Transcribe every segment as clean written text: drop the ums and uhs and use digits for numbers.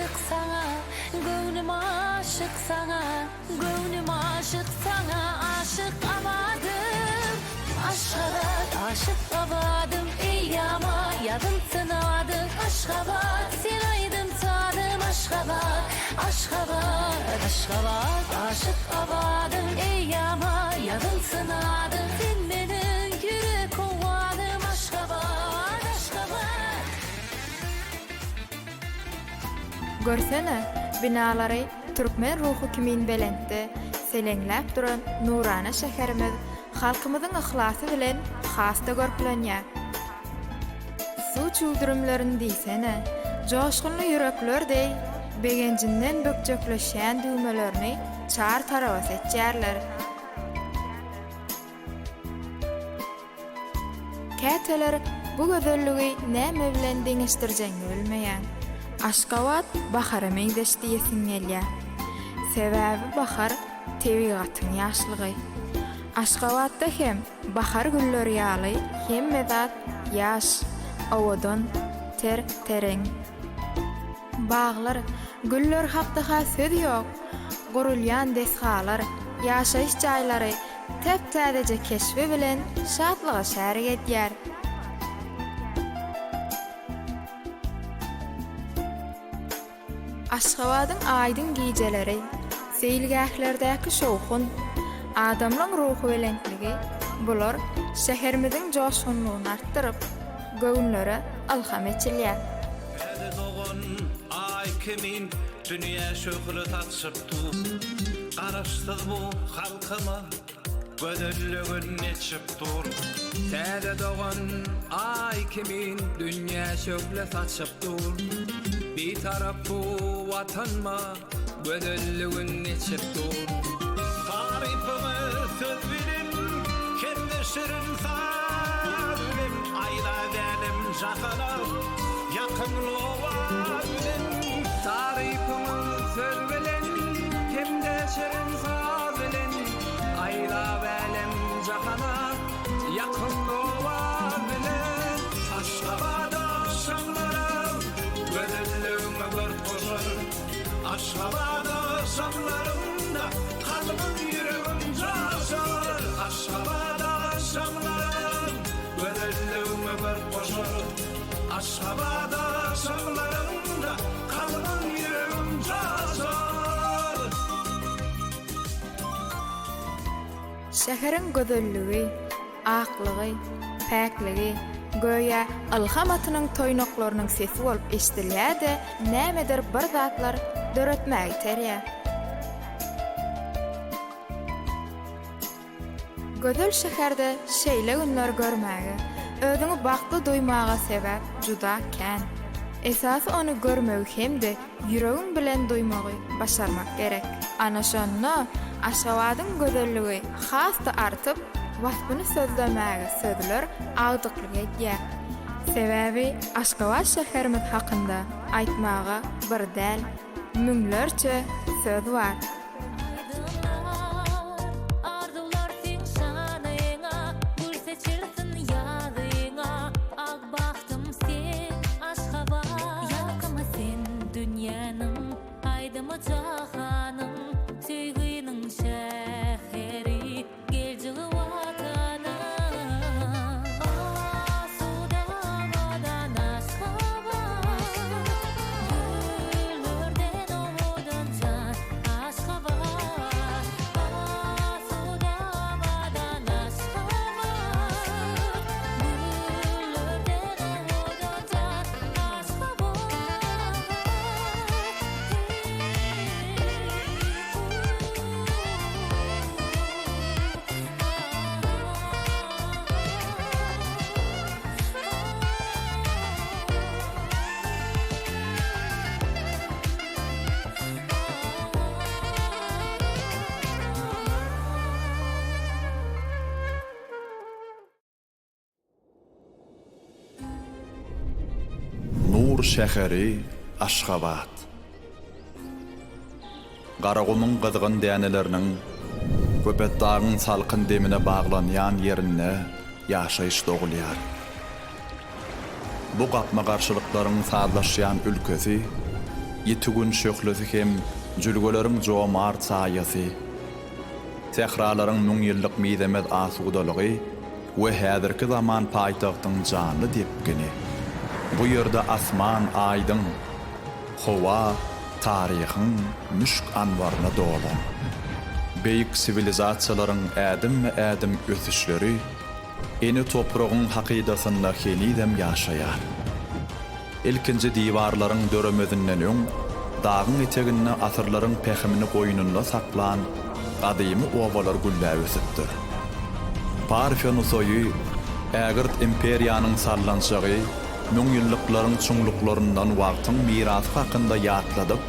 aşyk saňa, göwnüm aşyk saňa, Göwnüm aşyk saňa, aşyk abadym. Aşgabat, aşyk abadym, Eýýama ýazylsyn adyň. Aşgabat, sen aýdym-sazym, Aşgabat, Aşgabat, Aşgabat, aşyk abadym, Eýýama ýazylsyn adyň. Sen meniň ýürek owazym, Aşgabat, Aşgabat. Görsene, binalary türkmen ruhy kimin belentde seleňläp duran nurana şäherimiz halkymyzyň yhlasy bilen has-da görklenýär. Suw çüwdürimlerini diýsene, joşgunly ýürekler deý begenjinden bökjekleşýän düwmelerini çar taraba seçýärler. Käteler bu gözelligi näme bilen deňeşdirjegiňi bilmeýäň. Aşgabat bahara meňzeş diýesiň gelýär. Sebäbi bahar tebigatyň ýaşlygy. Aşgabatda hem bahar gülleri ýaly hemme zat ýaş, owadan, ter-tereň. Baglar, güller hakda-ha söz ýok. Gurulýan desgalar, ýaşaýyş jaýlary täp-täzeje keşbi bilen şatlyga şärik edýär. Aşgabadyň aýdyň gijeleri, seýilgählerdäki şowhun, adamlaň ruhubelentligi, bular şäherimiziň joşgunlygyny artdyryp, göwünlere ylham eçilýär. Täze dogan Aý kimin dünýä şöhle saçyp dur. Garaşsyz bu halkyma gözelligin eçip dur. Täze dogan Aý kimin dünýä şöhle saçyp dur. Bitarap bu Watanyma gözelligin eçip dur. Tarypyňy söz bilen hem-de şirin saz bilen aýlap älem-jahana ýakymly owaz bilen. Tarypyňy söz bilen hem-de şirin saz bilen aýlap älem-jahana ýakymly owaz bilen. Aşgabat agşamlaram gözelligiňe görk goşar. Aşgabat agşamlarynda kalbym ýüregim joşar. Aşgabat agşamlarym gözelligiňe görk goşar. Aşgabat agşamlarynda kalbym ýüregim joşar. Şäheriň gözelligi, aklygy, päkligi, göýä ylham atynyň toýnaklarynyň sesi bolup eşidilýär-de, nämedir bir zatlar döretmäge iterýär. Gözel şäherde şeýle günleri görmäge, özüňi bagtly duýmaga sebäp juda kän. Esasy ony görmegi hem-de ýüregiň bilen duýmagy başarmak gerek. Ana şonda Aşgabadyň gözelligi has-da artyp, waspyny sözlemäge sözler agdyklyk edýär. Sebäbi Aşgabat şäherimiz hakynda aýtmaga bir däl, müňlerçe söz bar. Aýdymlar, arzuwlar seň şanyňa, Gül seçilsin ýazyňa, Ak bagtym sen, Aşgabat. Ýalkymy sen dünýäniň, Aýdymy jahanyň, Söýginiň şäheri, Geljegi Watanyň. Asuda abadan Aşgabat, Güllerden owadan jan Aşgabat. Asuda abadan Aşgabat, Güllerden owadan jan Aşgabat. Nur şäheri Aşgabat. Garagumuň gyzgyn däneleriniň Köpetdagyň salkyn demine baglanýan ýerinde ýaşaýyş dogulýar. Bu gapma-garşylyklaryň sazlaşýan ülkesi. Ýiti Gün şöhlesi hem jülgeleriň jomart saýasy, sähralaryň müňýyllyk mizemez asudalygy we häzirki zaman paýtagtyň janly depgini. Bu ýerde asman aýdyň, howa taryhyň müşk-anbaryna dolan. Beýik siwilizasiýalaryň ädimme-ädim ösüşleri ene topragyň hakydasynda henizem ýaşaýar. Ilkinji diwarlaryň döremezinden öň dagyň eteginde asyrlaryň pähimini goýnunda saklan gadymy obalar gülläp ösüpdir. Parfiýa Nusaýy, ägirt imperiýanyň sallançagy müňýyllyklaryň çuňluklaryndan wagtyň mirasy hakynda ýatladyp,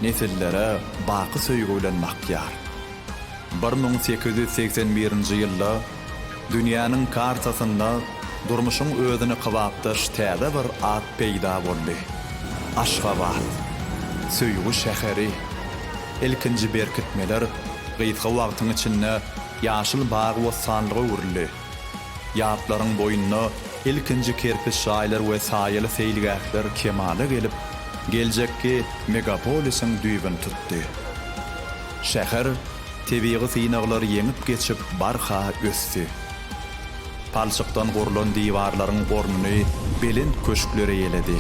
nesillere baky söýgi bilen bakýar. 1881-nji ýylda dünýäniň kartasynda durmuşyň özüne kybapdaş täze bir at peýda boldy, Aşgabat. Söýgi şäheri. Ilkinji berkitmeler gysga wagtyň içinde ýaşyl bagy-bossanlyga öwrüldi. Ýaplaryň boýunda ilkinji kerpiç jaýlar we saýaly seýilgähler kemala gelip, geljekki megapolisiň düýbüni tutdy. Şäher tebigy synaglary ýeňip geçip barha ösdi. Palçykdan gurlan diwarlaryň ornuny belent köşkler eýeledi.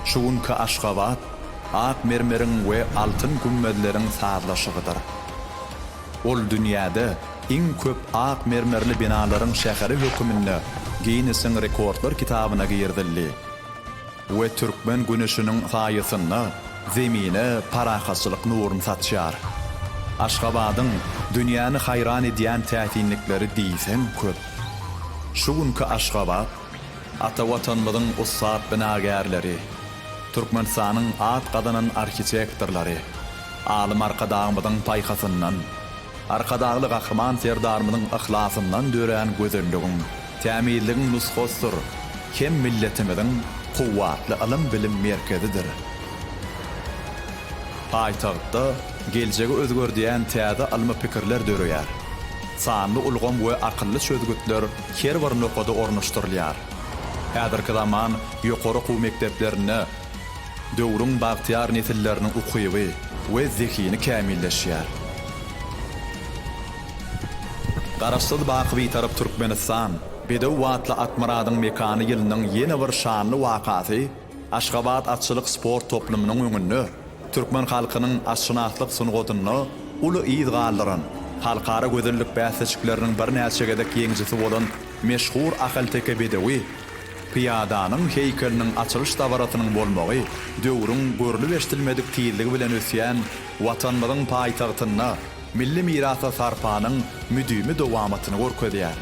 Şu günki Aşgabat ak mermeriň we altyn gümmezleriň sazlaşygydyr. Ol dünýäde iň köp ak mermerli binalaryň şäheri höküminde Ginnesiň rekordlar kitabyna girizildi. We türkmen güneşiniň saýasynda Zemine parahatçylyk nuruny saçýar. Aşgabadyň dünýäni haýran edýän täsinlikleri diýseň köp. Şu günki Aşgabat ata Watanymyzyň ussat binagärleri, Türkmenistanyň at gazanan arhitektorlary, alym Arkadagymyzyň paýhasyndan, Arkadagly Gahryman Serdarymyzyň yhlasyndan dörän gözelligiň, tämizligiň nusgasydyr hem milletimiziň kuwwatly ylym-bilim merkezidir. Paýtagtda geljegi özgerdýän täze ylmy pikirler döreýär. Sanly ulgam we akylly çözgütler her bir nokada ornaşdyrylýar. Häzirki zaman ýokary okuw mekdeplerinde Döwrüň bagtyýar nesilleriniň ukyby we zehini kämilleşýär. Garaşsyz baky Bitarap Türkmenistan, bedew atly Atmyradyň mekany ýylynyň ýene bir şanly wakasy Aşgabat atçylyk sport toplumynyň öňünde türkmen halkynyň atşynaslyk sungatynda uly yz galdyran, halkara gözellik bäsleşikleriniň birnäçe gezek ýeňijisi bolan meşhur ahalteke bedewi Pyýadanyň heýkeliniň açylyş dabarasynyň bolmagy döwrüň görlüp-eşidilmedik tizligi bilen ösýän Watanymyzyň paýtagtynda milli mirasa sarpanyň müdimi dowamatyny görkezýär.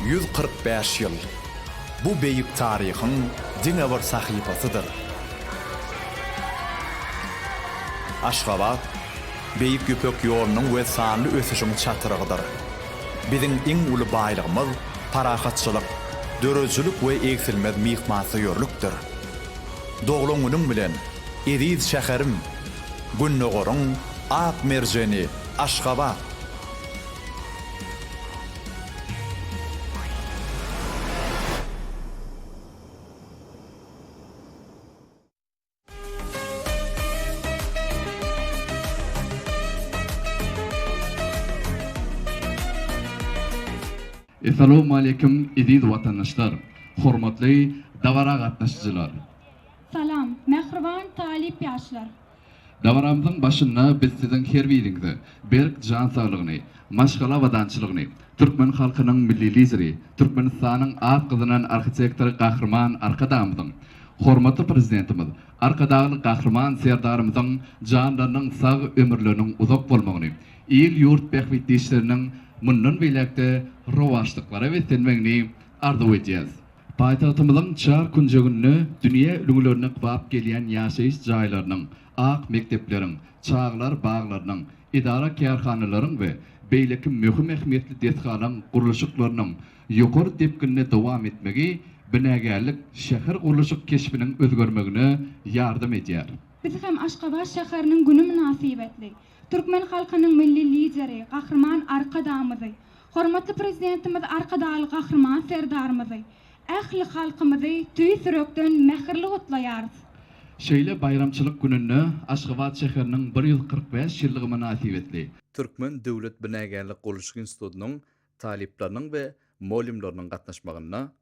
145 ýyl, bu beýik taryhyň diňe bir sahypasydyr. Aşgabat, Beýik Ýüpek ýolunyň we sanly ösüşiň çatrygydyr. Biziň iň uly baýlygymyz parahatçylyk, döredijilik we egsilmez myhmansöýerlikdir. Doglan günüň bilen, eziz şäherim, Gündogaryň ak merjeni Aşgabat! Essalawmaleýkim eziz watandaşlar, hormatly dabara gatnaşyjylar! Salam, mähriban talyp ýaşlar! Dabaramyzyň başynda biz siziň her biriňize berk jan saglygyny, maşgala abadançylygyny, türkmen halkynyň Milli Lideri, Türkmenistanyň at gazanan arhitektory Gahryman Arkadagymyzyň, Hormatly Prezidentimiz Arkadagly Gahryman Serdarymyzyň janlarynyň sag, ömürleriniň uzak bolmagyny, il-ýurt bähbitli işleriniň mundan beýläk-de rowaçlyklara beslenmegini arzuw edýäris. Paýtagtymyzyň çar künjeginde dünýä ülňülerine kybap gelýän ýaşaýyş jaýlarynyň, ak mekdepleriň, çagalar baglarynyň, edara-kärhanalaryň we beýleki möhüm ähmiýetli desgalaryň gurluşyklarynyň ýokary depginde dowam etmegi binagärlik şähergurluşyk keşbiniň özgermegine ýardam edýär. Biz hem Aşgabat şäheriniň güni mynasybetli, türkmen halkynyň Milli Lideri Gahryman Arkadagymyzy, hormatly Prezidentimiz Arkadagly Gahryman Serdarymyzy, ähli halkymyzy tüýs ýürekden mähirli gutlaýarys. Şeýle baýramçylyk gününde Aşgabat şäheriniň 145 ýyllygy mynasybetli, Türkmen döwlet binagärlik-gurluşyk institutynyň talyplarynyň we mugallymlarynyň gatnaşmagynda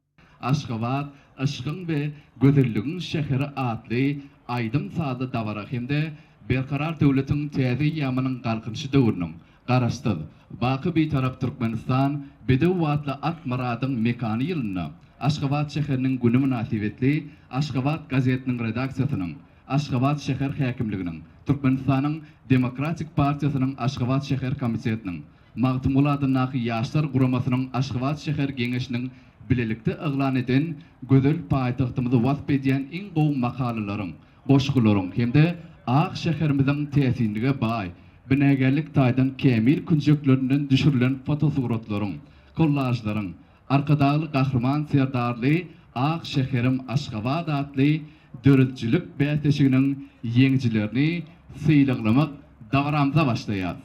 Aşgabat, yşkyň we gözelligiň şäheri atly aýdym-sazly dabara hem-de Berkarar döwletiň täze eýýamynyň Galkynyşy döwrüniň Garaşsyz, baky Bitarap Türkmenistan bedew atly at myradyň mekany ýylynda Aşgabat şäheriniň güni mynasybetli Aşgabat gazetiniň redaksiýasynyň, Aşgabat şäher häkimliginiň, Türkmenistanyň Demokratik partiýasynyň Aşgabat şäher komitetiniň, Magtymguly adyndaky Ýaşlar guramasynyň Aşgabat şäher Geňeşiniň bilelikde yglan eden gözel paýtagtymyzy wasp edýän iň gowy makalalaryň, goşgularyň hem-de ak şäherimiziň täsinlige baý, binagärlik taýdan kämil künjeklerinden düşürilen fotosuratlaryň, kollažlaryň, Arkadagly Gahryman Serdarly Ak şäherim Aşgabat atly döredijilik bäsleşiginiň ýeňijilerini sylaglamak dabaramyza başlaýarys.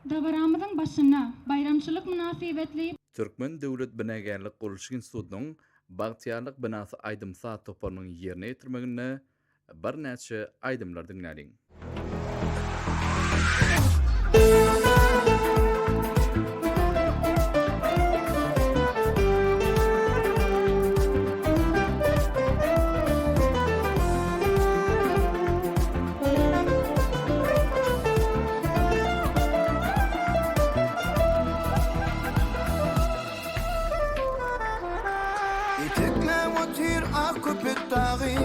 Dabaramyzyň başynda baýramçylyk mynasybetli. Türkmen döwlet binagärlik-gurluşyk institutynyň Bagtyýarlyk binasy aýdym-saz toparynyň ýerine ýetirmeginde birnäçe aýdymlar diňläliň. Etekläp otyr ak köpet dagy,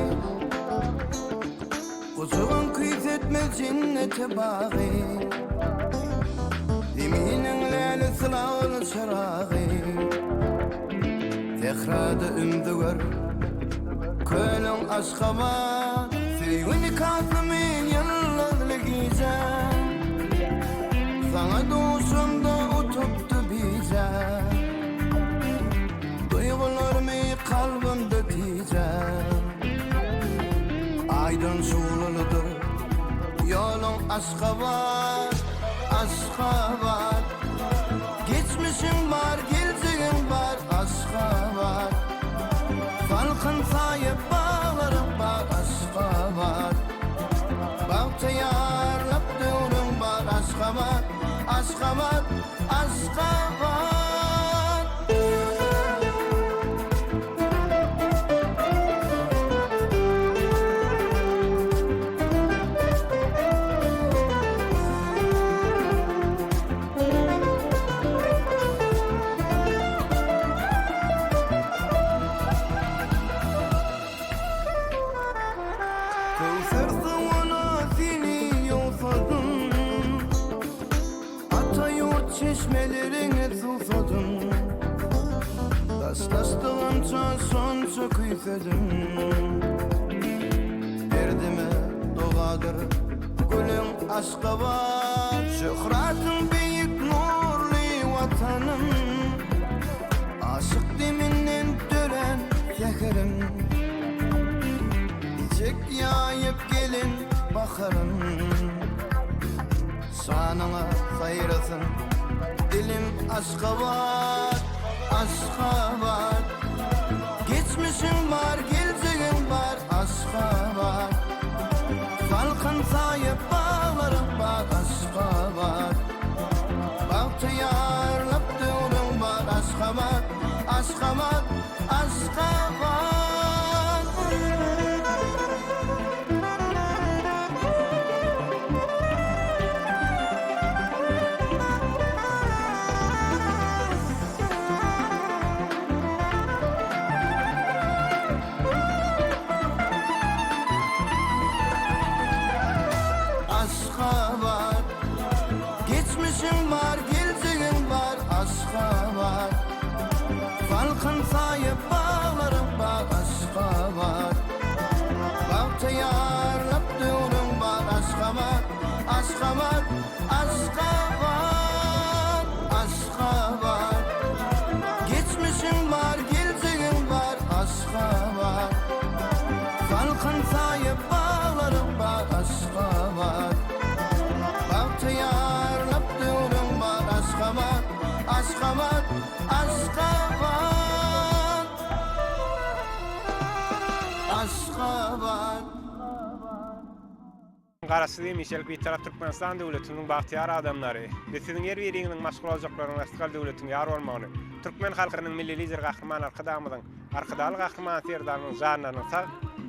Gujagyn küýsetmez jennete bagy. Zeminiň läle sylagly çyragy. Sährada ümzüger kölüň Aşgabat. Söýgi nikasy men ýyldyzly gije. Saňa duşamda utupdy bije. Duýgularymy kalbymda tijäp. Aýdan şuglalydyr ýoluň Aşgabat, Aşgabat. Geçmişiň bar, geljegiň bar Aşgabat. Salkyn saýa baglaryň bar Aşgabat. Bagtyýarlyk döwrüň bar Aşgabat, Aşgabat, Aşgabat. Köwser suwuna seni ýogsadym, Ata ýurt çeşmeleriňe suwsadym. Daşlaşdygymça şonça küýsedim. Derdime dogadyr gülüň Aşgabat. Şöhratyň beýik nurly Watanym. Aşyk deminden dörän säherim. Eçek ýaýyp gelen baharym. Şanyňa saýrasyn dilim Aşgabat, Aşgabat. Geçmişiň bar, geljegiň bar Aşgabat. Salkyn saýa baglaryň bar Aşgabat. Bagtyýarlyk döwrüň bar Aşgabat, Aşgabat, Aşgabat. Aşgabat, geçmişiň bar, geljegiň bar, Aşgabat. Salkyn saýa baglaryň bar, Aşgabat. Bagtyýarlyk döwrüň bar, Aşgabat, Aşgabat, Aşgabat, Aşgabat. Geçmişiň bar, geljegiň bar, Aşgabat. Salkyn saýa baglaryň bar, Aşgabat. Bagtyýarlyk döwrüň bar, Aşgabat, Aşgabat, Aşgabat, Aşgabat. Garaşsyz hemişelik Bitarap Türkmenistan döwletimiziň bagtyýar adamlary! Biz siziň her biriňiziň maşgala ojaklaryňyzda rysgal döwletiň ýar bolmagyny, türkmen halkynyň Milli Lideri Gahryman Arkadagymyzyň, Arkadagly Gahryman Serdarymyzyň janlarynyň sag,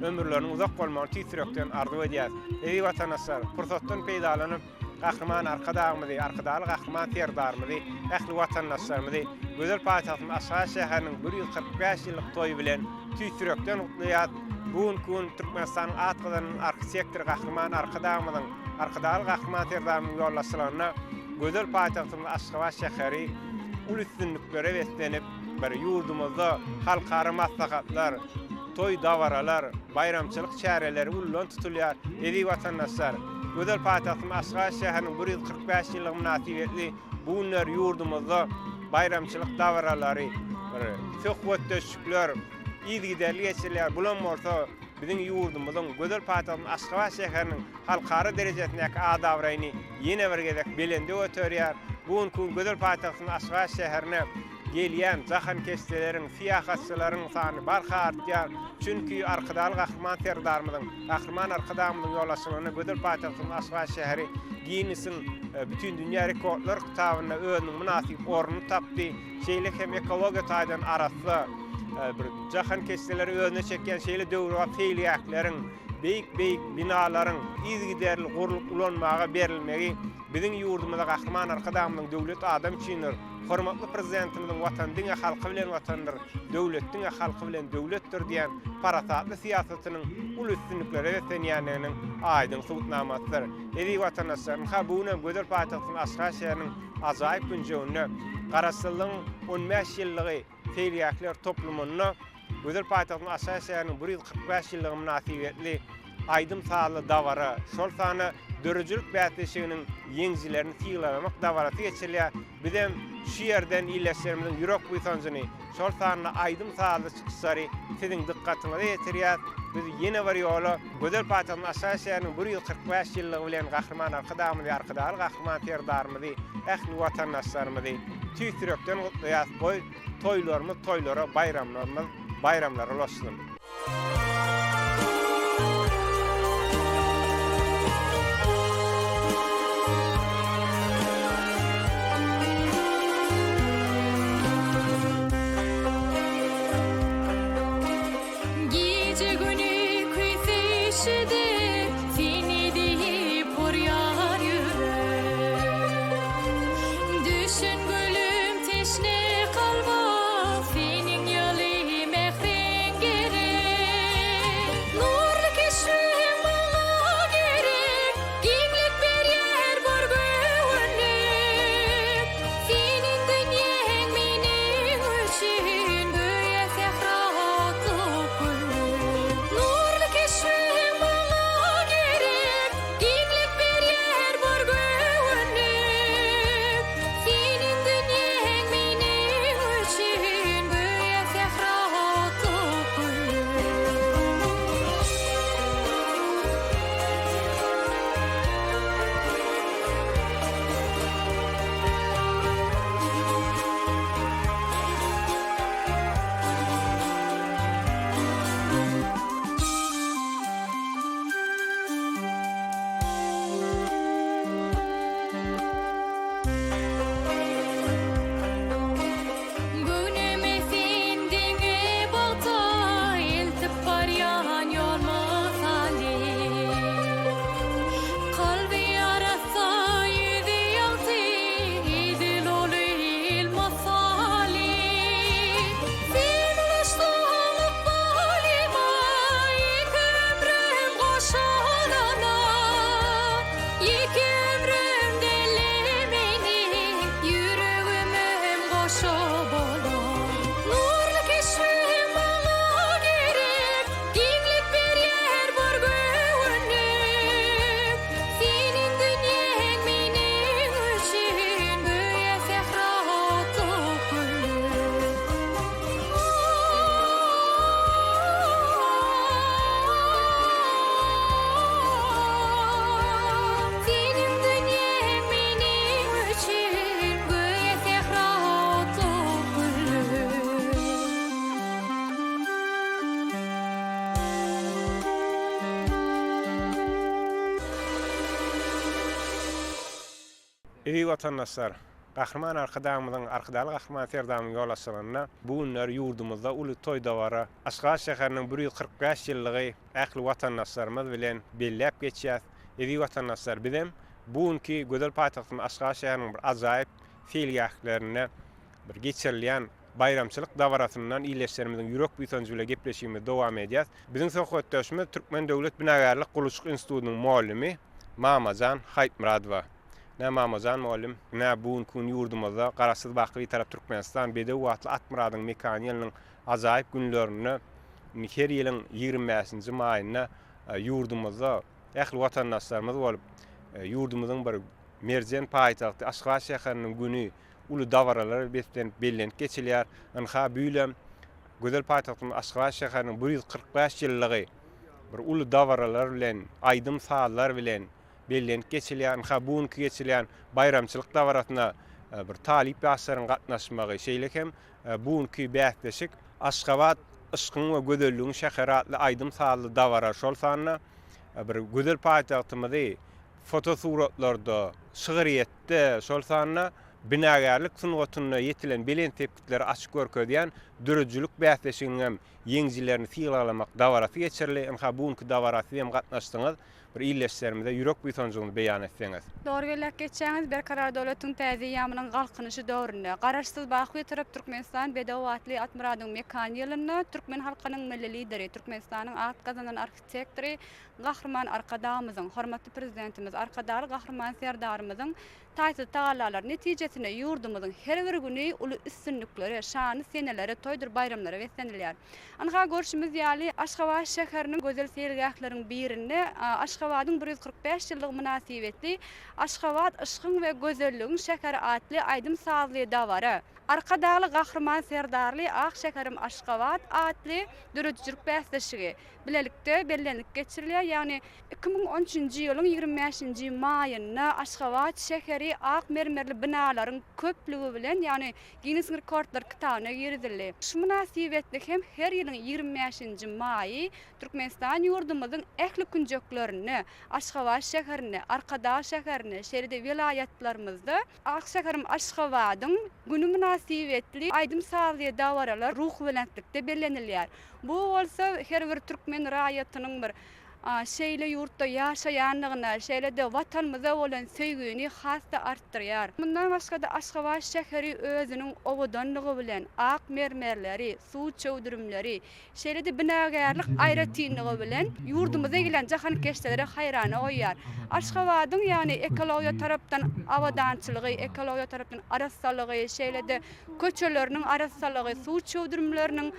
ömürleriniň uzak bolmagyny tüýs ýürekden arzuw edýäris. Eziz watandaşlar, pursatdan peýdalanyp, Gahryman Arkadagymyzy, Arkadagly Gahryman Serdarymyzy, ähli watandaşlarymyzy gözel paýtagtymyz Aşgabat şäheriniň 145 ýyllyk toýy bilen tüýs ýürekden gutlaýarys. Bu günki gün Türkmenistanyň at gazanan arhitektory Gahryman Arkadagymyzyň, Arkadagly Gahryman Serdarymyzyň ýolbaşçylygynda gözel paýtagtymyz Aşgabat şäheri uly üstünliklere beslenip, bir ýurdumyzda halkara maslahatlar, toý-dabaralar, baýramçylyk çäreleri ullan tutulýar. Eziz watandaşlar, gözel paýtagtymyz Aşgabat şäheriniň 145 ýyllygy mynasybetli bu günler ýurdumyzda baýramçylyk dabaralary, bir söhbetdeşlikler yzygiderli geçirilýär. Bulam bolsa biziň ýurdumyzyň, gözel paýtagtymyz Aşgabat şäheriniň halkara derejesindäki at-abraýyny ýene bir gezek belende göterýär. Bu günki gün gözel paýtagtymyz Aşgabat şäherine gelýän jahankeşdeleriň, syýahatçylaryň sany barha artýar. Çünki Arkadagly Gahryman Serdarymyzyň, Gahryman Arkadagymyzyň ýolbaşçylygynda gözel paýtagtymyz Aşgabat şäheri Ginnesiň Bütindünýä rekordlar kitabynda özüniň mynasyp ornuny tapdy. Şeýle hem ekologiýa taýdan arassa, bir jahankeşdeleri özüne çekýän şeýle döwrebap seýilgähleriň, beýik-beýik binalaryň yzygiderli gurlup ulanmaga berilmegi biziň ýurdumyzda Gahryman Arkadagymyzyň Döwlet adam üçindir! Hormatly Prezidentimiziň Watan diňe halky bilen Watandyr, döwlet diňe halky bilen döwletdir diýen parasatly syýasatynyň uly üstünliklere beslenýändiginiň aýdyň subutnamasydyr. Eziz watandaşlar, ynha bu gün hem gözel paýtagtymyz Aşgabat şäheriniň ajaýyp künjeginde Garaşsyzlygyň 15 ýyllygy seýilgähler toplumynda gözel paýtagtymyz Aşgabat şäheriniň 145 ýyllygy mynasybetli aýdym-sazly dabara, şol sanda döredijilik bäsleşiginiň ýeňijilerini sylaglamak dabarasy geçirilýär. Bizem şu ýerden ildeşlerimiziň ýürek buýsanjyny, şol sanda aýdym-sazly çykyşlary siziň dykgatyňyza ýetirýäris. Biz ýene bir ýola gözel paýtagtymyz Aşgabat şäheriniň 145 ýyllygy bilen Gahryman Arkadagymyzy, Arkadagly Gahryman Serdarymyzy, ähli watandaşlarymyzy tüýs ýürekden gutlaýarys. Goý, toýlarymyz toýlara, baýramlarymyz baýramlara ulaşsyn! Gije güni küýseýşi dek seni diýip urýar ýürek. Düşen gülüm teşne kalba seniň ýaly mähriň gerek. Eziz watandaşlar! Gahryman Arkadagymyzyň, Arkadagly Gahryman Serdarymyzyň ýolbaşçylygynda bu günler ýurdumyzda uly toý-dabara, Aşgabat şäheriniň 145 ýyllygy ähli watandaşlarymyz bilen belläp geçýäs. Eziz watandaşlar, bizem bu günki gözel paýtagtymyz Aşgabat şäheriniň bir ajaýyp seýilgählerinde bir geçirilýän baýramçylyk dabarasyndan ildeşlerimiziň ýürek buýsanjy bilen gepleşigimizi dowam edýäs. Biziň söhbetdeşimiz Türkmen döwlet binagärlik gurluşyk institutynyň mugallymy Mamajan Haýytmyradowa. Ine, Mamajan mugallym, ine, bu günki gün ýurdumyzda Garaşsyz, baky Bitarap Türkmenistan, bedew atly At-myradyň mekany ýylynyň ajaýyp günlerinde, indi her ýylyň 25-nji maýynda ýurdumyzda ähli watandaşlarymyz bolup, ýurdumyzyň bir merjen paýtagty Aşgabat şäheriniň güni uly dabaralara beslenip bellenip geçilýär. Ynha, bu ýylam gözel paýtagtymyz Aşgabat şäheriniň 145 ýyllygy bir uly dabaralar bilen, aýdym-sazlar bilen bellenip geçilýär. Ynha, bu günki geçilýän baýramçylyk dabarasyna bir talyp ýaşlaryň gatnaşmagy, şeýle hem bu günki bäsleşik Aşgabat, yşkyň we gözelligiň şäheri atly aýdym-sazly dabara, şol sanda bir gözel paýtagtymyzy fotosuratlarda, şygryýetde, şol sanda binagärlik sungatynda ýetilen belent sepgitleri açyp görkezýän döredijilik bäsleşiginiň hem ýeňijilerini sylaglamak dabarasy geçirildi. Ynha, bu günki dabara siz hem gatnaşdyňyz. Bir ildeşlerimize ýürek buýsanjyňyzy beýan etseňiz. Dogry belläp geçýäňiz, Berkarar döwletiň täze eýýamynyň Galkynyşy döwründe, Garaşsyz, baky Bitarap Türkmenistan bedew atly At-myradyň mekany ýylynda türkmen halkynyň Milli Lideri, Türkmenistanyň at gazanan arhitektory Gahryman Arkadagymyzyň, hormatly Prezidentimiz Arkadagly Gahryman Serdarymyzyň taýsyz tagallalary netijesinde ýurdumyzyň her bir güni uly üstünliklere, şanly senelere, toýdur baýramlara beslenilýär. Ynha, görşümiz ýaly, Aşgabat şäheriniň gözel seýilgähleriniň birinde Aşgabadyň 145 ýyllygy mynasybetli Aşgabat, yşkyň we gözelligiň şäheri atly aýdym-sazly dabara, Arkadagly Gahryman Serdarly ak şäherim Aşgabat atly döredijilik bäsleşigi bilelikde bellenilip geçirilýär. Ýagny 2013-nji ýylyň 25-nji maýynda Aşgabat şäheri ak mermerli binalaryň köplügi bilen, ýagny Ginnesiň rekordlar kitabyna girizildi. Şu mynasybetli hem her ýylyň 25-nji maýy Türkmenistan ýurdumyzyň ähli künjeklerinde, Aşgabat şäherinde, Arkadag şäherinde, şeýle-de welaýatlarymyzda Ak şäherim Aşgabadyň güni mynasybetli aýdym-sazly dabaralar ruhubelentlikde bellenilýär. Bu bolsa her bir türkmen raýatynyň bir şeýle ýurtda ýaşaýandygyna, şeýle-de Watanymyza bolan söýgini has-da artdyrýar. Mundan başga-da Aşgabat şäheri özüniň owadanlygy bilen, ak mermerleri, suw çüwdürimleri, şeýle-de binagärlik aýratynlygy bilen ýurdumyza gelen jahankeşdeleri haýrana goýýar. Aşgabadyň, ýagny ekologiýa tarapdan abadançylygy, ekologiýa tarapdan arassalygy, şeýle-de köçeleriniň arassalygy, suw çüwdürimleriniň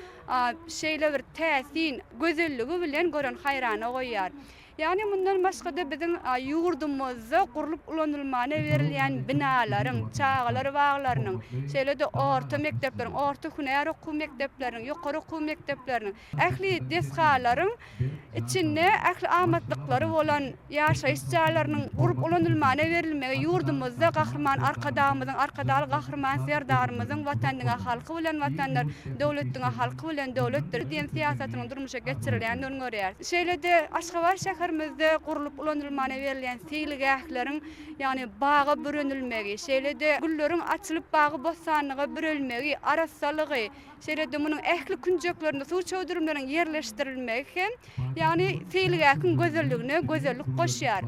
şeýle bir täsin gözelligi bilen gören haýrana goýýar. Ýagny mundan başga-da biziň ýurdumyzda gurlup ulanylmana berilýän binalaryň, çagalar baglarynyň, şeýle-de orta mekdepleriň, orta hünär okuw mekdepleriniň, ýokary okuw mekdepleriniň, ähli desgalaryň içinde ähli amatlyklary bolan ýaşaýyş jaýlarynyň gurlup ulanylmana berilmegi ýurdumyzda Gahryman Arkadagymyzyň, Arkadagly Gahryman Serdarymyzyň Watan diňe halky bilen Watandyr, döwlet diňe halky bilen döwletdir diýen syýasatynyň durmuşa geçirilýändigini görýäris. Şeýle-de Aşgabat şäherimizde gurlup ulanylmana berilýän seýilgähleriň, ýagny baga bürenilmegi, şeýle-de gülleriň açylyp bagy-bossanlyga bürelmegi, arassalygy, şeýle-de munuň ähli künjeklerinde suw çüwdürimleriniň ýerleşdirilmegi hem, ýagny seýilgähiň gözelligine gözellik goşýar.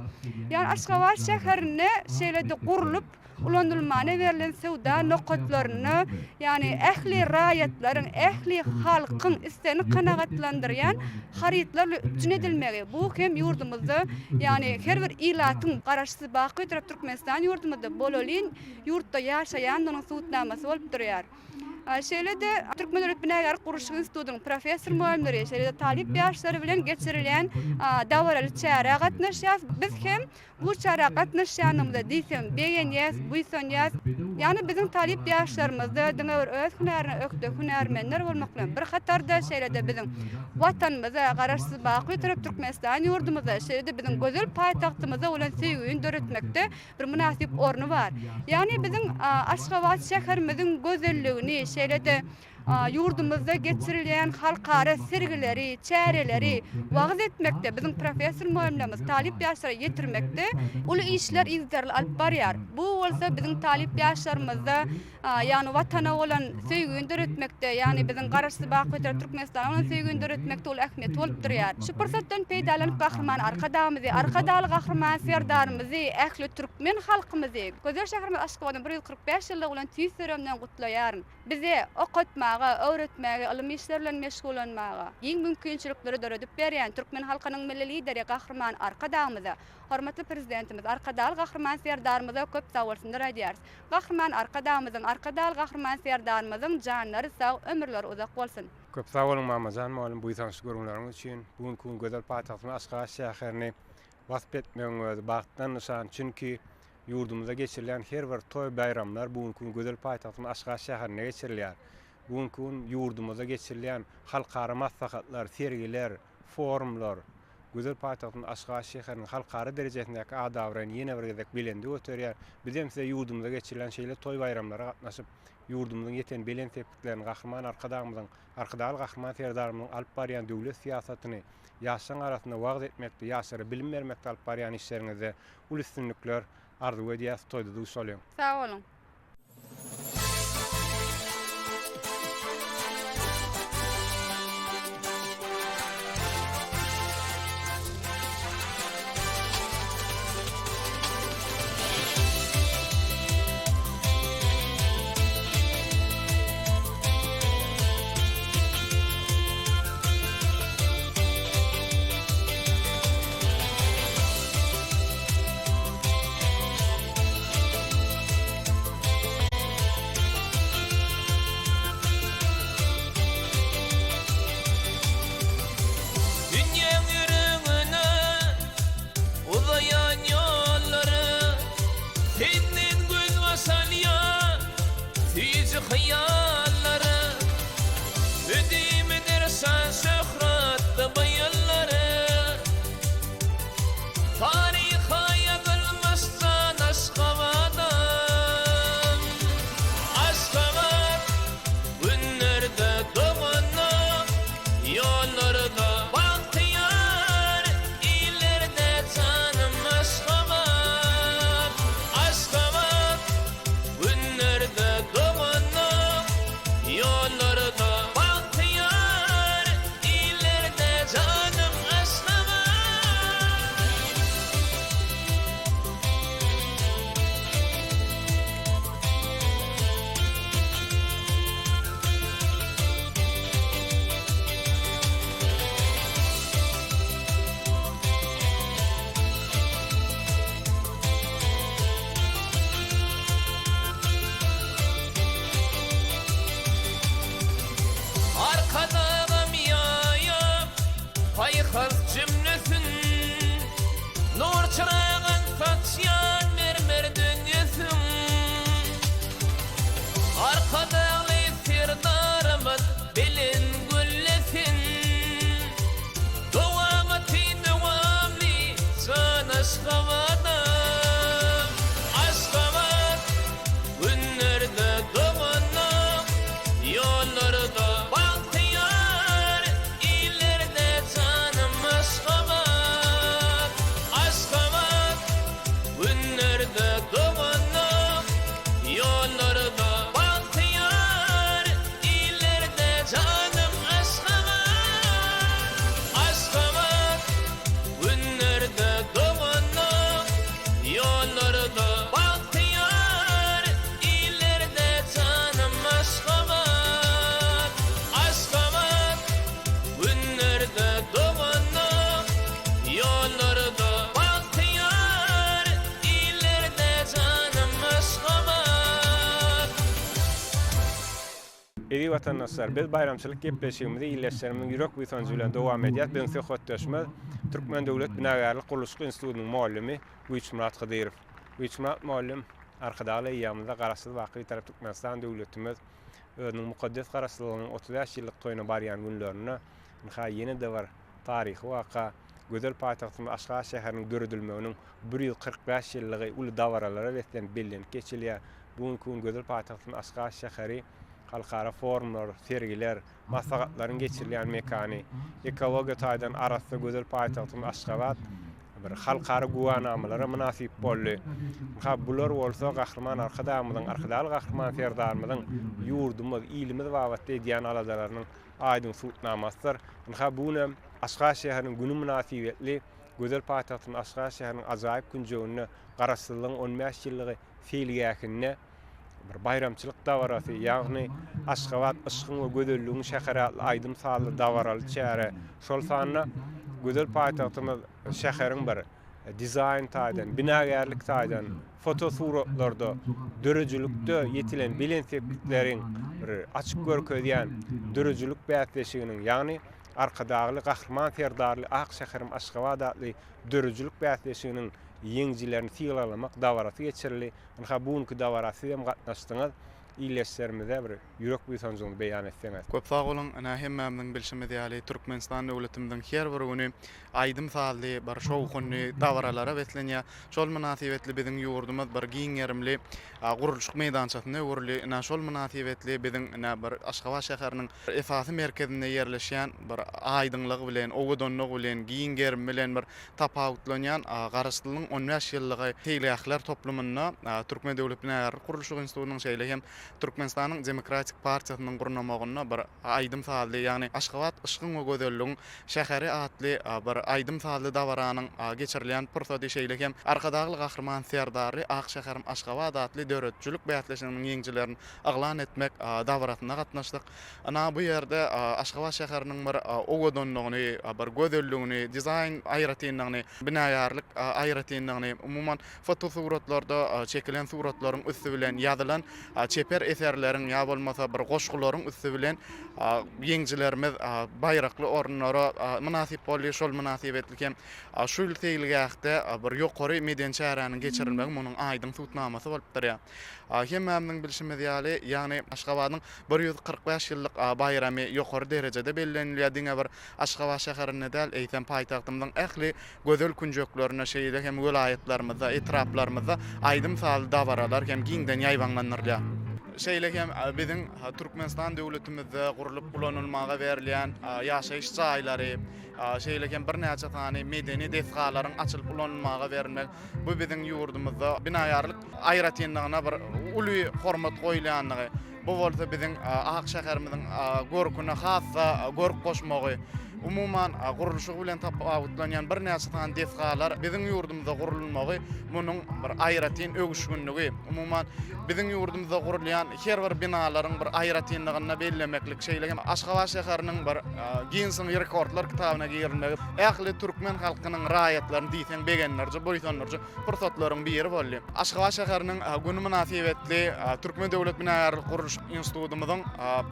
Ýagny Aşgabat şäherinde şeýle-de gurlup ulanylmana berlen söwda nokatlarynda, ýagny ähli raýatlaryň, ähli halkyň islegini kanagatlandyrýan harytlar bilen üpjün edilmegi, bu hem ýurdumyzda, ýagny her bir ilatyň Garaşsyz, baky Bitarap Türkmenistan ýurdumyzda bolelin ýurtda ýaşaýandygynyň subutnamasy bolup durýar. Şeýle-de Türkmen döwlet binagärlik gurluşyk institutynyň professor-mugallymlary, şeýle-de talyp ýaşlary bilen geçirilýän dabaraly çärä gatnaşýarys. Biz hem bu çärä gatnaşýanymyza diýseň begenýäs, buýsanýas. Ýagny biziň talyp ýaşlarymyzda diňe bir öz hünärine ökde hünärmenler bolmak bilen bir hatarda, şeýle-de biziň Watanymyza, Garaşsyz, baky Bitarap Türkmenistan ýurdumyza, şeýle-de biziň gözel paýtagtymyza bolan söýgini döretmekde bir mynasyp orny bar. Ýagny biziň Aşgabat şäherimiziň gözelligini, şeýle-de. Ýurdumyzda geçirilýän halkara sergileri, çäreleri wagyz etmekde, biziň professor mugallymlarymyz talyp ýaşlara ýetirmekde uly işler yzygiderli alyp barýar. Bu bolsa biziň talyp ýaşlarymyzda, ýagny Watana bolan söýgini döretmekde, ýagny biziň Garaşsyz, baky Bitarap Türkmenistana bolan söýgini döretmekde uly ähmiýeti bolup durýar. Şu pursatdan peýdalanyp Gahryman Arkadagymyzy, Arkadagly Gahryman Serdarymyzy, ähli türkmen halkymyzy gözel şäherimiz Aşgabadyň 145 ýyllygy bilen tüýs ýüregimden gutlaýaryn. Bize okatmaga, öwretmäge, ylym işleri bilen meşgullanmaga giň mümkinçilikleri döredip berýän türkmen halkynyň Milli Lideri Gahryman Arkadagymyza, hormatly Prezidentimiz Arkadagly Gahryman Serdarymyza köp sagbolsunlar aýdýarys. Gahryman Arkadagymyzyň, Arkadagly Gahryman Serdarymyzyň janlary sag, ömürleri uzak bolsun! Köp sag boluň Mamajan mugallym buýsançly gürrüňleriňiz üçin. Bu günki gün gözel paýtagtymyz Aşgabat şäherini wasp etmegiň özi bagtdan nyşan. Çünki Ýurdumyzda geçirilýän her bir toý-baýramlar bu günki gün gözel paýtagtymyz Aşgabat şäherinde geçirilýär. Bu günki gün ýurdumyzda geçirilýän halkara maslahatlar, sergiler, forumlar gözel paýtagtymyz Aşgabat şäheriniň halkara derejesindäki at-abraýyny ýene bir gezek belende göterýär. Biz hem size ýurdumyzda geçirilýän şeýle toý-baýramlara gatnaşyp, ýurdumyzyň ýeten belent sepgitlerini, Gahryman Arkadagymyzyň, Arkadagly Gahryman Serdarymyzyň alyp barýan döwlet syýasatyny ýaşlaryň arasynda wagyz etmekde, ýaşlara bilim bermekde alyp barýan işleriňizde Uly üstünlikler arzuw edýäs toýda duşalyň. Sag boluň. Dünýäň ýüregine uzaýan ýollary Senden gözbaş alýan süýji hyýallary Müdimidir şan-şöhratly bu ýyllary. Taryha ýazylmyş jan Aşgabadym. Aşgabat günlerde doganlyk, ýollarda bagtyýar illerde janym Aşgabat. Aşgabat günlerde doganlyk, ýollarda bagtyýar illerde janym Aşgabat. Arkadagam ýaýap Paýhas jümlesin Nur çyragyn saçýan mermer dünýesin Arkadagly Serdarymyz bilen güllesin Dowamaty dowamly jan Aşgabadym Aşgabat Günlerde doganlyk Ýollarda bagtyýar illerde janym Aşgabat, Aşgabat. Günlerde doganlyk, ýollarda bagtyýar illerde janym Aşgabat, Aşgabat. Günlerde doganlyk, ýollarda bagtyýar Illerde janym Aşgabat, Aşgabat Günlerde doganlyk, ýollarda bagtyýar Illerde janym Aşgabat. Eziz watandaşlar, biz baýramçylyk gepleşigimizi ildeşlerimiziň ýürek buýsanjy bilen dowam edýäris. Biziň söhbetdeşimiz Türkmen döwlet binagärlik-gurluşyk institutynyň mugallymy Güýçmyrat Hydyrow. Güýçmyrat mugallym, Arkadagly eýýamymyzda Garaşsyz baky Bitarap Türkmenistan döwletimiz özüniň mukaddes Garaşsyzlygynyň 35 ýyllyk toýuna barýan günlerinde ynha ýene-de bir taryhy waka, gözel paýtagtymyz Aşgabat şäheriniň döredilmeginiň 145 ýyllygy uly dabaralara beslenip bellenip geçilýär. Bu günki gün gözel paýtagtymyz Aşgabat şäheri. Halkara forumlar, sergiler, maslahatlaryň geçirilýän mekany, ekologiýa taýdan arassa gözel paýtagtymyz Aşgabat bir halkara güwänamalara mynasyp boldy. Ynha, bular bolsa Gahryman Arkadagymyzyň, Arkadagly Gahryman Serdarymyzyň ýurdumyz, ilimiz babatda edýän aladalarynyň aýdyň subutnamasydyr. Ynha, bu gün hem Aşgabat şäheriniň güni mynasybetli gözel paýtagtymyz Aşgabat şäheriniň ajaýyp künjeginde Garaşsyzlygyň 15 ýyllygy seýilgähinde bir baýramçylyk dabarasy, ýagny Aşgabat yşgyň we gözelligiň şäheri atly aýdym-sazly dabaraly çäre, şol sanda gözel paýtagtymyz şäheriň bir dizaýn taýdan, binagärlik taýdan, fotosuratlarda, döredijilikde ýetilen belent sepgitleriň bir açyp görkezýän döredijilik bäsleşiginiň, ýagny Arkadagly Gahryman Serdarly ak şäherim Aşgabat atly döredijilik bäsleşiginiň ýeňijilerini sylaglamak dabarasy geçirildi. Ynha, bu günki dabara siz hem gatnaşdyňyz. Ildeşlerimize bir ýürek buýsanjyňyzy beýan etseňiz. Köp sag boluň. Ynha, hemmämiziň bilşimiz ýaly, Türkmenistan döwletimiziň her bir güni aýdym-sazly, bir şowhunly dabaralara beslenýär. Şol mynasybetli biziň ýurdumyz bir giň gerimli gurluşyk meýdançasyna öwrüldi. Ynha, şol mynasybetli biziň ynha, bir Aşgabat şäheriniň esasy merkezinde ýerleşýän bir aýdyňlygy bilen, owadanlygy bilen, giň gerimi bilen bir tapawutlanýan Garaşsyzlygyň on bäş ýyllygy seýilgähler toplumynda Türkmen döwlet binagärlik gurluşyk institutynyň şeýle hem Türkmenistanyň Demokratik partiýasynyň gurnamagynda bir aýdym-sazly, ýagny Aşgabat yşkyň we gözelligiň şäheri atly bir aýdym-sazly dabaranyň geçirilýän pursady şeýle hem Arkadagly Gahryman Serdarly ak şäherim Aşgabat atly döredijilik bäsleşiginiň ýeňijilerini yglan etmek dabarasyna gatnaşdyk. Ynha, bu ýerde Aşgabat şäheriniň bir owadanlygyny, bir gözelligini, dizaýn aýratynlygyny, binagärlik aýratynlygyny, umuman, fotosuratlarda çekilen suratlaryň üsti bilen ýazylan çeper eserleriň ýa bolmasa bir goşgularyň üsti bilen ýeňijilerimiz baýrakly orunlara mynasyp boldy. Şol mynasybetli hem şu ýyl seýilgähde bir ýokary medeni çäräniň geçirilmegi munuň aýdyň subutnamasy bolup durýar. Hemmämiziň bilşimiz ýaly, ýagny Aşgabadyň 145 ýyllyk baýramy ýokary derejede bellenilýär. Diňe bir Aşgabat şäherinde däl, eýsem, paýtagtymyzyň ähli gözel künjeklerinde, şeýle hem welaýatlarymyzda, etraplarymyzda aýdym-sazly dabaralar hem giňden ýaýbaňlandyrylýar. Şeýle hem biziň Türkmenistan döwletimizde gurlup ulanylmaga berilýän ýaşaýyş jaýlary, şeýle hem birnäçe sany medeni desgalaryň açylyp ulanylmaga berilmegi bu biziň ýurdumyzda binagärlik aýratynlygyna bir uly hormat goýulýandygy, bu bolsa biziň ak şäherimiziň görküne has-da görk goşmagy, umuman, gurluşygy bilen tapawutlanýan birnäçe sany desgalar biziň ýurdumyzda gurulmagy munuň bir aýratyn öwüşginligi, umuman, biziň ýurdumyzda gurulýan her bir binalaryň bir aýratynlygyny bellemeklik, şeýle hem Aşgabat şäheriniň bir Ginnesiň rekordlar kitabyna girilmegi ähli türkmen halkynyň raýatlaryny diýseň begendiriji, buýsandyryjy pursatlaryň biri boldy. Aşgabat şäheriniň güni mynasybetli Türkmen döwlet binagärlik gurluşyk institutymyzyň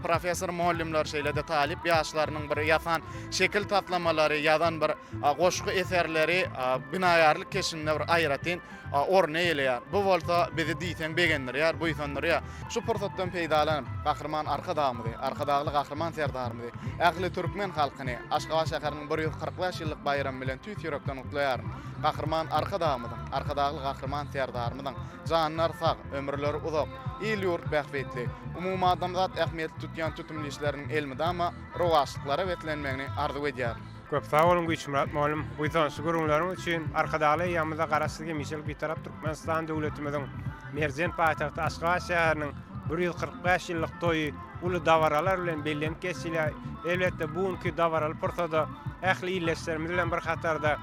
professor-mugallymlary şeýle-de talyp ýaşlarynyň bir ýasan şekil taslamalary, ýazan bir goşgy eserleri binagärlik keşbinde bir aýratyn orun eýeleýär. Bu bolsa bizi diýseň begendirýär, buýsandyrýar. Şu pursatdan peýdalanyp, Gahryman Arkadagymyzy, Arkadagly Gahryman Serdarymyzy, ähli türkmen halkyny Aşgabat şäheriniň 145 ýyllyk baýramy bilen tüýs ýürekden gutlaýaryn. Gahryman Arkadagymyzyň, Arkadagly Gahryman Serdarymyzyň janlary sag, ömürleri uzak, il-ýurt bähbitli, umumadamzat ähmiýetli tutýan tutumly işleriniň elmydama rowaçlyklara beslenmegini arzuw edýärin. Köp sag boluň Güýçmyrat mugallym, buýsançly gürrüňleriňiz üçin. Arkadagly eýýamymyzda Garaşsyz hemişelik Bitarap Türkmenistan döwletimiziň merjen paýtagty Aşgabat şäheriniň 145 ýyllyk toýy uly dabaralar bilen bellenip geçilýär. Elbetde, bu günki dabaraly pursada ähli ildeşlerimiz bilen bir hatarda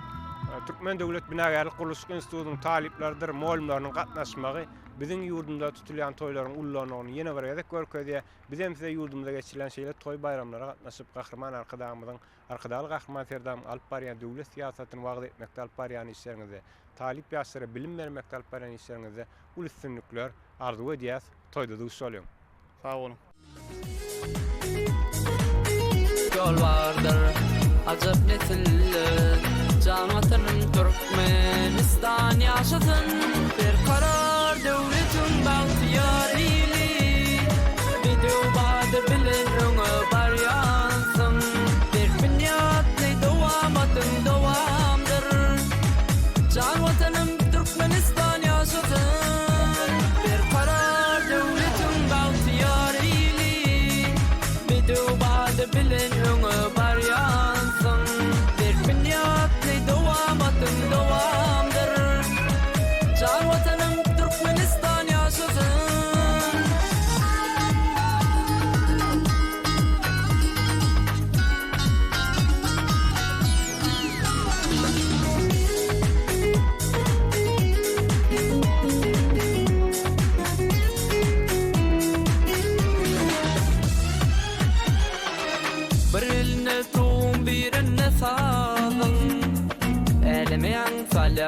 Türkmen döwlet binagärlik gurluşyk institutynyň talyplarydyr mugallymlarynyň gatnaşmagy biziň ýurdumyzda tutulýan toýlaryň ululandygyny ýene bir gezek görkezýär. Biz hem size ýurdumyzda geçirilýän şeýle toý-baýramlara gatnaşyp, Gahryman Arkadagymyzyň, Arkadagly Gahryman Serdarymyzyň alyp barýan döwlet syýasatyny wagyz etmekde alyp barýan işleriňizde, talyp ýaşlara bilim bermekde alyp barýan işleriňizde uly üstünlikler arzuw edýäs. Toýda duşalyň! Sag boluň! Ýol bardyr ajap nesilde Jan Watanym Türkmenistan ýaşasyn Berkarar döwletiň bagtyýar ili Bedew bady bilen öňe barýansyň Berk binýatly dowamatyň dowamdyr Jan Watanym Türkmenistan ýaşasyn Berkarar döwletiň bagtyýar ili.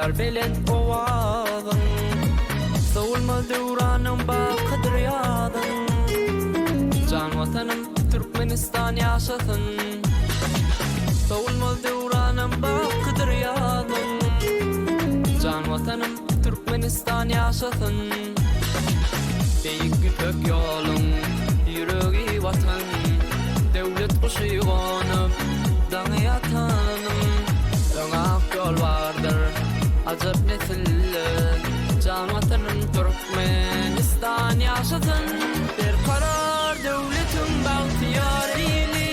Ýaňlanýar belent owazyň. Sowulmaz döwranyň bakydyr ýazyň. Jan Watanym Türkmenistan ýaşasyn. Sowulmaz döwranyň bakydyr ýazyň. Jan Watanym Türkmenistan ýaşasyn. Beýik Ýüpek ýoluň ýüregi Watan. Döwlet guşy gonup daňy atanym. Öňe ak ýol bardyr ajap nesiller. Jan Watanym Türkmenistan ýaşasyn. Berkarar döwletiň bagtyýar ili.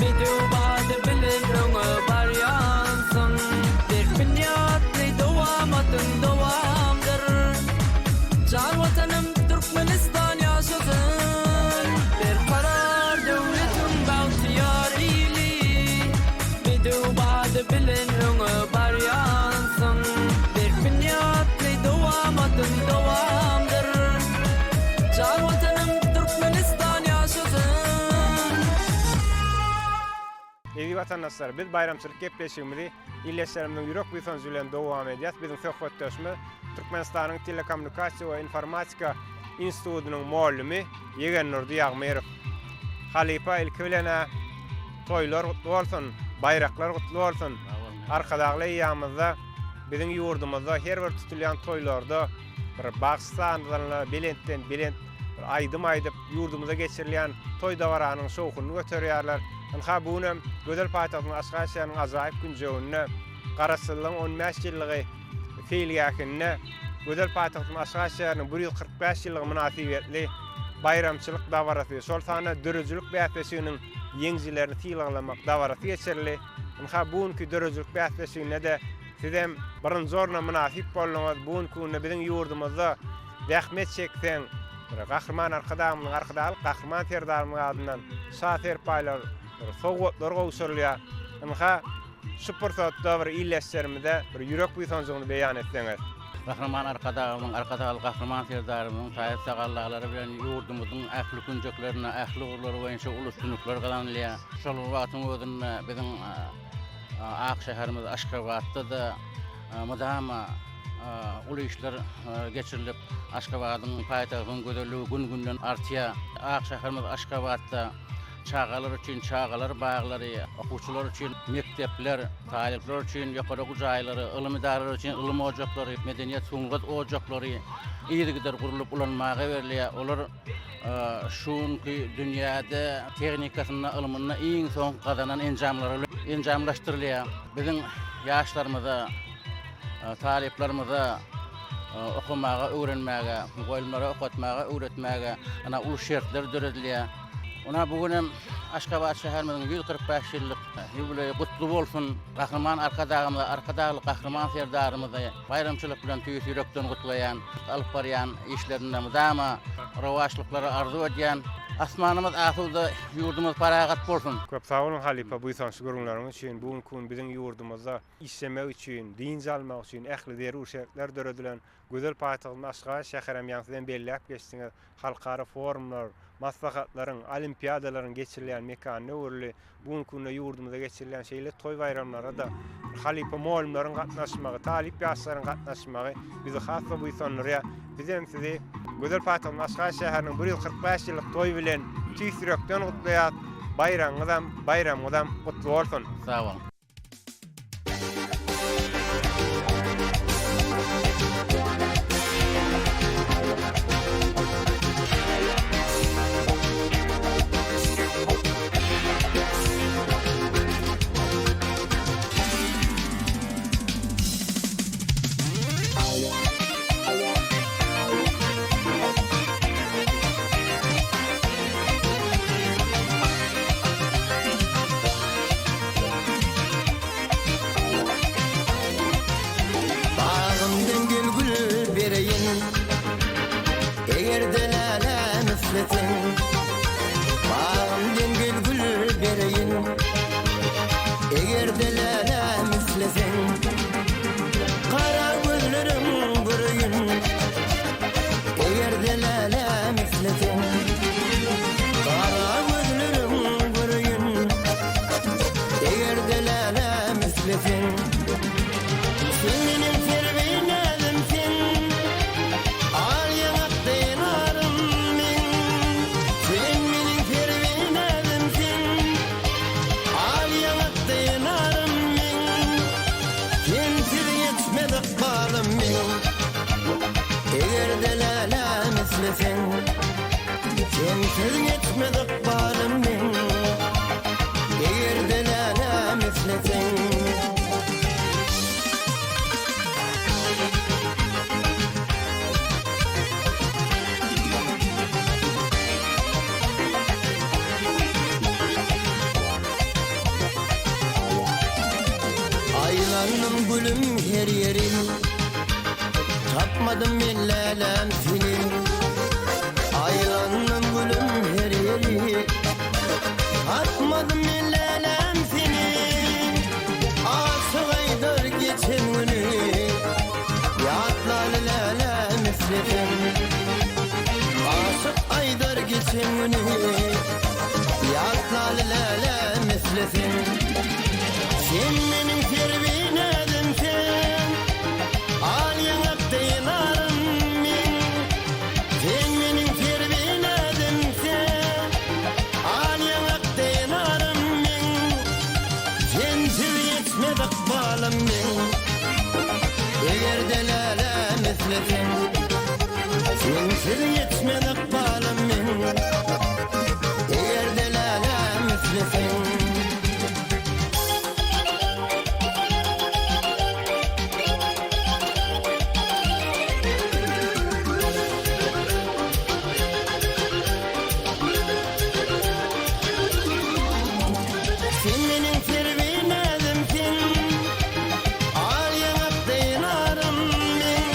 Bedew bady bilen öňe barýansyň. Berk binýatly dowamatyň dowamdyr. Jan Watanym Türkmenistan ýaşasyn. Berkarar döwletiň bagtyýar ili. Bedew bady bilen öňe barýansyň. Berk binýatly dowamatyň dowamdyr. Jan Watanym Türkmenistan ýaşasyn. Eziz watandaşlar, biz baýramçylyk gepleşigimizi ildeşlerimiziň ýürek buýsanjy bilen dowam edýäs. Biziň söhbetdeşimiz Türkmenistanyň Telekommunikasiýa we informatika institutynyň mugallymy Ýegendurdy Ýagmyrow. Halypa, ilki bilen-ä toýlar gutly bolsun, baýraklar gutly bolsun! Arkadagly eýýamymyzda biziň ýurdumyzda her bir tutulýan toýlarda bir bagşy-sazandalar belentden belent bir aýdym aýdyp, ýurdumyzda geçirilýän toý-dabaranyň şowhunyny göterýärler. Ynha, bu günem gözel paýtagtymyz Aşgabat şäheriniň ajaýyp künjeginde Garaşsyzlygyň 15 ýyllygy seýilgähinde gözel paýtagtymyz Aşgabat şäheriniň 145 ýyllygy mynasybetli baýramçylyk dabarasy, şol sanda döredijilik bäsleşiginiň ýeňijilerini sylaglamak dabarasy geçirildi. Ynha, bu günki döredijilik bäsleşiginde-de sizem birinji orna mynasyp bolduňyz. Bu günki günde biziň ýurdumyzda zähmet çekseň, bir Gahryman Arkadagymyzyň, Arkadagly Gahryman Serdarymyzyň adyndan şa serpaýlar, bir sowgatlar gowşurylýar. Ynha, şu pursatda bir ildeşlerimize bir ýürek buýsanjyňyzy beýan etseňiz. Gahryman Arkadagymyzyň, Arkadagly Gahryman Serdarymyzyň taýsyz-tagallalary bilen ýurdumyzyň ähli künjeklerinde, ähli ugurlary boýunça uly üstünlikler gazanylýar. Şol bir wagtyň özünde biziň ak şäherimiz Aşgabatda-da mydama uly işler geçirilip, Aşgabadyň paýtagtynyň gözelligi gün-günden artýar. Ak şäherimiz Aşgabatda çagalar üçin çagalar baglary, okuwçylar üçin mekdepler, talyplar üçin ýokary okuw jaýlary, ylym edaralary üçin ylym ojaklary, medeniýet, sungat ojaklary yzygider gurlup ulanmaga berilýär. Olar şu günki dünýäde tehnikasynda, ylmynda iň soňky gazanan enjamlar bilen enjamlaşdyrylýar. Biziň ýaşlarymyza, talyplarymyza okamaga, öwrenmäge, mugallymlara okatmaga, öwretmäge ana uly şertler döredilýär. Ona bu gün hem Aşgabat şäherimiziň 145 ýyllyk ýubileýi gutly bolsun! Gahryman Arkadagymyzy, Arkadagly Gahryman Serdarymyzy baýramçylyk bilen tüýs ýürekden gutlaýan, alyp barýan işlerinde mydama rowaçlyklary arzuw edýän. Asmanymyz asuda, ýurdumyz parahat bolsun! Köp sag boluň halypa buýsançly gürrüňleriňiz üçin. Bu günki gün biziň ýurdumyzda işlemek üçin, dynç almak üçin ähli zerur şertler döredilen. Gözel paýtagtymyz Aşgabat şäherem ýaňy sizem belläp geçdiňiz, halkara forumlar, maslahatlaryň, olimpiadalaryň geçirilýän mekanyna öwrüldi. Bu günki günde ýurdumyzda geçirilýän şeýle toý-baýramlara-da halypa mugallymlaryň gatnaşmagy, talyp ýaşlaryň gatnaşmagy bizi has-da buýsandyrýar. Bizem sizi gözel paýtagtymyz Aşgabat şäheriniň 145 ýyllyk toýy bilen tüýs ýürekden gutlaýarys. Baýragyňyzam, baýramyňyzam gutly bolsun! Sag boluň! isleseň Sensiz geçmez ykbalym meň Eger-de läläm isleseň. Aýlandym gülüm her ýeri Tapmadym men läläm seni Aýlandym gülüm her ýeri Tapmadym men läläm seni Aşyk aýdar geçen güni Ýatlaly läläm isleseň Aşyk aýdar geçen güni Ýatlaly läläm isleseň Sen meniň serwi näzim sen Al ýaňak deý narym meň Sen meniň serwi näzim sen Al ýaňak deý narym meň Sensiz ýetmez ykbalym meň Eger-de läläm isleseň Sensiz ýetmez ykbalym meň Eger-de läläm isleseň. Sen meniň serwi näzim sen, Al ýaňak deý narym meň.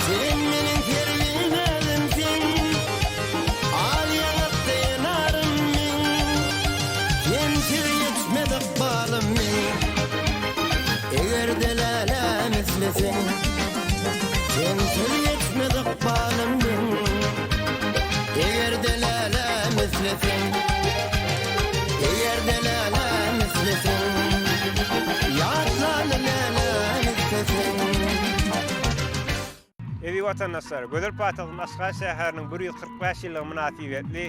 Sen meniň serwi näzim sen, Al ýaňak deý narym meň. Sensiz ýetmez ykbalym meň, Eger-de läläm isleseň. Sensiz ýetmez ykbalym meň, Eger-de läläm isleseň. Eger-de läläm isleseň, Ýatlaly läläm isleseň. Eziz watandaşlar, gözel paýtagtymyz Aşgabat şäheriniň 145 ýyllygy mynasybetli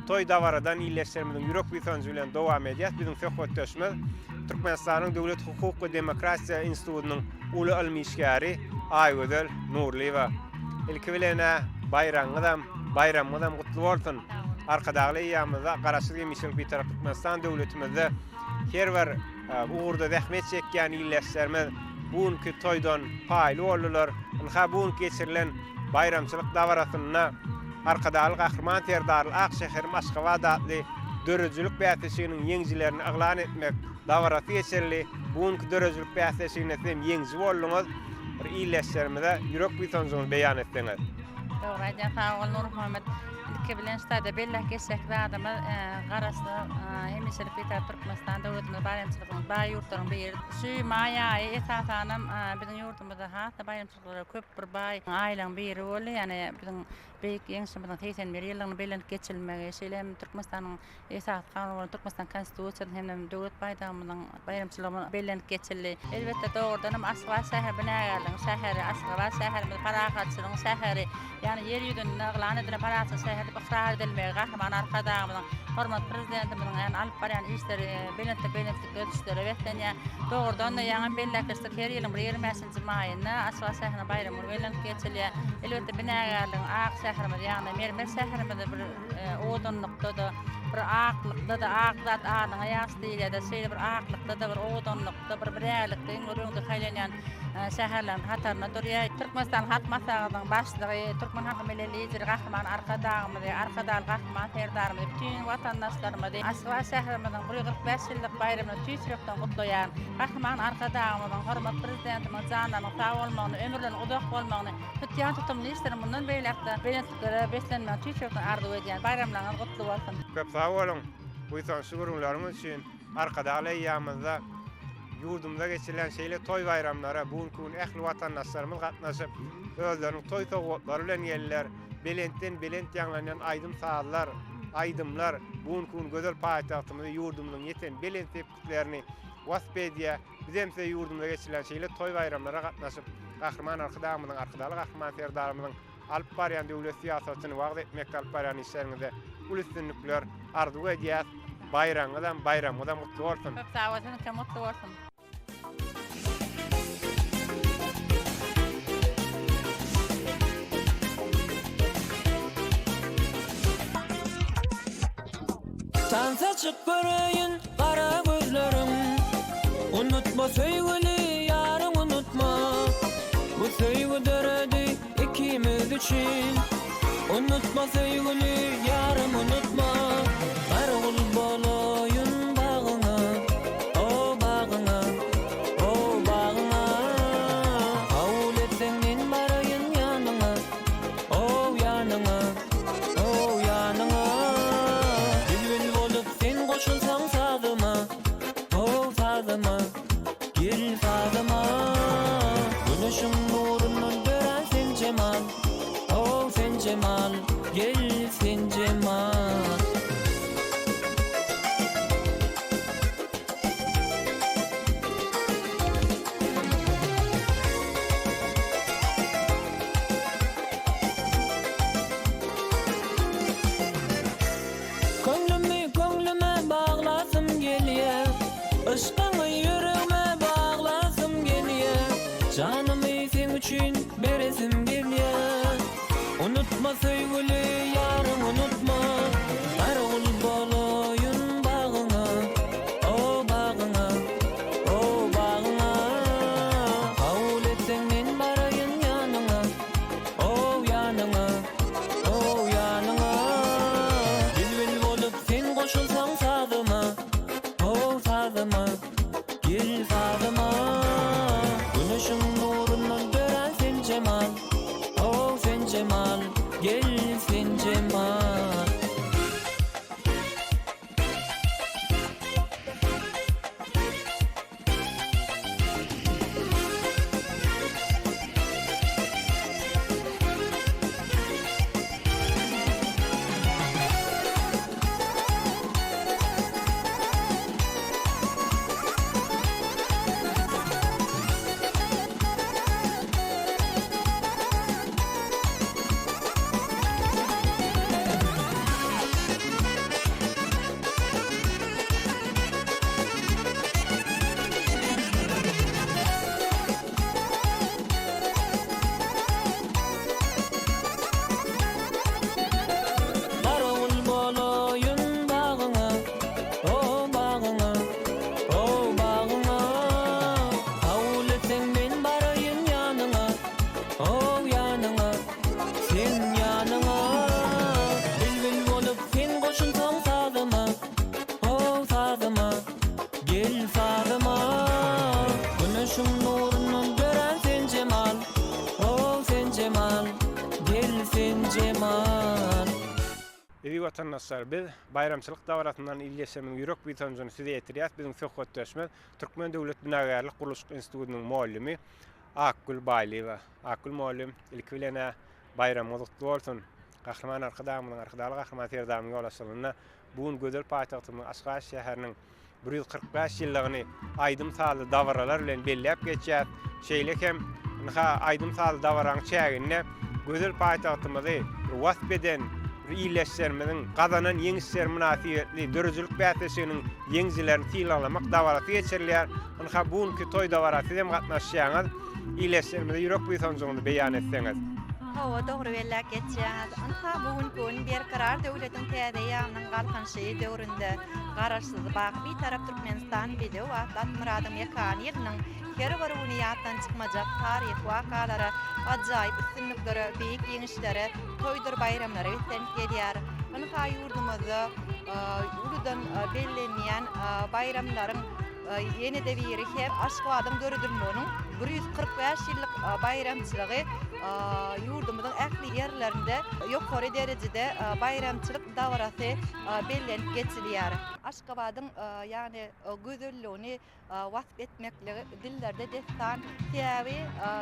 toý dabaradan ildeşlerimiziň ýürek buýsanjy bilen dowam edýär. Biziň söhbetdeşimiz Türkmenistanyň Döwlet hukuk we demokratiýa institutynyň uly ylmy işgäri Aýgözel Nurlyýewa. Ilki bilen-ä baýragyňyzam, baýramyňyzam gutly bolsun! Arkadagly eýýamymyzda, Garaşsyz hemişelik Bitarap Türkmenistan döwletimizde her bir ugurda zähmet çekýän ildeşlerimiz bu günki toýdan paýly boldular. Ynha, bu günki geçirilen baýramçylyk dabarasynda Arkadagly Gahryman Serdarly ak şäherim Aşgabat atly döredijilik bäsleşiginiň ýeňijilerini yglan etmek dabarasy geçirildi. Bu günki döredijilik bäsleşiginde siz hem ýeňiji bolduňyz. Bir ildeşlerimize ýürek buýsanjyňyzy beýan etseňiz. Dogry aýdýaň, sag bol Nurmuhammet. Ilki bilen şu taýda belläp geçjek zadymyz, Garaşsyz, hemişelik Bitarap Türkmenistan döwletimiz baýramçylygyň baý ýurtlaryň biri. Şu maý aýy esasanam biziň ýurdumyzda has-da baýramçylyklara köp bir baý aýlaryň biri boldy. Ýagny biziň Beýik Ýeňşimiziň 81 ýyllygyny bellenip geçilmegi, şeýle hem Türkmenistanyň Esasy Kanuny bolan Türkmenistan Konstitusiýasynyň hem-de Döwlet baýdagymyzyň baýramçylygy bellenip geçildi. Elbetde, dogrudan hem Aşgabat şäheri binagärligiň şäheri, Aşgabat şäherimiz parahatçylygyň şäheri, ýagny Ýer ýüzünde yglan edilen parahatçylyk şäheri diýip ykrar edilmegi Gahryman Arkadagymyzyň, hormatly Prezidentimiziň ýagny alyp barýan işleri belentden-belentlikli ösüşlere beslenýär. Dogrudan-da, ýaňam belläp geçdik, her ýylyň bir 25-nji maýynda Aşgabat şäheriniň baýramy güni bellenip geçilýär. Elbetde, binagärligiň ak şäherimiz, ýagny mermer şäherimizi bir owadanlykda-da, bir aklykda-da, ak zat adyňa ýagşy diýilýär-de, şeýle bir aklykda-da, bir owadanlykda, bir birärlikde iň bir öňde saýlanýan şäherleriň hatarynda durýar. Türkmenistan Halk Maslahatynyň Başlygy, türkmen halkynyň Milli Lideri Gahryman Arkadagymyzy, Arkadagly Gahryman Serdarymyzy, bütin watandaşlarymyzy Aşgabat şäherimiziň 145 ýyllyk baýramyny tüýs ýürekden gutlaýaryn. Gahryman Arkadagymyzyň, hormatly Prezidentimiziň janlarynyň sag bolmagyny, ömürleriniň uzak bolmagyny, tutýan tutumly işleriň mundan beýläk-de belentliklere beslenmegini tüýs ýürekden arzuw edýän. Baýramlaryňyz gutly bolsun! Köp sag boluň, buýsançly gürrüňleriňiz üçin! Arkadagly eýýamymyzda ýurdumyzda geçirilýän şeýle toý-baýramlara bu günki gün ähli watandaşlarymyz gatnaşyp, özleriniň toý sowgatlary bilen geldiler. Belentden-belent ýaňlanýan aýdym-sazlar, aýdymlar bu günki gün gözel paýtagtymyzy, ýurdumyzyň ýeten belent sepgitlerini wasp edýär. Biz hem size ýurdumyzda geçirilýän şeýle toý-baýramlara gatnaşyp, Gahryman Arkadagymyzyň, Arkadagly Gahryman Serdarymyzyň alyp barýan döwlet syýasatyny wagyz etmekde alyp barýan işleriňizde uly üstünlikler arzuw edýäs. Baýragyňyzam, baýramyňyzam gutly bolsun! Köp sag bol, siziňkem gutly bolsun! Tansa çyk göreýin gara gözleriň Unutma söýgüli ýaryň unutma Bu söýgi döredi ikimiz üçin Unutma söýgüli ýarym unutma Garagul bolaýyn bagyňa O bagyňa O bagyňa Kabul etseň men baraýyn ýanyňa O ýanyňa O ýanyňa Bilbil bolup sen goşulsaň sazyma O sazyma Gel sazyma Güneşiň nurundan dörän sen jemal O sen jemal Gel sen jemal. Köňlümi köňlüme baglasym gelýär Yşkyňy ýüregime baglasym gelýär Janymy seň üçin beresim gelýär Unutma söýgüli ýaryň unutma Garagul bolaýyn bagyňa O bagyňa O bagyňa Kabul etseň men baraýyn ýanyňa O ýanyňa O ýanyňa Bilbil bolup sen goşulsaň sazyma O sazyma Gel sazyma Güneşiň nurundan dörän sen jemal O sen jemal Gel sen jemal. Garawul bolaýyn bagyňa, o bagyňa, o bagyňa. Kabul etseň men baraýyn ýanyňa, o ýanyňa, seň ýanyňa. Bilbil bolup sen goşulsaň sazyma, o sazyma, gel sazyma. Güneşiň nurundan dörän sen jemal, o sen jemal, gel sen jemal. Eziz watandaşlar, biz baýramçylyk dabarasyndan ildeşlerimiziň ýürek buýsanjyny size ýetirýäris. Biziň söhbetdeşimiz Türkmen döwlet binagärlik-gurluşyk institutynyň mugallymy Akgül Baýlyýewa. Akgül mugallym, ilki bilen-ä baýramyňyz gutly bolsun! Gahryman Arkadagymyzyň, Arkadagly Gahryman Serdarymyzyň ýolbaşçylygynda bu gün gözel paýtagtymyzyň Aşgabat şäheriniň 145 ýyllygyny aýdym-sazly dabaralar bilen belläp geçýäris. Şeýle hem, ynha, aýdym-sazly dabaranyň çäginde gözel paýtagtymyzy wasp eden ildeşlerimiziň gazanan ýeňişleri mynasybetli döredijilik bäsleşiginiň ýeňijilerini sylaglamak dabarasy geçirilýär. Ynha, bu günki toý-dabara siz hem gatnaşýaňyz. Ildeşlerimize ýürek buýsanjyňyzy beýan etseňiz. Hawa, dogry belläp geçýäňiz. Ynha, bu günki gün Berkarar döwletiň täze eýýamynyň Galkynyşy döwründe Garaşsyz, baky Bitarap Türkmenistan bedew atly at-myradyň mekany ýylynyň her bir güni ýatdan çykmajak taryhy wakalara, ajaýyp üstünliklere, beýik ýeňişlere, toýdur baýramlara beslenip gelýär. Ynha, ýurdumyzda uludan bellenýän baýramlaryň ýene-de biri hem Aşgabadyň döredilmeginiň 145 ýyllyk baýramçylygy ýurdumyzyň ähli ýerlerinde ýokary derejede baýramçylyk dabarasy bellenip geçilýär. Aşgabadyň ýagny gözelligini wasp etmekligi dillerde dessan. Sebäbi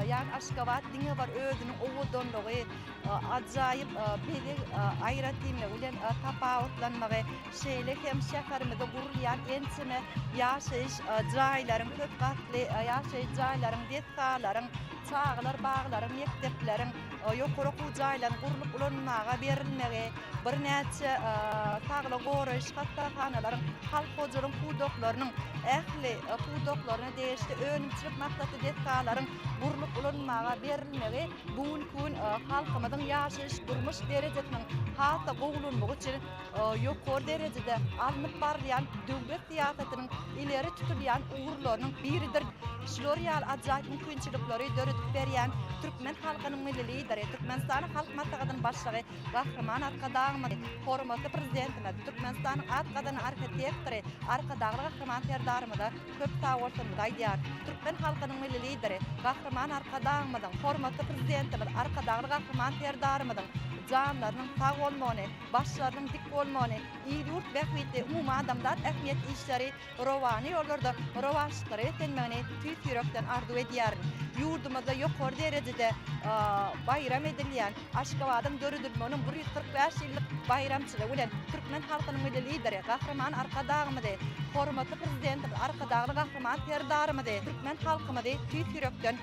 ýagny Aşgabat diňe bir özüniň owadanlygy, ajaýyp bezeg aýratynlygy bilen tapawutlanmagy, şeýle hem şäherimizde gurulýan ençeme ýaşaýyş jaýlaryň, köp gatly ýaşaýyş jaýlaryň, desgalaryň. çagalar baglaryň, mekdepleriň, ýokary okuw jaýlaryň gurlup ulanylmaga berilmegi, birnäçe saglygy goraýyş hassahanalaryň, halk hojalygyň pudaklarynyň ähli pudaklaryna degişli önümçilik maksatly desgalaryň gurlup ulanylmaga berilmegi bu günki gün halkymyzyň ýaşaýyş-durmuş derejesiniň has-da gowulanmagy üçin ýokary derejede alnyp barylýan döwlet syýasatynyň ileri tutulýan ugurlarynyň biridir. Şular ýaly ajaýyp mümkinçilikleri döredip berýän türkmen halkynyň Milli Lideri, Türkmenistanyň Halk Maslahatynyň Başlygy Gahryman Arkadagymyz, hormatly Prezidentimiz, Türkmenistanyň at gazanan arhitektory Arkadagly Gahryman Serdarymyza köp sagbolsunymyzy aýdýarys. Türkmen halkynyň Milli Lideri Gahryman Arkadagymyzyň, hormatly Prezidentimiz Arkadagly Gahryman Serdarymyzyň janlarynyň sag bolmagyny, başlarynyň dik bolmagyny, il-ýurt bähbitli umumadamzat ähmiýetli işleri rowana ýollarda rowaçlyklara beslenmegini tüýs ýürekden arzuw edýärin. Ýurdumyzda ýokary derejede baýram edilýän Aşgabadyň döredilmeginiň 145 ýyllyk baýramçylygy bilen türkmen halkynyň Milli Lideri Gahryman Arkadagymyzy, hormatly Prezidentimiz Arkadagly Gahryman Serdarymyzy, türkmen halkymyzy tüýs ýürekden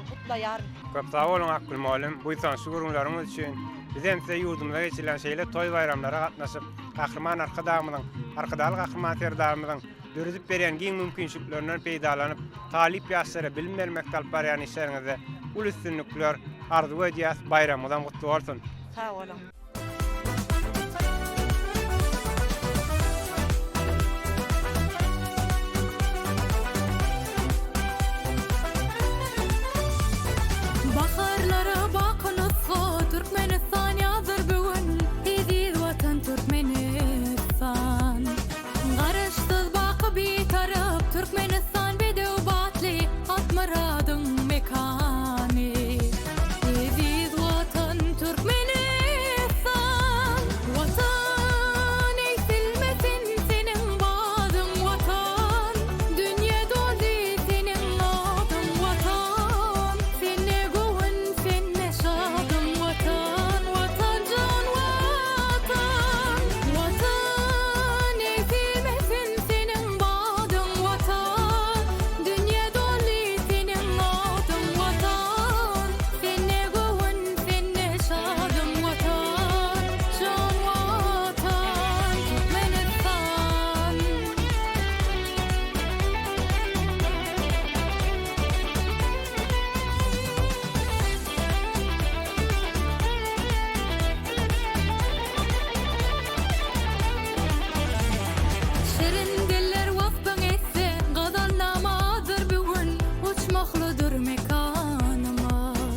gutlaýaryn. Köp sag boluň Akgül mugallym, buýsançly gürrüňleriňiz üçin. Biz hem size ýurdumyzda geçirilýän şeýle toý-baýramlara gatnaşyp, Gahryman Arkadagymyzyň, Arkadagly Gahryman Serdarymyzyň döredip berýän giň mümkinçiliklerinden peýdalanyp, talyp ýaşlara bilim bermekde alyp barýan işleriňizde uly üstünlikler arzuw edýäs, baýramyňyzam gutly bolsun! Sag boluň! Baharlara baky nusga Türkmenistan ýazyr bu gün Eziz Watan Türkmenistan. Garaşsyz baky Bitarap Türkmenistan bedew batly At myradyň mekany. Eziz Watan Türkmenistan. Watan egsilmesin seniň badyň Watan. Dünýe doldy seniň adyň Watan. Sende göwün sende şadyň Watan Watan jan Watan. Watan egsilmesin seniň badyň Watan. Dünýe doldy seniň adyň Watan. Sende göwün sende şadyň Watan. Jan Watan Türkmenistan. Şirin diller waspyň etse, Gazalnamadyr bu gün, Uçmahlydyr mekanymyz.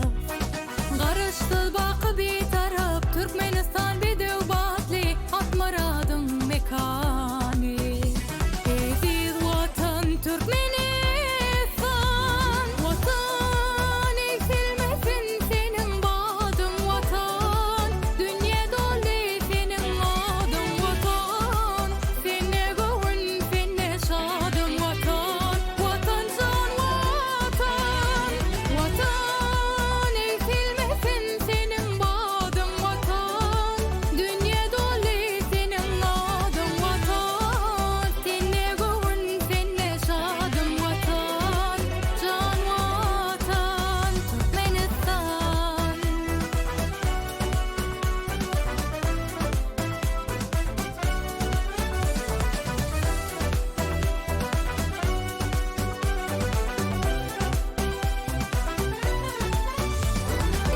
Garaşsyz baky Bitarap Türkmenistan bedew batly At myradyň mekany. Eziz Watan Türkmenistan. Watan egsilmesin seniň badyň Watan. Dünýe doldy seniň adyň Watan. Sende göwün sende şadyň Watan. Watan jan Watan. Watan egsilmesin seniň badyň Watan. Dünýe doly seniň adyň Watan. Sende göwün sende şadyň Watan. Jan Watan Türkmenistan.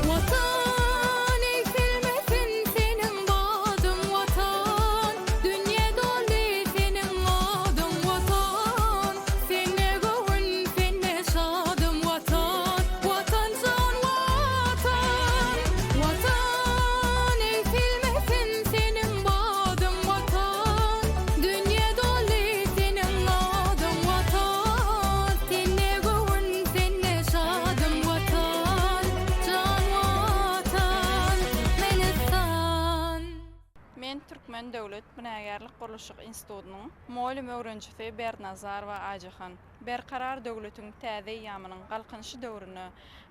Watan egsilmesin seniň badyň Watan Dünýe doldy seniň adyň Watan Sende göwün sende şadym Watan Watan jan Watan Watan egsilmesin seniň badyň Watan Dünýe doldy seniň adyň Watan Sende göwün sende şadym Watan Jan Watan Türkmenistan. Men Türkmen döwlet binagärlik-gurluşyk institutynyň mugallym öwrenijisi Bernazarowa Aýjahan. Berkarar döwletiň täze eýýamynyň Galkynyşy döwründe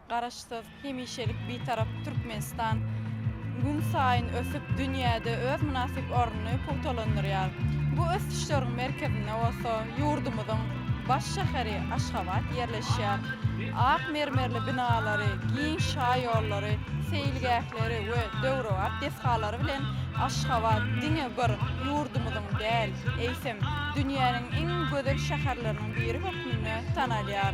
Garaşsyz, hemişelik Bitarap Türkmenistan günsaýyn ösüp, dünýäde öz mynasyp ornuny pugtalandyrýar. Bu ösüşleriň merkezinde bolsa ýurdumyzyň. baş şäheri Aşgabat ýerleşýär. Ak mermerli binalary, giň şaýollary, seýilgähleri we döwrebap desgalary bilen Aşgabat diňe bir ýurdumyzyň däl, eýsem, dünýäniň iň gözel şäherleriniň biri hökmünde tanalýar.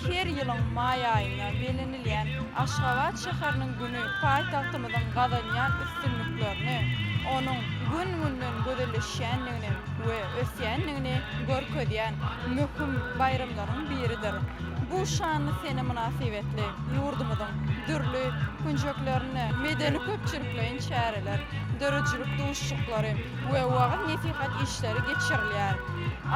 Her ýylyň maý aýynda bellenilýän Aşgabat şäheriniň güni paýtagtymyzyň gazanýan üstünliklerini, onuň gün-günden gözelleşýändigini we ösýändigini görkezýän möhüm baýramlaryň biridir. Bu şanly sene mynasybetli ýurdumyzyň dürli künjeklerinde medeni-köpçülikleýin çäreler, döredijilik duşuşyklary we wagyz-nesihat işleri geçirilýär.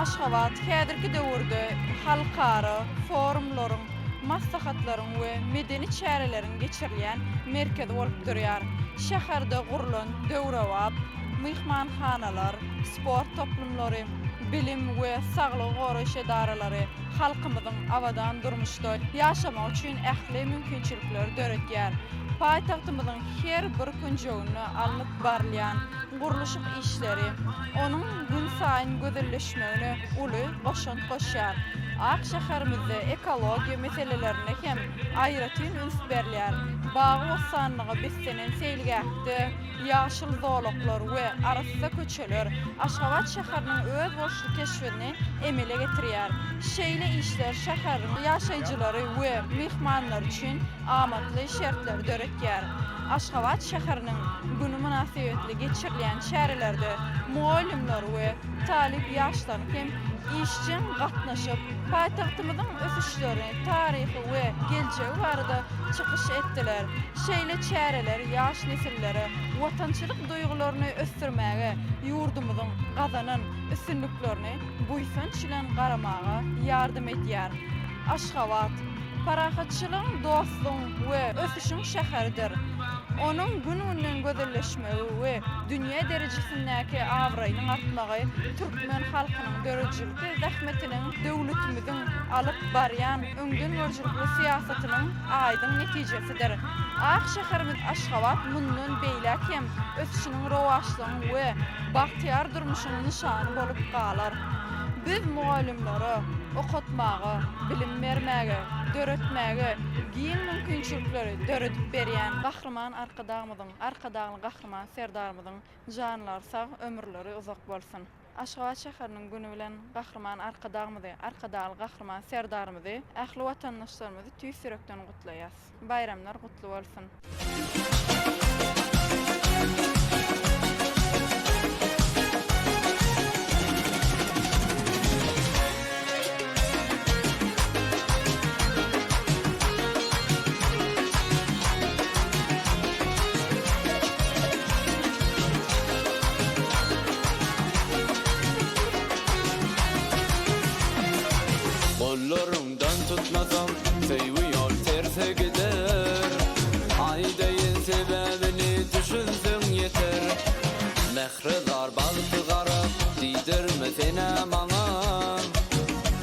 Aşgabat häzirki döwürde halkara forumlaryň, maslahatlaryň we medeni çäreleriň geçirilýän merkezi bolup durýar. Şäherde gurlan döwrebap myhmanhanalar, sport toplumlary, bilim we saglygy goraýyş edaralary halkymyzyň abadan durmuşda ýaşamagy üçin ähli mümkinçilikleri döredýär. Paýtagtymyzyň her bir künjeginde alnyp barylýan gurluşyk işleri onuň günsaýyn gözelleşmegine uly goşant goşýar. Ak şäherimizde ekologiýa meselelerine hem aýratyn üns berilýär. Bagy-bossanlyga beslenen seýilgähde ýaşyl zolaklar we arassa köçeler Aşgabat şäheriniň özboluşly keşbini emele getirýär. Şeýle işler şäheriň ýaşaýjylary we myhmanlary üçin amatly şertleri döretýär. Aşgabat şäheriniň güni mynasybetli geçirilýän çärelerde mugallymlar we talyp ýaşlar hem işjeň gatnaşyp, paýtagtymyzyň ösüşleri, taryhy we geljegi barada çykyş etdiler. Şeýle çäreler ýaş nesillere watançylyk duýgularyny ösdürmäge, ýurdumyzyň gazanan üstünliklerini buýsanç bilen garamaga ýardam edýär. Aşgabat, parahatçylygyň, dostlugyň we ösüşiň şäheridir. Onuň gün-günden gözelleşmegi we dünýä derejesindäki abraýynyň artmagy türkmen halkynyň döredijilikli zähmetiniň, döwletimiziň alyp barýan öňdengörüjilikli syýasatynyň aýdyň netijesidir. Ak şäherimiz Aşgabat mundan beýläk hem ösüşiniň, rowaçlygyň we bagtyýar durmuşyň nyşany bolup galar. Biz mugallymlara okatmaga, bilim bermäge, döretmäge giň mümkinçilikleri döredip berýän Gahryman Arkadagymyzyň, Arkadagly Gahryman Serdarymyzyň janlary sag, ömürleri uzak bolsun! Aşgabat şäheriniň güni bilen Gahryman Arkadagymyzy, Arkadagly Gahryman Serdarymyzy, ähli watandaşlarymyzy tüýs ýürekden gutlaýas. Baýramlar gutly bolsun! Gollaryňdan tutmasam söýgi ýol terse gider Aýdaýyn sebäbini düşünseň ýeter Mähre zar bagty gara diýdirme senä maňa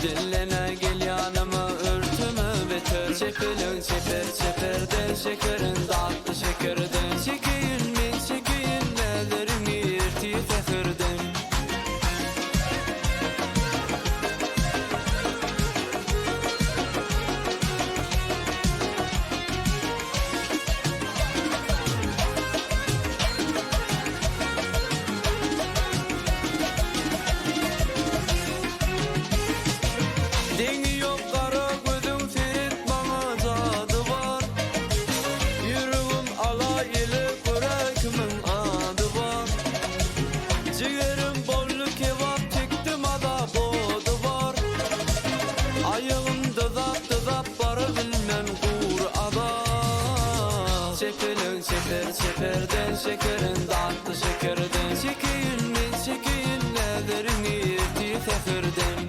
Dillene gel ýanyma örteme beter Çepeliň çeper çeperden şekeriň datly şekerden Çekeýin men çekeýin näzleriňi ertir säherden. Deňi ýok gara gözüň seret maňa jady bar Ýüregim ala ýele görä kimiň ady bar Jigerim boldy kebap çekdim azap ody bar Aýagym dyzap dyzap barabilmen gury azap Çepeliň çeper çeperden şekeriň datly şekerden Çekeýin men çekeýin näzleriňi ertir säherden.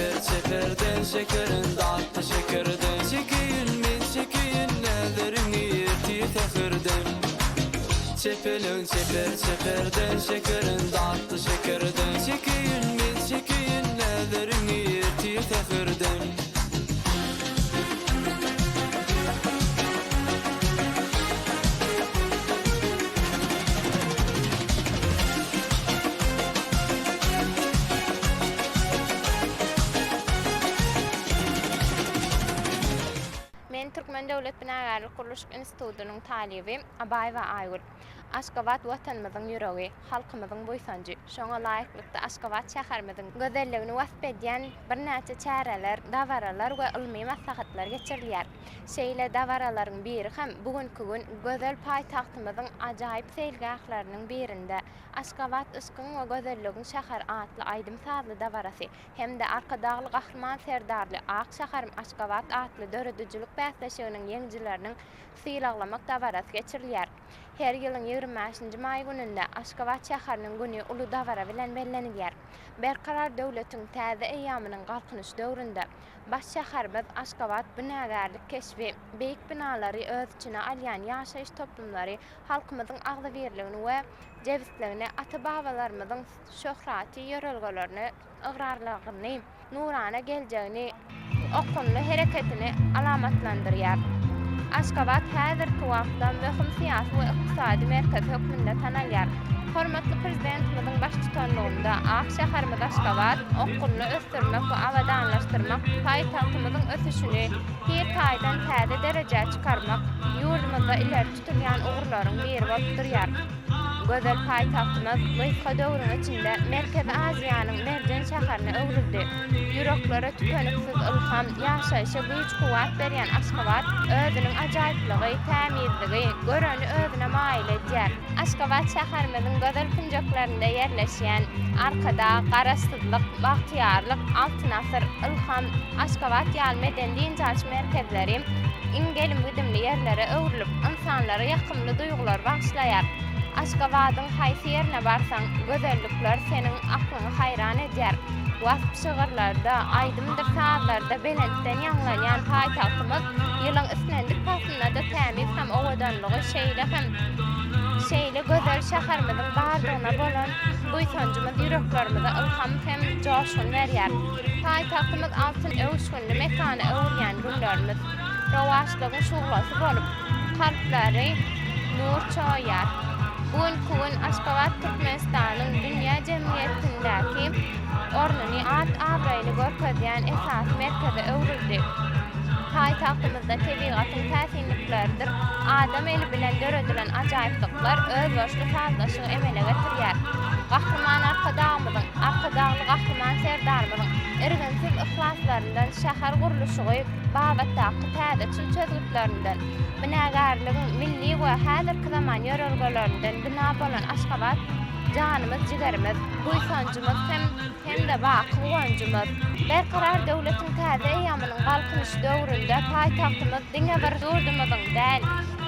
Çeper çeperden şekerin datly şekerden Çekeýin men çekeýin näzeriňi ertir säherden Çepeliň çeper çeperden şekerin datly şekerden Çekeýin men çekeýin näzeriňi ertir säherden. Men Türkmen döwlet binagärlik-gurluşyk institutynyň talyby Abaýewa Aýgül. Aşgabat Watanymyzyň ýüregi, halkymyzyň buýsanjy. Şoňa laýyklykda Aşgabat şäherimiziň gözelligini wasp edýän birnäçe çäreler, dabaralar we ylmy maslahatlar geçirilýär. Şeýle dabaralaryň biri hem bu günki gün gözel paýtagtymyzyň ajaýyp seýilgähleriniň birinde Aşgabat yşkyň we gözelligiň şäheri atly aýdym-sazly dabarasy hem-de Arkadagly Gahryman Serdarly Ak şäherim Aşgabat atly döredijilik bäsleşiginiň ýeňijileriniň sylaglamak dabarasy geçirilýär. Her ýylyň 25-nji maý gününde Aşgabat şäheriniň güni uly dabara bilen bellenilýär. Berkarar döwletiň täze eýýamynyň Galkynyş döwründe baş şäherimiz Aşgabat binagärlik keşbi, beýik binalary öz içine alýan ýaşaýyş toplumlary halkymyzyň agzybirligini we jebisligini, ata-babalarymyzyň şöhratly ýörelgelerine ygrarlygyny, nurana geljegini, okgunly hereketini alamatlandyrýar. Aşgabat häzirki wagtda möhüm syýasy we ykdysady merkez hökmünde tanalýar. Hormatly Prezidentimiziň baştutanlygynda ak şäherimiz Aşgabat okgunly ösdürmek we abadanlaşdyrmak, paýtagtymyzyň ösüşini hil taýdan täze derejä çykarmak ýurdumyzda ileri tutulýan ugurlaryň biri bolup durýar. Gözel paýtagtymyz gysga döwrüň içinde Merkezi Aziýanyň merjen şäherine öwrüldi. Ýüreklere tükeniksiz ylham, ýaşaýşa güýç-kuwwat berýän Aşgabat özüniň ajaýyplygy, tämizligi, göreni özüne maýyl edýär. Aşgabat şäherimiziň gözel künjeklerinde ýerleşýän Arkadag, Garaşsyzlyk, Bagtyýarlyk, Altyn asyr, Ylham, Aşgabat ýaly medeni-dynç alyş merkezleri iň gelim-gidimli ýerlere öwrülip, ynsanlara ýakymly duýgulary bagyşlaýar. Aşgabadyň haýsy ýerine barsaň, gözellikler seniň aklyňy haýran edýär. Wasp şygyrlarda, aýdymdyr sazlarda belentden ýaňlanýan paýtagtymyz ýylyň islendik paslynda-da tämiz hem owadanlygy, şeýle hem şeýle gözel şäherimiziň bardygyna bolan buýsanjymyz ýüreklerimize ylham hem joşgun berýär. Paýtagtymyz altyn öwüşginli mekana öwürýän günlerimiz rowaçlygyň şuglasy bolup, kalplary nur çoýýar. Bu günki gün Aşgabat Türkmenistanyň dünýä jemgyýetindäki ornuny, at-abraýyny görkezýän esasy merkeze öwrüldi. Paýtagtymyzda tebigatyň täsinlikleridir adam eli bilen döredilen ajaýyplyklar özboluşly sazlaşygy emele getirýär. Gahryman Arkadagymyzyň, Arkadagly Gahryman Serdarymyzyň irginsiz yhlaslaryndan şäher gurluşygy babatdaky täzeçil çözgütlerinden, binagärligiň milli we häzirki zaman ýörelgelerinden bina bolan Aşgabat janymyz, jigerimiz, buýsanjymyz hem hem-de baky guwanjymyz. Berkarar döwletiň täze eýýamynyň Galkynyş döwründe paýtagtymyz diňe bir ýurdumyzyň däl,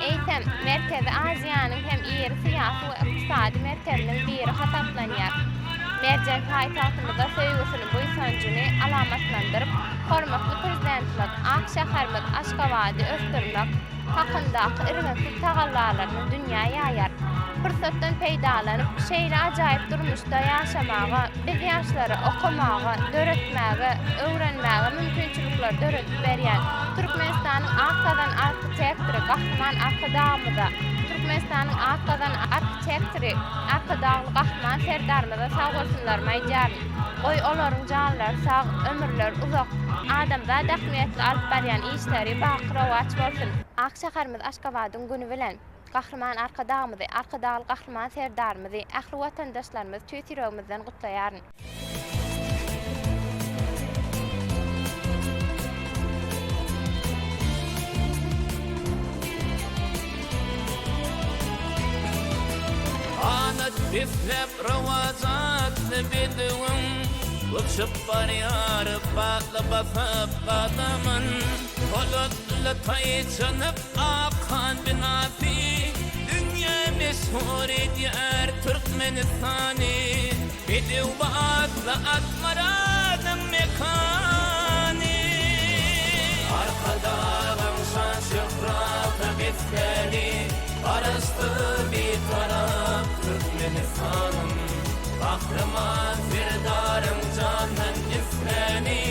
eýsem, Merkezi Aziýanyň hem iri syýasy we ykdysady merkeziniň biri hasaplanýar. Merjen paýtagtymyza söýgüsini, buýsanjyny alamatlandyryp, hormatly Prezidentimiz ak şäherimiz Aşgabady ösdürmek hakyndaky irginsiz tagallalaryny dünýä ýaýar. Pursatdan peýdalanyp, şeýle ajaýyp durmuşda ýaşamaga, biz ýaşlara okamaga, döretmäge, öwrenmäge mümkinçilikleri döredip berýän Türkmenistanyň at gazan arhitektory Gahryman Arkadagymyza, Türkmenistanyň at gazan arhitektory Arkadagly Gahryman Serdarymyza sagbolsunlarymy aýdýaryn. Goý, olaryň janlary sag, ömürleri uzak, adamzat ähmiýetli alyp barýan işleri baky rowaç bolsun! Ak şäherimiz Aşgabadyň güni bilen Gahryman Arkadagymyzy, Arkadagly Gahryman Serdarymyzy, ähli watandaşlarymyzy tüýs ýüregimizden gutlaýaryn. Ganat besläp rowaç atly bedewiň, Uçup barýar batly basyp gadamyn. Polatly taýçanyp Akhan binasy, Dünýä meşhur edýär Türkmenistany. Bedew batly at myradyň mekany. Türkmenistanym Gahryman Serdaryň jandan isläni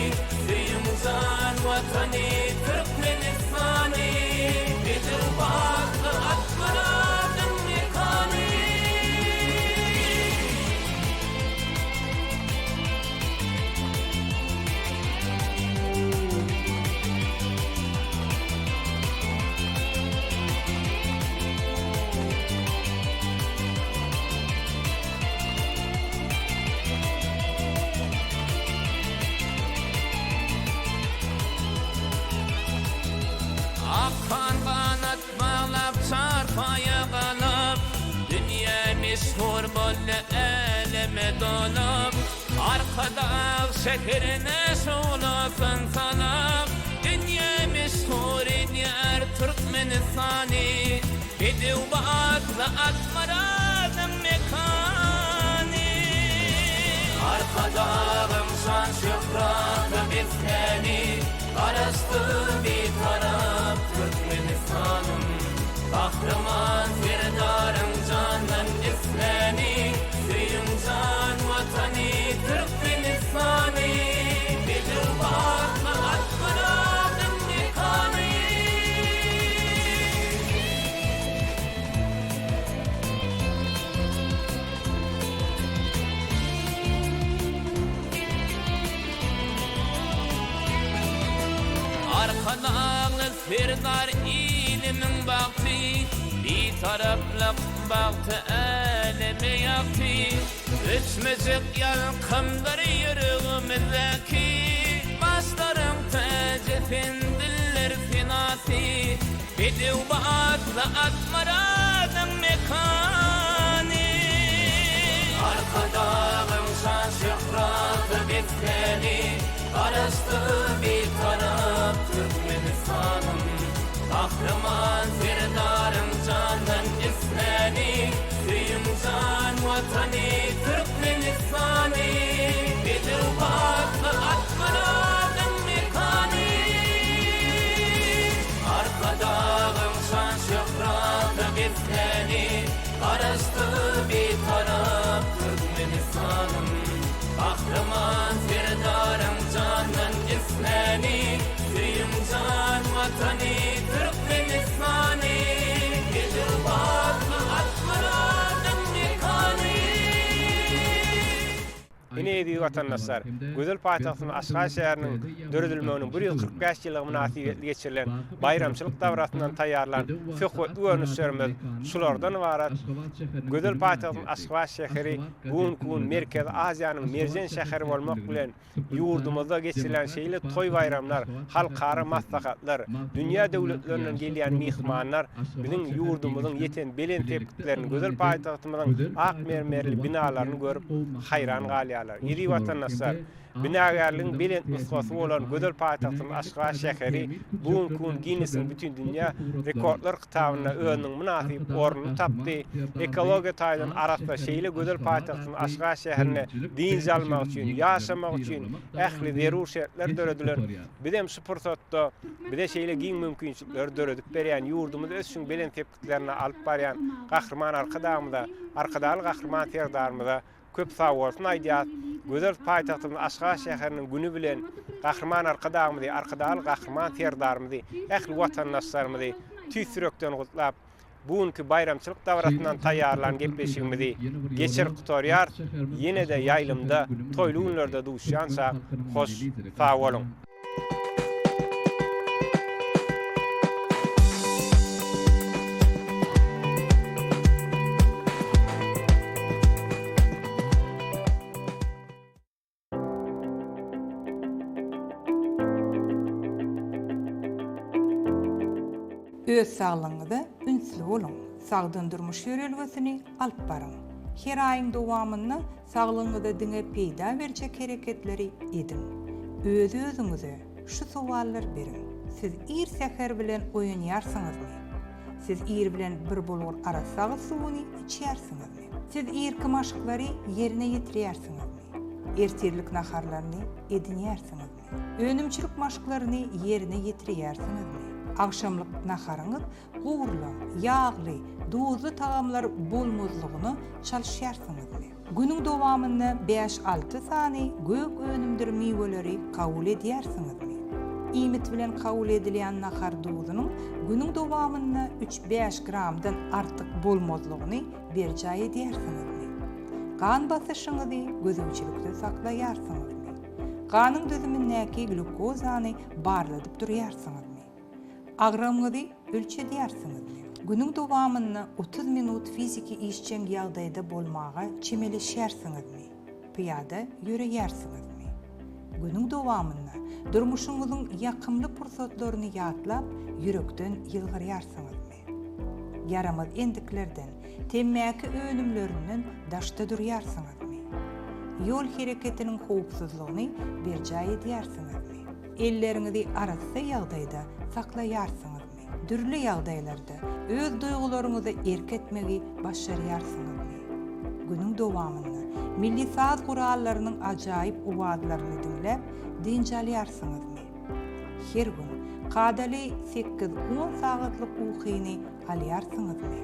Söýüň jan Watany Türkmenistany Bedew batly at myradyň mekany. Akhan ganat baglap çarpaýa galyp, Dünýä meşhur boldy äleme dolup. Arkadag şäherine şuglasyn salyp, Dünýä meşhur edýär Türkmenistany. Bedew batly at myradyň mekany. Arkadagym şan-şöhrata besläni, Garaşsyz, Bitarap Türkmenistanym. Gahryman Serdaryň jandan isläni, Söýüň jan Watany Türkmenistany. Bedew batly at myradyň mekany. Arkadagly Serdar ilimiň bagty, Bitaraplyk bagty äleme ýagty. Öçmejek ýalkymdyr ýüregimizdäki, Başlaryň täji sen, diller senasy. Bedew batly at myradyň mekany. Arkadagyň şan-şöhrata besläni, Garaşsyz, Bitarap Türkmenistanym. Gahryman Serdaryň jandan isläni, Söýüň jan Watany Türkmenistany. Bedew batly at myradyň mekany. Arkadagyň şan-şöhrata besläni, Garaşsyz, Bitarap Türkmenistanym. Gahryman Serdaryň jandan isläni, Söýüň jan Watany Türkmenistany. Bedew batly at myradyň mekany. Ine eziz watandaşlar, gözel paýtagtymyz Aşgabat şäheriniň döredilmeginiň 145 ýyllygy mynasybetli geçirilen baýramçylyk dabarasyndan taýýarlan söhbetli görnüşlerimiz şulardan ybarat. Gözel paýtagtymyz Aşgabat şäheri bu günki gün Merkezi Aziýanyň merjen şäheri bolmak bilen, ýurdumyzda geçirilýän şeýle toý-baýramlar, halkara maslahatlar, dünýä döwletlerinden gelýän myhmanlar biziň ýurdumyzyň ýeten belent sepgitlerini, gözel paýtagtymyzyň ak mermerli binalaryny görüp haýran galýarlar. Eziz watandaşlar, binagärligiň belent nusgasy bolan gözel paýtagtymyz Aşgabat şäheri bu günki gün Ginnesiň Bütindünýä rekordlar kitabynda özüniň mynasyp ornuny tapdy. Ekologiýa taýdan arassa şeýle gözel paýtagtymyz Aşgabat şäherinde dynç almak üçin, ýaşamak üçin ähli zerur şertler döredilen. Bizem şu pursatda bize şeýle giň mümkinçilikleri döredip berýän, ýurdumyzy ösüşiň belent sepgitlerine alyp barýan Gahryman Arkadagymyza, Arkadagly Gahryman Serdarymyza Köp sagbolsun aýdýas. Gözel paýtagtymyz Aşgabat şäheriniň güni bilen Gahryman Arkadagymyzy, Arkadagly Gahryman Serdarymyzy, ähli watandaşlarymyzy tüýs ýürekden gutlap, bu günki baýramçylyk dabarasyndan taýýarlan gepleşigimizi geçirip gutarýarys. Ýene-de ýaýlymda, toýly günlerde duşýançak, hoş sag boluň! Öz saglygyňyza ünsli boluň, sagdyn durmuş ýörelgesini alyp baryň. Her aýyň dowamynda Saglygyňyza diňe peýda berjek hereketleri ediň. Öz-özüňize şu sowallary beriň, Siz ir säher bilen oýanýarsyňyzmy? Siz ir bilen bir bulgur arassa agyz suwuny içýärsiňizmi? Siz irki maşklary ýerine ýetirýärsiňizmi? Ertirlik naharlaryny edinýärsiňizmi? Önümçilik maşklaryny ýerine ýetirýärsiňizmi? Agşamlyk naharyňyz gowrulan, ýagly, duzly tagamlar bolmazlygyna çalyşýarsyňyzmy? Günüň dowamynda bäş-alty sany gök önümdir miweleri kabul edýärsiňizmi? Iýmit bilen kabul edilýän nahar duzunyň günüň dowamynda üç-bäş gramdan artyk bolmazlygyny berjaý edýärsiňizmi? Gan basyşyňyzy gözegçilikde saklaýarsyňyzmy? Ganyň düzümindäki glýukozany barladyp durýarsyňyzmy? Agramyňyzy ölçedýärsiňizmi? Günüň dowamynda 30 minut fiziki işjeň ýagdaýda bolmaga çemeleşýärsiňizmi? Pyýada ýöreýärsiňizmi? Günüň dowamynda durmuşyňyzyň ýakymly pursatlaryny ýatlap, ýürekden ýylgyrýarsyňyzmy? Ýaramaz endiklerden, temmäki önümlerinden daşda durýarsyňyzmy? Ýol hereketiniň howpsuzlygyny berjaý edýärsiňizmi? Elleriňizi arassa ýagdaýda saklaýarsyňyzmy? Dürli ýagdaýlarda öz duýgularyňyza erk etmegi başarýarsyňyzmy? Günüň dowamynda milli saz gurallarynyň ajaýyp owazlaryny diňläp, dynç alýarsyňyzmy? Her gün kadaly sekiz-on sagatlyk ukyny alýarsyňyzmy?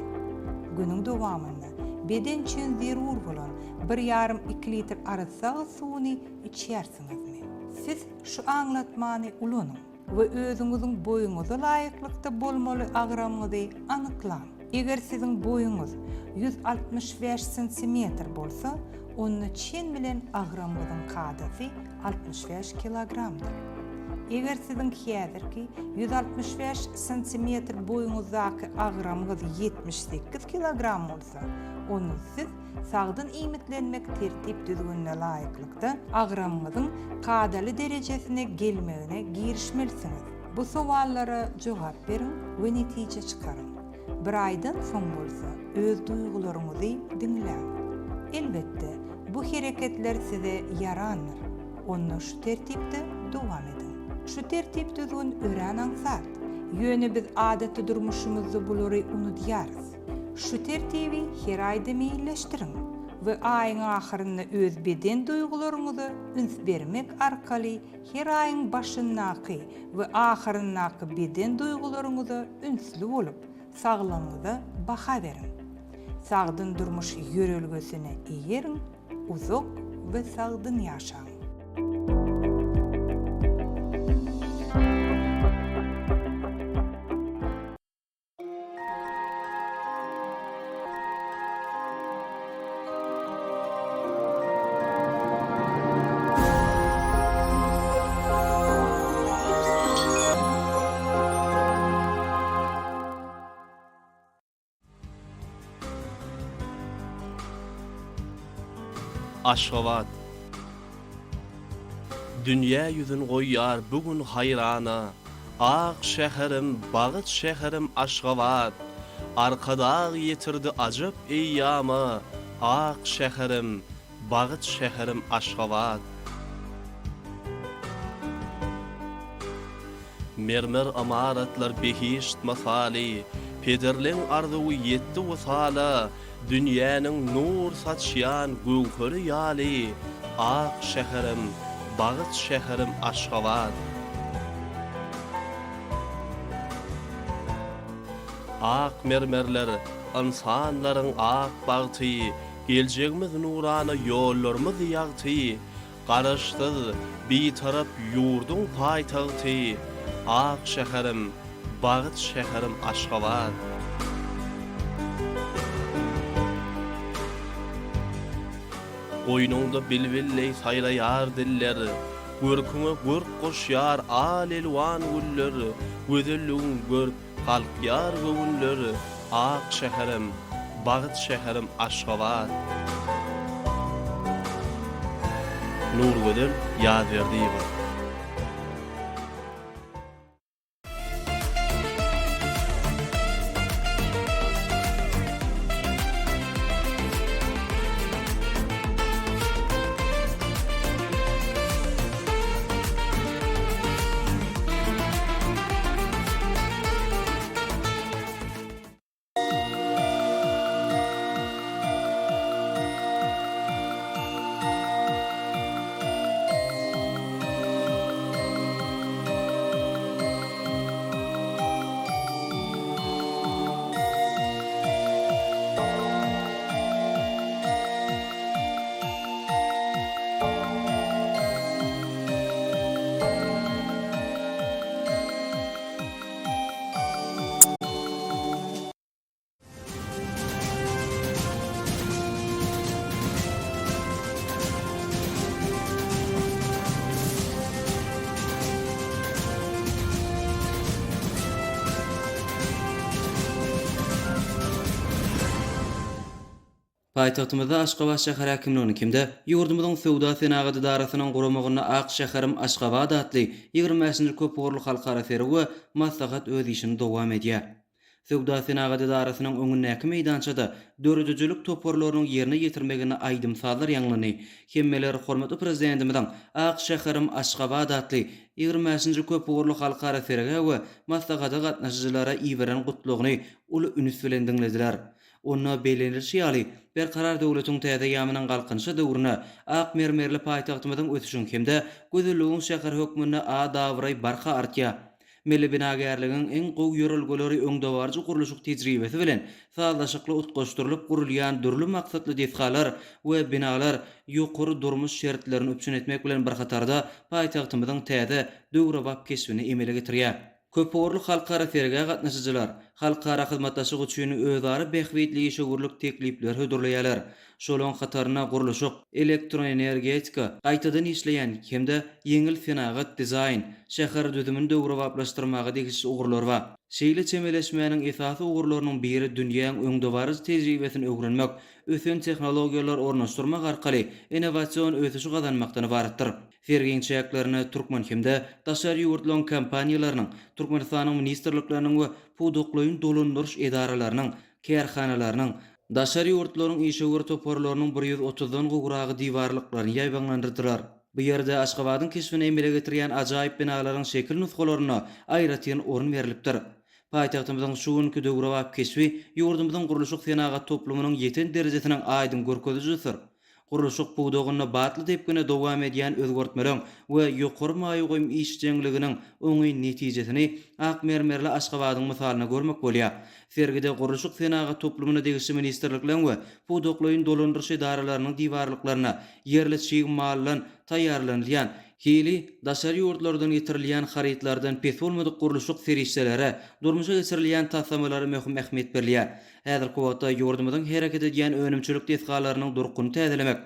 Günüň dowamynda beden üçin zerur bolan bir ýarym-iki litr arassa agyz suwuny içýärsiňizmi? Siz şu aňlatmany ulanyň we özüňiziň boýuňyza laýyklykda bolmaly agramyňyzy anyklaň. Eger siziň boýuňyz 165 santimetr bolsa, onda çen bilen agramyňyzyň kadasy 65 kilogramdyr. Eger siziň häzirki 165 santimetr boýuňyzdaky agramyňyz 78 kilogram bolsa, onda siz Sagdyn iýmitlenmek tertip-düzgünine laýyklykda, agramyňyzyň kadaly derejesine gelmegine girişmelisiňiz. Bu sowallara jogap beriň we netije çykaryň. Bir aýdan soň bolsa öz duýgularyňyzy diňläň. Elbetde, bu hereketler size ýarandyr. Onda şu tertipde dowam ediň. Şu tertip-düzgün örän aňsat. Ýöne biz adaty durmuşymyzda bulary unudýarys. Şu tertibi her aýda meýilleşdiriň we aýyň ahyrynda öz beden duýgularyňyza üns bermek arkaly her aýyň başyndaky we ahyryndaky beden duýgularyňyza ünsli bolup, saglygyňyza baha beriň. Sagdyn durmuş ýörelgesine eýeriň, uzak we sagdyn ýaşaň! Aşgabat. Dünýä ýüzün goýýar bu gün haýrana, Ak şäherim, bagyt şäherim Aşgabat. Arkadag ýetirdi ajap eýýama, Ak şäherim, bagyt şäherim Aşgabat. Mermer ymaratlar behişt mysaly, Pederleň arzuwy ýetdi wysala, Dünýäniň nur saçýan göwheri ýaly, Ak şäherim, bagt şäherim Aşgabat. Ak mermerler, ynsanlaryň ak bagty, Geljegimiz nurana, ýollarymyz ýagty, Garaşsyz, Bitarap ýurduň paýtagty, Ak şäherim, bagt şäherim Aşgabat. Goýnuňda bilbilleý saýraýar diller, Görküňe görk goşýar al-elwan güller, Gözelligiň görüp galkýar göwünler, Ak şäherim, bagt şäherim Aşgabat. Nurgözel Ýazberdiýewa. Paýtagtymyzda Aşgabat şäher häkimliginiň hem-de ýurdumyzyň Söwda-senagat edarasynyň guramagynda Ak şäherim Aşgabat atly 25-nji köpugurly halkara sergi we maslahat öz işini dowam edýär. Söwda-senagat edarasynyň öňündäki meýdançada döredijilik toparlarynyň ýerine ýetirmeginde aýdym-sazlar ýaňlandy. Hemmeler hormatly Prezidentimiziň Ak şäherim Aşgabat atly 25-nji köpugurly halkara sergä we maslahata gatnaşyjylara iberen gutlagyny uly üns bilen diňlediler. Onda bellenilişi ýaly, Berkarar döwletiň täze eýýamynyň Galkynyşy döwründe ak mermerli paýtagtymyzyň ösüşiň hem-de gözelligiň şäheri hökmünde at-abraýy barha artýar. Milli binagärligiň iň gowy ýörelgeleri öňdebaryjy gurluşyk tejribesi bilen sazlaşykly utgaşdyrylyp gurulýan dürli maksatly desgalar we binalar ýokary durmuş şertlerini üpjün etmek bilen bir hatarda paýtagtymyzyň täze, döwrebap keşbini emele getirýär. Köpugurly halkara sergä gatnaşyjylar halkara hyzmatdaşlyk üçin özara bähbitli işewürlik teklipleri hödürleýärler. Şolaryň hatarynda gurluşyk, elektroenergetika, gaýtadan işleýän hem-de ýeňil senagat, dizaýn, şäher düzümini döwrebaplaşdyrmaga degişli ugurlar bar. Şeýle çemeleşmäniň esasy ugurlarynyň biri dünýäň öňdebaryjy tejribesini öwrenmek, ösen tehnologiýalary ornaşdyrmak arkaly innowasion ösüşi gazanmakdan ybaratdyr. Sergiň çäklerinde türkmen hem-de daşary ýurtlaryň kompaniýalarynyň, Türkmenistanyň ministrlikleriniň we pudaklaýyn dolandyryş edaralarynyň, kärhanalarynyň, daşary ýurtlaryň işewür toparlarynyň bir ýüz otuzdan gowragy diwarlyklaryny ýaýbaňlandyrdylar. Bu ýerde Aşgabadyň keşbini emele getirýän ajaýyp binalaryň şekil nusgalaryna aýratyn orun berlipdir. Paýtagtymyzyň şu günki döwrebap keşbi ýurdumyzyň gurluşyk-senagat toplumynyň ýeten derejesiniň aýdyň görkezijisidir. Gurluşyk pudagynda batly depginde dowam edýän özgertmeleriň we ýokary maýa goýum işjeňliginiň oňyn netijesini ak mermerli Aşgabadyň mysalynda görmek bolýar. Sergide gurluşyk-senagat toplumyna degişli ministrlikleriň we pudaklaýyn dolandyryş edaralarynyň diwarlyklarynda ýerli çig maldan taýýarlanylýan, hili daşary ýurtlardan getirilýän harytlardan pes bolmadyk gurluşyk serişdelere, durmuşa geçirilýän taslamalara möhüm ähmiýet berilýär. Häzirki wagtda ýurdumyzyň hereket edýän önümçilik desgalarynyň durkuny täzelemek,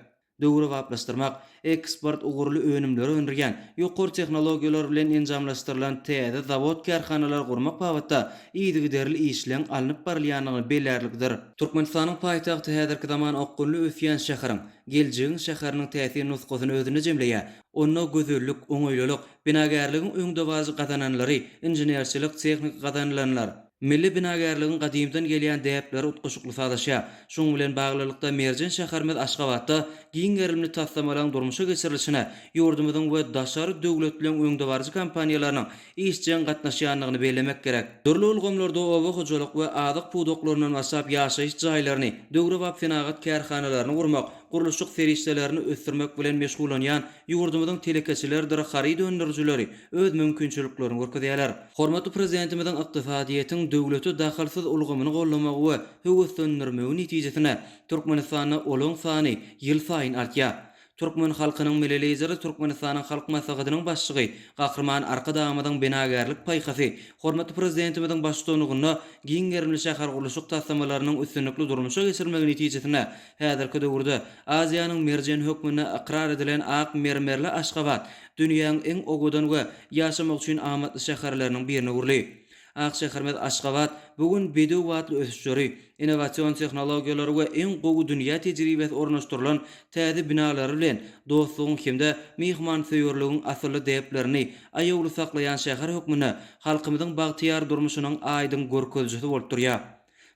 döwrebaplaşdyrmak, eksport ugurly önümleri öndürýän, ýokary tehnologiýalar bilen enjamlaşdyrylan täze zawod-kärhanalary gurmak babatda yzygiderli işleň alnyp barylýandygyny bellärlikdir. Türkmenistanyň paýtagty häzirki zaman okgunly ösýän şäheriň, geljegiň şäheriniň täsin nusgasyny özünde jemleýär. Onda gözellik, oňaýlylyk, binagärligiň öňdebaryjy gazananlary, inženerçilik-tehniki gazanylanlar, Milli binagärligiň gadymdan gelýän däpleri utgaşykly sazlaşýar. Şunuň bilen baglylykda, merjen şäherimiz Aşgabatda giň gerimli taslamalaryň durmuşa geçirilişine ýurdumyzyň we daşary döwletleriň öňdebaryjy kompaniýalarynyň işjeň gatnaşýandygyny bellemek gerek. Dürli ulgamlarda oba hojalyk we azyk pudaklaryndan başlap ýaşaýyş jaýlaryny, döwrebap senagat kärhanalaryny gurmak, gurluşyk serişdelerini ösdürmek bilen meşgullanýan ýurdumyzyň telekeçileridir haryt öndürijileri öz mümkinçiliklerini görkezýärler. Hormatly Prezidentimiziň ykdysadyýetiň döwlete dahylsyz ulgamyny goldamagy we höweslendirmegi netijesinde Türkmenistanda olaň sany ýylsaýyn artýar. Türkmen halkynyň Milli Lideri Türkmenistanyň Halk Maslahatynyň Başlygy Gahryman Arkadagymyzyň binagärlik paýhasy, hormatly Prezidentimiziň baştutanlygynda giň gerimli şähergurluşyk taslamalarynyň üstünlikli durmuşa geçirilmegi netijesinde häzirki döwürde Aziýanyň merjeni hökmünde ykrar edilen ak mermerli Aşgabat dünýäň iň owadan we ýaşamak üçin amatly şäherleriniň birine öwrüldi. Ak şäherimiz Aşgabat bu gün bedew batly ösüşleri, innowasion tehnologiýalary we iň gowy dünýä tejribesi ornaşdyrylan täze binalary bilen dostlugyň hem-de myhmansöýerligiň asylly däplerini aýawly saklaýan şäher hökmünde halkymyzyň bagtyýar durmuşynyň aýdyň görkezijisi bolup durýar.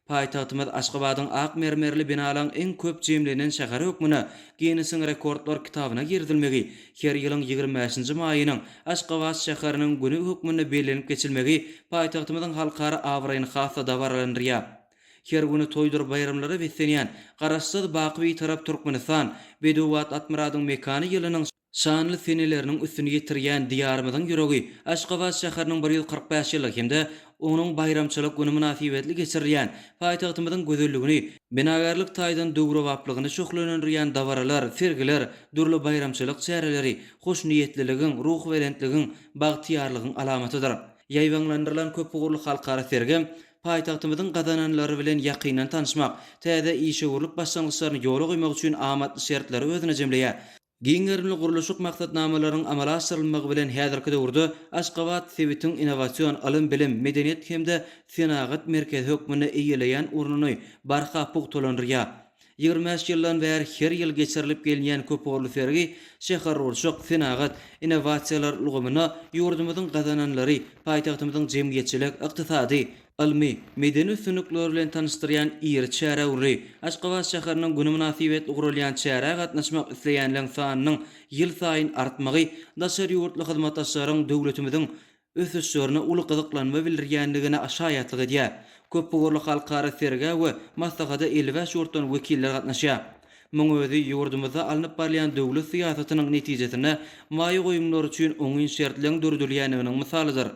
Paýtagtymyz Aşgabadyň ak mermerli binalaryň iň köp jemlenen şäheri hökmünde Ginnesiň rekordlar kitabyna girizilmegi, her ýylyň 25-nji maýynyň Aşgabat şäheriniň güni hökmünde bellenip geçilmegi paýtagtymyzyň halkara abraýyny has-da dabaralandyrýar. Her güni toýdur baýramlara beslenýän Garaşsyz, baky Bitarap Türkmenistan, bedew atly Atmyradyň mekany ýylynyň Şanly seneleriniň üstüni ýetirýän Diýarymyzyň ýüregi Aşgabat şäheriniň 145 ýyllygy hem-de onuň baýramçylyk güni mynasybetli geçirilýän paýtagtymyzyň gözelligini, binagärlik taýdan döwrebaplygyny şöhlelendirýän dabaralar, sergiler, dürli baýramçylyk çäreleri hoşniýetliligiň, ruhubelentligiň, bagtyýarlygyň alamatydyr. Ýaýbaňlandyrylan köpugurly halkara sergi paýtagtymyzyň gazananlary bilen ýakyndan tanyşmak, täze işewürlik başlangyçlaryny ýola goýmak üçin amatly şertleri özüne jemleýär. Giň gerimli gurluşyk maksatnamalarynyň amala aşyrylmagy bilen häzirki döwürde Aşgabat sebitiň innowasion ylym-bilim, medeniýet hem-de senagat merkezi hökmünde eýeleýän ornuny barha pugtalandyrýar. 25 ýyldan bäri her ýyl geçirilip gelinýän köpugurly sergi şähergurluşyk, senagat, innowasiýalar ulgamynda ýurdumyzyň gazananlary, paýtagtymyzyň jemgyýetçilik, ykdysady, ylmy, medeni üstünlikleri bilen tanyşdyrýan iri çärä öwrüldi. Aşgabat şäheriniň güni mynasybetli guralýan çärä gatnaşmak isleýänleriň sanynyň ýylsaýyn artmagy daşary ýurtly hyzmatdaşlaryň döwletimiziň ösüşlerine uly gyzyklanma bildirýändigine şaýatlyk edýär. Köpugurly halkara sergä we maslahata 55 ýurtdan wekiller gatnaşýar. Muň özi ýurdumyzda alnyp barylýan döwlet syýasatynyň netijesinde maýa goýumlar üçin oňyn şertleň döredilýändiginiň mysalydyr.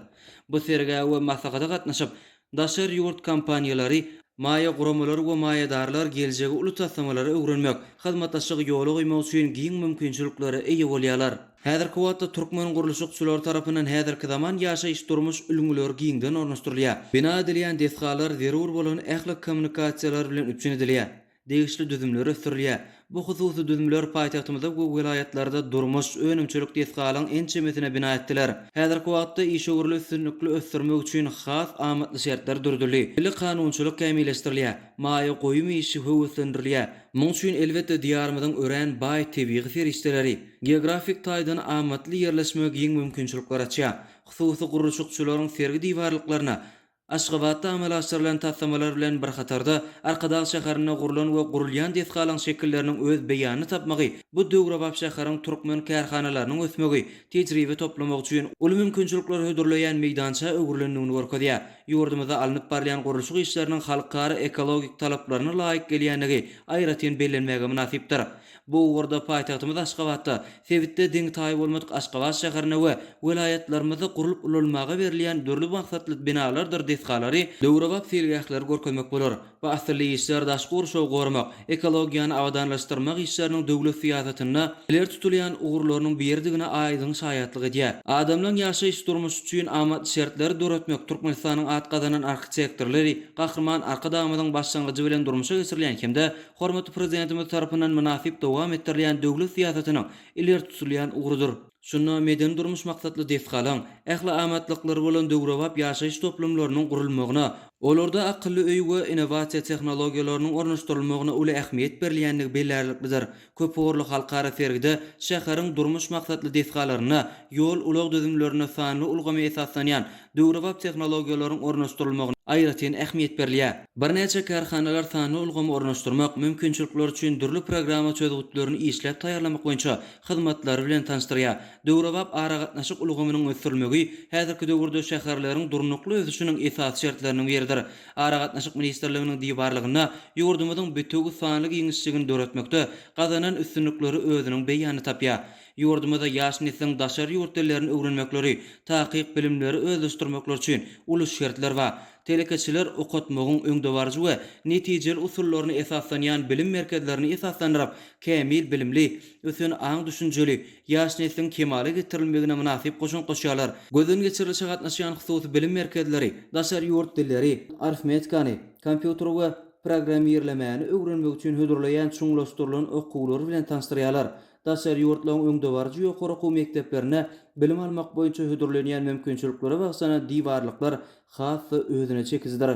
Bu sergä we maslahata gatnaşyp, daşary ýurt kompaniýalary, maýa guramalary we maýadarlar geljegi uly taslamalary öwrenmek, hyzmatdaşlygy ýola goýmak üçin giň mümkinçiliklere eýe bolýarlar. Häzirki wagtda türkmen gurluşykçylary tarapyndan häzirki zaman ýaşaýyş-durmuş ülňüleri giňden ornaşdyrylýar. Bina edilýän desgalar zerur bolan ähli kommunikasiýalar bilen üpjün edilýär. Degişli düzümler ösdürilýär. Bu hususy düzümler paýtagtymyzda we welaýatlarda durmuş, önümçilik desgalaryň ençemesine bina etdiler. Häzirki wagtda işewürligi üstünlikli ösdürmek üçin has amatly şertler döredildi. Milli kanunçylyk kämilleşdirilýär, maýa goýum işi höweslendirilýär. Muň üçin, elbetde, Diýarymyzyň örän baý tebigy serişdeleri, geografik taýdan amatly ýerleşmegi giň mümkinçilikler açýar. Hususy gurluşykçylaryň sergi diwarlyklaryna Aşgabatda amala aşyrylan taslamalar bilen bir hatarda, Arkadag şäherinde gurlan we gurulýan desgalaryň şekilleriniň öz beýanyny tapmagy bu döwrebap şäheriň türkmen kärhanalarynyň ösmegi, tejribe toplamagy üçin uly mümkinçilikleri hödürleýän meýdança öwrülendigini görkezýär. Ýurdumyzda alnyp barylýan gurluşyk işleriniň halkara ekologik talaplaryna laýyk gelýändigi aýratyn bellenmäge mynasypdyr. Bu ugurda paýtagtymyz Aşgabatda, sebitde deňi-taýy bolmadyk Aşgabat şäherinde we welaýatlarymyzda gurlup ulanylmaga berilýän dürli maksatly binalardyr desgalary, döwrebap seýilgähleri görkezmek bolar. Bu asylly işler daşky gurşawy goramak, ekologiýany abadanlaşdyrmak işleriniň döwlet syýasatynda ileri tutulýan ugurlarynyň biridigine aýdyň şaýatlyk edýär. Adamlaryň ýaşaýyş-durmuşy üçin amatly şertleri döretmek Türkmenistanyň at gazanan arhitektorlary Gahryman Arkadagymyzyň başlangyjy bilen durmuşa geçirilýän hem-de Hormatly Prezidentimiz tarapyndan mynasyp dowam etdirilýän döwlet syýasatynyň ileri tutulýan ugrudyr. Şunda medeni-durmuş maksatly desgalaryň, ähli amatlyklary bolan döwrebap ýaşaýyş toplumlarynyň gurulmagyna, olarda akylly öý we innowasiýa tehnologiýalarynyň ornaşdyrylmagyna uly ähmiýet berilýändigi bellärliklidir. Köpugurly halkara sergide şäheriň durmuş maksatly desgalarynda, ýol-ulag düzümlerinde sanly ulgama esaslanýan döwrebap tehnologiýalaryň ornaşdyrylmagyna aýratyn ähmiýet berilýär. Birnäçe kärhanalar sanly ulgamy ornaşdyrmak, mümkinçilikler üçin dürli programma çözgütlerini işläp taýýarlamak boýunça hyzmatlary bilen tanyşdyrýar. Döwrebap aragatnaşyk ulgamynyň ösdürilmegi häzirki döwürde şäherleriň durnukly ösüşiniň esasy şertleriniň biridir. Aragatnaşyk ministrliginiň diwarlygynda ýurdumyzyň bitewi sanly giňişligini döretmekde gazanan üstünlikleri özüniň beýanyny tapýar. Ýurdumyzda ýaş nesliň daşary ýurt dillerini öwrenmekleri, takyk bilimleri özleşdirmekleri üçin uly şertler bar. Telekeçiler okatmagyň öňdebaryjy we netijeli usullaryna esaslanýan bilim merkezlerini esaslandyryp, kämil bilimli, ösen aň-düşünjeli ýaş nesliň kemala getirilmegine mynasyp goşant goşýarlar. Gözden geçirilişe gatnaşýan hususy bilim merkezleri daşary ýurt dilleri, arifmetikany, kompýuter we programmirlemäni öwrenmek üçin hödürleýän çuňlaşdyrylan okuwlary bilen tanyşdyrýarlar. Daşary ýurtlaryň öňdebaryjy ýokary okuw mekdeplerinde bilim almak boýunça hödürlenýän mümkinçiliklere bagyşlanan diwarlyklar has-da özüne çekijidir.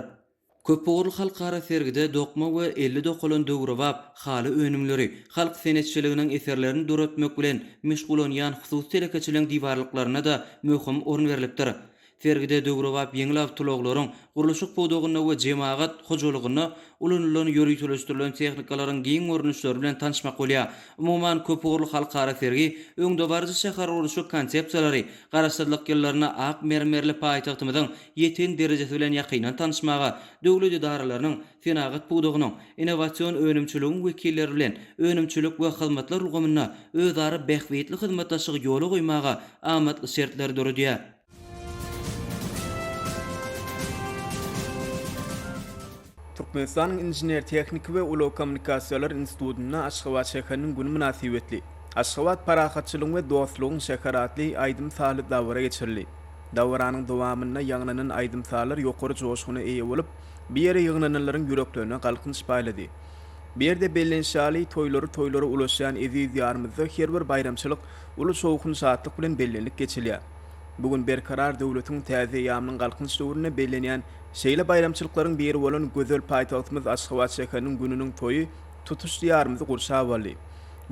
Köpugurly halkara sergide dokma we elde dokalan döwrebap haly önümleri, halk senetçiliginiň eserlerini döretmek bilen meşgullanýan hususy telekeçileriň diwarlyklaryna-da möhüm orun berlipdir. Sergide döwrebap ýeňil awtoulaglaryň, gurluşyk pudagynda we jemagat hojalygynda ulanylan ýöriteleşdirilen tehnikalaryň giň görnüşleri bilen tanyşmak bolýar. Umuman, köpugurly halkara sergi öňdebaryjy şähergurluşyk konsepsiýalary, Garaşsyzlyk ýyllarynda ak mermerli paýtagtymyzyň ýeten derejesi bilen ýakyndan tanyşmaga, döwlet edaralarynyň, senagat pudagynyň, innowasion önümçiligiň wekilleri bilen önümçilik we hyzmatlar ulgamynda özara bähbitli hyzmatdaşlygy ýola goýmaga amatly şertleri döredýär. Türkmenistanyň Inžener-tehniki we ulag-kommunikasiýalar institutynda Aşgabat şäheriniň güni mynasybetli Aşgabat parahatçylygyň we dostlugyň şäheri atly aýdym-sazly dabara geçirildi. Dabaranyň dowamynda ýaňlanan aýdym-sazlar ýokary joşguna eýe bolup, bu ýere ýygnananlaryň ýüreklerine galkynyş paýlady. Bu ýerde bellenişi ýaly, toýlary toýlara ulaşýan eziz Diýarymyzda her bir baýramçylyk uly şowhun-şatlyk bilen bellenilip geçilýär. Bu gün Berkarar döwletiň täze eýýamynyň Galkynyş döwründe bellenýän şeýle baýramçylyklaryň biri bolan gözel paýtagtymyz Aşgabat şäheriniň gününiň toýy. tutuş Diýarymyzy gurşap aldy.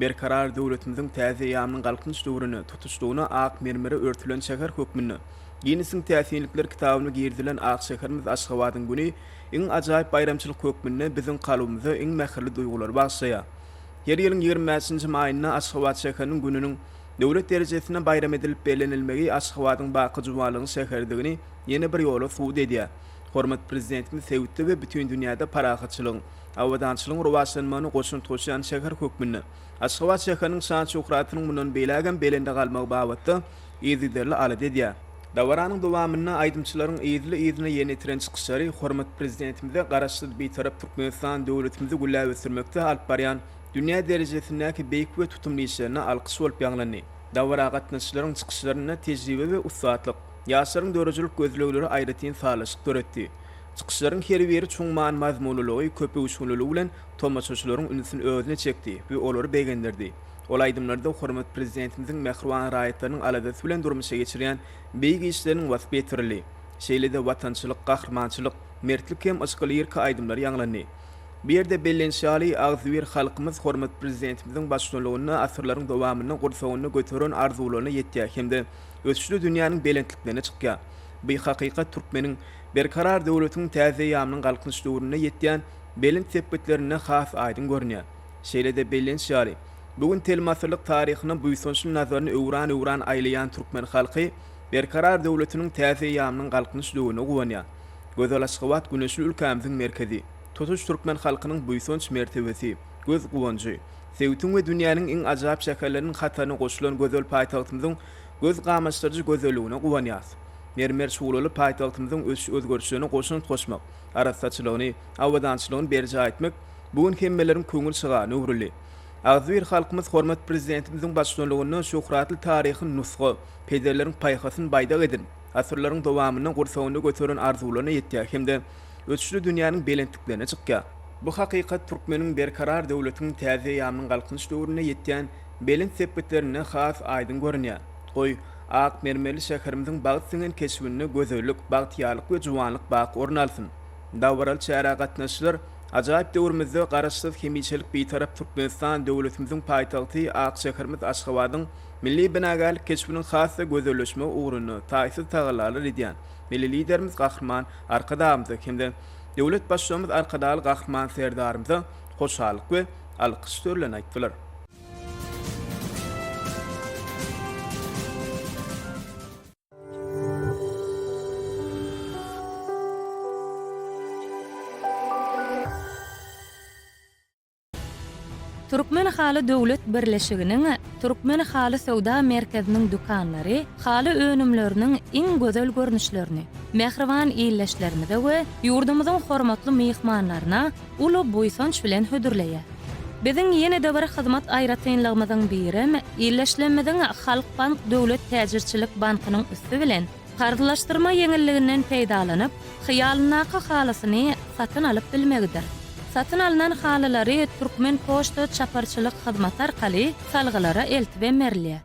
Berkarar döwletimiziň täze eýýamynyň Galkynyş döwründe tutuşlygyna ak mermere örtülen şäher hökmünde Ginnesiň täsinlikler kitabyna girizilen ak şäherimiz Aşgabadyň güni iň ajaýyp baýramçylyk hökmünde biziň kalbymyza iň mähirli duýgulary bagyşlaýar. Her ýylyň 25-nji maýynda Aşgabat şäheriniň gününiň döwlet derejesinde baýram edilip bellenilmegi Aşgabadyň baky juwanlygyň şäheridigini ýene bir ýola subut edýär. Hormatly Prezidentimiz sebitde we bütin dünýäde parahatçylygyň, abadançylygyň rowaçlanmagyna goşant goşýan şäher hökmünde Aşgabat şäheriniň şan-şöhratynyň mundan beýlägem belende galmagy babatda yzygiderli alada edýär. Dabaranyň dowamynda aýdymçylaryň yzly-yzyna ýerine ýetiren çykyşlary hormatly Prezidentimize Garaşsyz, Bitarap Türkmenistan döwletimizi gülläp ösdürmekde alyp barýan dünýä derejesindäki beýik we tutumly işlerine alkyş bolup ýaňlandy. Dabara gatnaşyjylaryň çykyşlarynda tejribe we ussatlyk, ýaşlaryň döredijilik gözlegleri aýratyn sazlaşyk döretdi. Çykyşlaryň her biri çuň many-mazmunlylygy, köpöwüşginliligi bilen tomaşaçylaryň ünsüni özüne çekdi we olary begendirdi. Ol aýdymlarda hormatly Prezidentimiziň mähriban raýatlarynyň aladasy bilen durmuşa geçirýän beýik işleriniň waspy ýetirildi. Şeýle-de watançylyk, gahrymançylyk, mertlik hem yşky-liriki aýdymlar ýaňlandy. Bu ýerde bellenişi ýaly, agzybir halkymyz hormatly Prezidentimiziň baştutanlygynda asyrlaryň dowamynda gursagynda göteren arzuwlaryna ýetýär hem-de ösüşli dünýäniň belentliklerine çykýar. Bu hakykat türkmeniň Berkarar döwletiň täze eýýamynyň Galkynyş döwründe ýetýän belent sepgitlerinde has aýdyň görünýär. Şeýle-de bellenişi ýaly, bu gün telim asyrlyk taryhyna buýsançly nazaryny öwran-öwran aýlaýan türkmen halky Berkarar döwletiniň täze eýýamynyň Galkynyş döwrüne guwanýar. Gözel Aşgabat güneşli ülkämiziň merkezi, tutuş türkmen halkynyň buýsanç mertebesi, göz guwanjy. Sebitiň we dünýäniň iň ajap şäherleriniň hataryna goşulan gözel paýtagtymyzyň göz gamaşdyryjy gözelligine guwanýarys. Mermer şuglaly paýtagtymyzyň ösüş-özgerişlerine goşant goşmak, arassaçylygyny, abadançylygyny berjaý etmek bu gün hemmeleriň köňül şygaryna öwrüldi. Agzybir halkymyz hormatly Prezidentimiziň baştutanlygynda şöhratly taryhy nusga, pederleriň paýhasyny baýdak edinip, asyrlaryň dowamynda gursagynda göteren arzuwlaryna ýetýär hem-de ösüşli dünýäniň belentliklerine çykýar. Bu hakykat türkmeniň Berkarar döwletiň täze eýýamynyň Galkynyş döwründe ýetýän belent sepgitlerinde has aýdyň görünýär. Goý, ak mermerli şäherimiziň bagt siňen keşbinde gözellik, bagtyýarlyk we juwanlyk baky orun alsyn! Dabaraly çärä gatnaşyjylar ajaýyp döwrümizde Garaşsyz, hemişelik Bitarap Türkmenistan döwletimiziň paýtagty ak şäherimiz Aşgabadyň milli binagärlik keşbiniň has-da gözelleşmegi ugrunda taýsyz tagallalar edýän Milli Liderimiz Gahryman Arkadagymyza hem-de Döwlet Baştutanymyz Arkadagly Gahryman Serdarymyza hoşallyk we alkyş sözlerini aýtdylar. Türkmen haly döwlet birleşiginiň Türkmen haly söwda merkeziniň dükanlary haly önümleriniň iň gözel görnüşlerini mähriban ildeşlerimize we ýurdumyzyň hormatly myhmanlaryna uly buýsanç bilen hödürleýär. Biziň ýene-de bir hyzmat aýratynlygymyzyň birem ildeşlerimiziň Halkbank döwlet täjirçilik bankynyň üsti bilen karzlaşdyrma ýeňilliginden peýdalanyp, hyýalyndaky halysyny satyn alyp bilmegidir. Satyn alnan halylary Türkmenpoçta çaparçylyk hyzmaty arkaly salgylara eltibem berilýär.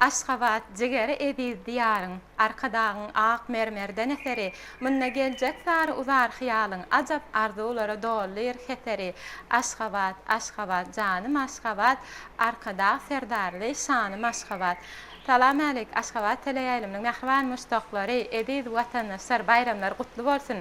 Aşgabat, jigeri eziz Diýaryň, Arkadagyň ak mermerden eseri, Munda geljek sary uzar hyýalyň, Ajap arzuwlara doldyr heseri. Aşgabat, Aşgabat, janym Aşgabat, Arkadag Serdarly şanym Aşgabat. Salamälik, Aşgabat teleýaýlymynyň mähriban muşdaklary, eziz watandaşlar, baýramlar gutly bolsun!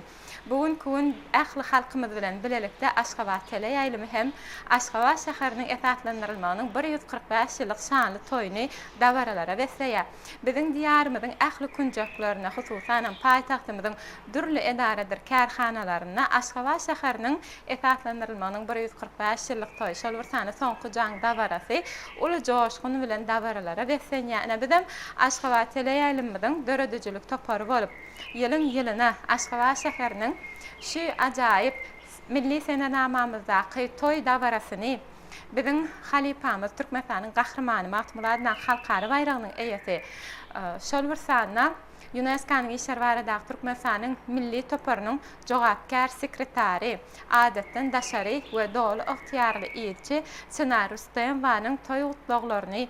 Bu günki gün ähli halkymyz bilen bilelikde Aşgabat teleýaýlymy hem Aşgabat şäheriniň esaslandyrylmagynyň 145 ýyllyk şanly toýuny dabaralara besleýär. Biziň Diýarymyzyň ähli künjeklerinde, hususanam, paýtagtymyzyň dürli edaradyr kärhanalarynda Aşgabat şäheriniň esaslandyrylmagynyň 145 ýyllyk toýy, şol bir sanda Soňky jaň dabarasy uly joşgun bilen dabaralara beslenýär. Ine, bizem Aşgabat teleýaýlymymyzyň döredijilik topary bolup, ýylyň-ýylyna Aşgabat şäheriniň şu ajaýyp milli senenamamyzdaky toý dabarasyny biziň halypamyz, Türkmenistanyň Gahrymany Magtymguly adyndaky Halkara baýragynyň eýesi. Şol bir sanda Ýunesko-nyň işleri baradaky Türkmenistanyň milli toparynyň jogapkär sekretary, adatdan daşary we doly ygtyýarly ilçi Çynar Rüstemowanyň toý gutlaglaryny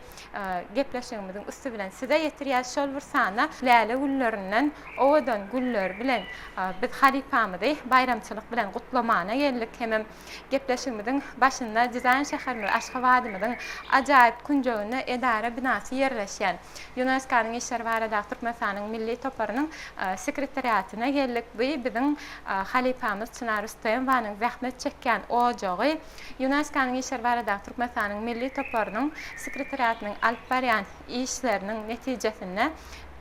gepleşigimiziň üsti bilen size ýetirýäs. Şol bir sanda läle güllerinden owadan güller bilen biz halypamyzy baýramçylyk bilen gutlamana geldik hemem Gepleşigimiziň başynda dizaýn şäherimiz Aşgabadymyzyň ajaýyp künjeginde edara binasy ýerleşýän Ýunesko-nyň işleri baradaky Türkmenistanyň milli toparynyň sekretariatyna geldik. Bu biziň halypamyz Çynar Rüstemowanyň zähmet çekýän ojagy. Ýunesko-nyň işleri baradaky Türkmenistanyň milli toparynyň sekretariatynyň alyp barýan işleriniň netijesinde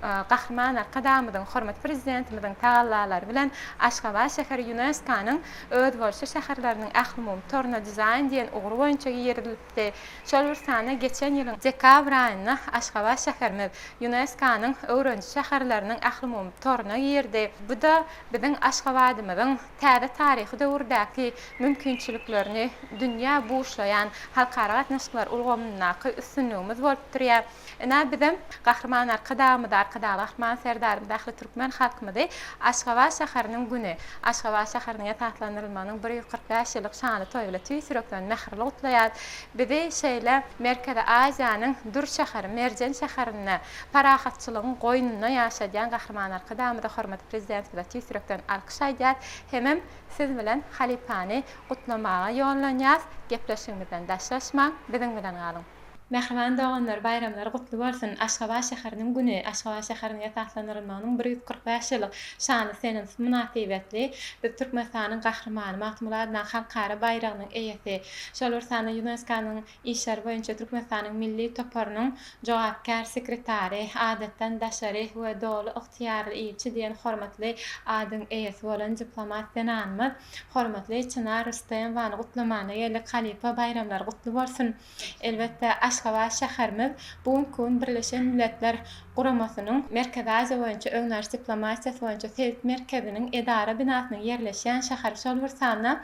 Gahryman Arkadagymyzyň, hormatly Prezidentimiziň tagallalary bilen Aşgabat şäheri Ýunesko-nyň özboluşly şäherleriniň ählumumy toruna dizaýn diýen ugry boýunça girizilipdi. Şol bir sanda geçen ýylyň dekabr aýynda Aşgabat şäherimiz Ýunesko-nyň öwreniji şäherleriniň ählumumy toruna girdi. Bu-da biziň Aşgabadymyzyň täze taryhy döwürdäki mümkinçiliklerini dünýä buşlaýan halkara gatnaşyklar ulgamyndaky üstünligimiz bolup durýar. Ine, bizem Gahryman Arkadagymyzy, Arkadagly Gahryman Serdarymyzy, ähli türkmen halkymyzy Aşgabat şäheriniň güni, Aşgabat şäheriniň esaslandyrylmagynyň 145 ýyllyk şanly toýy bilen tüýs ýürekden mähirli gutlaýarys. Bizi şeýle Merkezi Aziýanyň dür şäheri, merjen şäherinde, parahatçylygyň goýnunda ýaşadýan Gahryman Arkadagymyza, hormatly Prezidentimize tüýs ýürekden alkyş aýdýarys hemem siz bilen halypany gutlamaga ýollanýarys. Gepleşigimizden daşlaşmaň, biziň bilen galyň! Mähriban doganlar baýramlary gutly bolsun! Aşgabat şäheriniň güni, Aşgabat şäheriniň esaslandyrylmagynyň 145 ýyllyk şanly senesi mynasybetli biz Türkmenistanyň Gahrymany Magtymguly adyndaky halkara baýragynyň eýesi, şol bir sanda Ýunesko-nyň işleri boýunça Türkmenistanyň milli toparynyň jogapkär sekretary, adatdan daşary we doly ygtyýarly ilçi diýen hormatly adyň eýesi bolan diplomat zenanymyz hormatly Çynar Rüstemowany gutlamana geldik. Halypa baýramlary gutly bolsun! Elbetde, Aşgabat şäherimiz bu günki gün Birleşen Milletler Guramasynyň Merkezi Aziýa boýunça öňdebaryjy diplomatiýasy boýunça sebit merkeziniň edara binasynyň ýerleşýän şäheri, şol bir sanda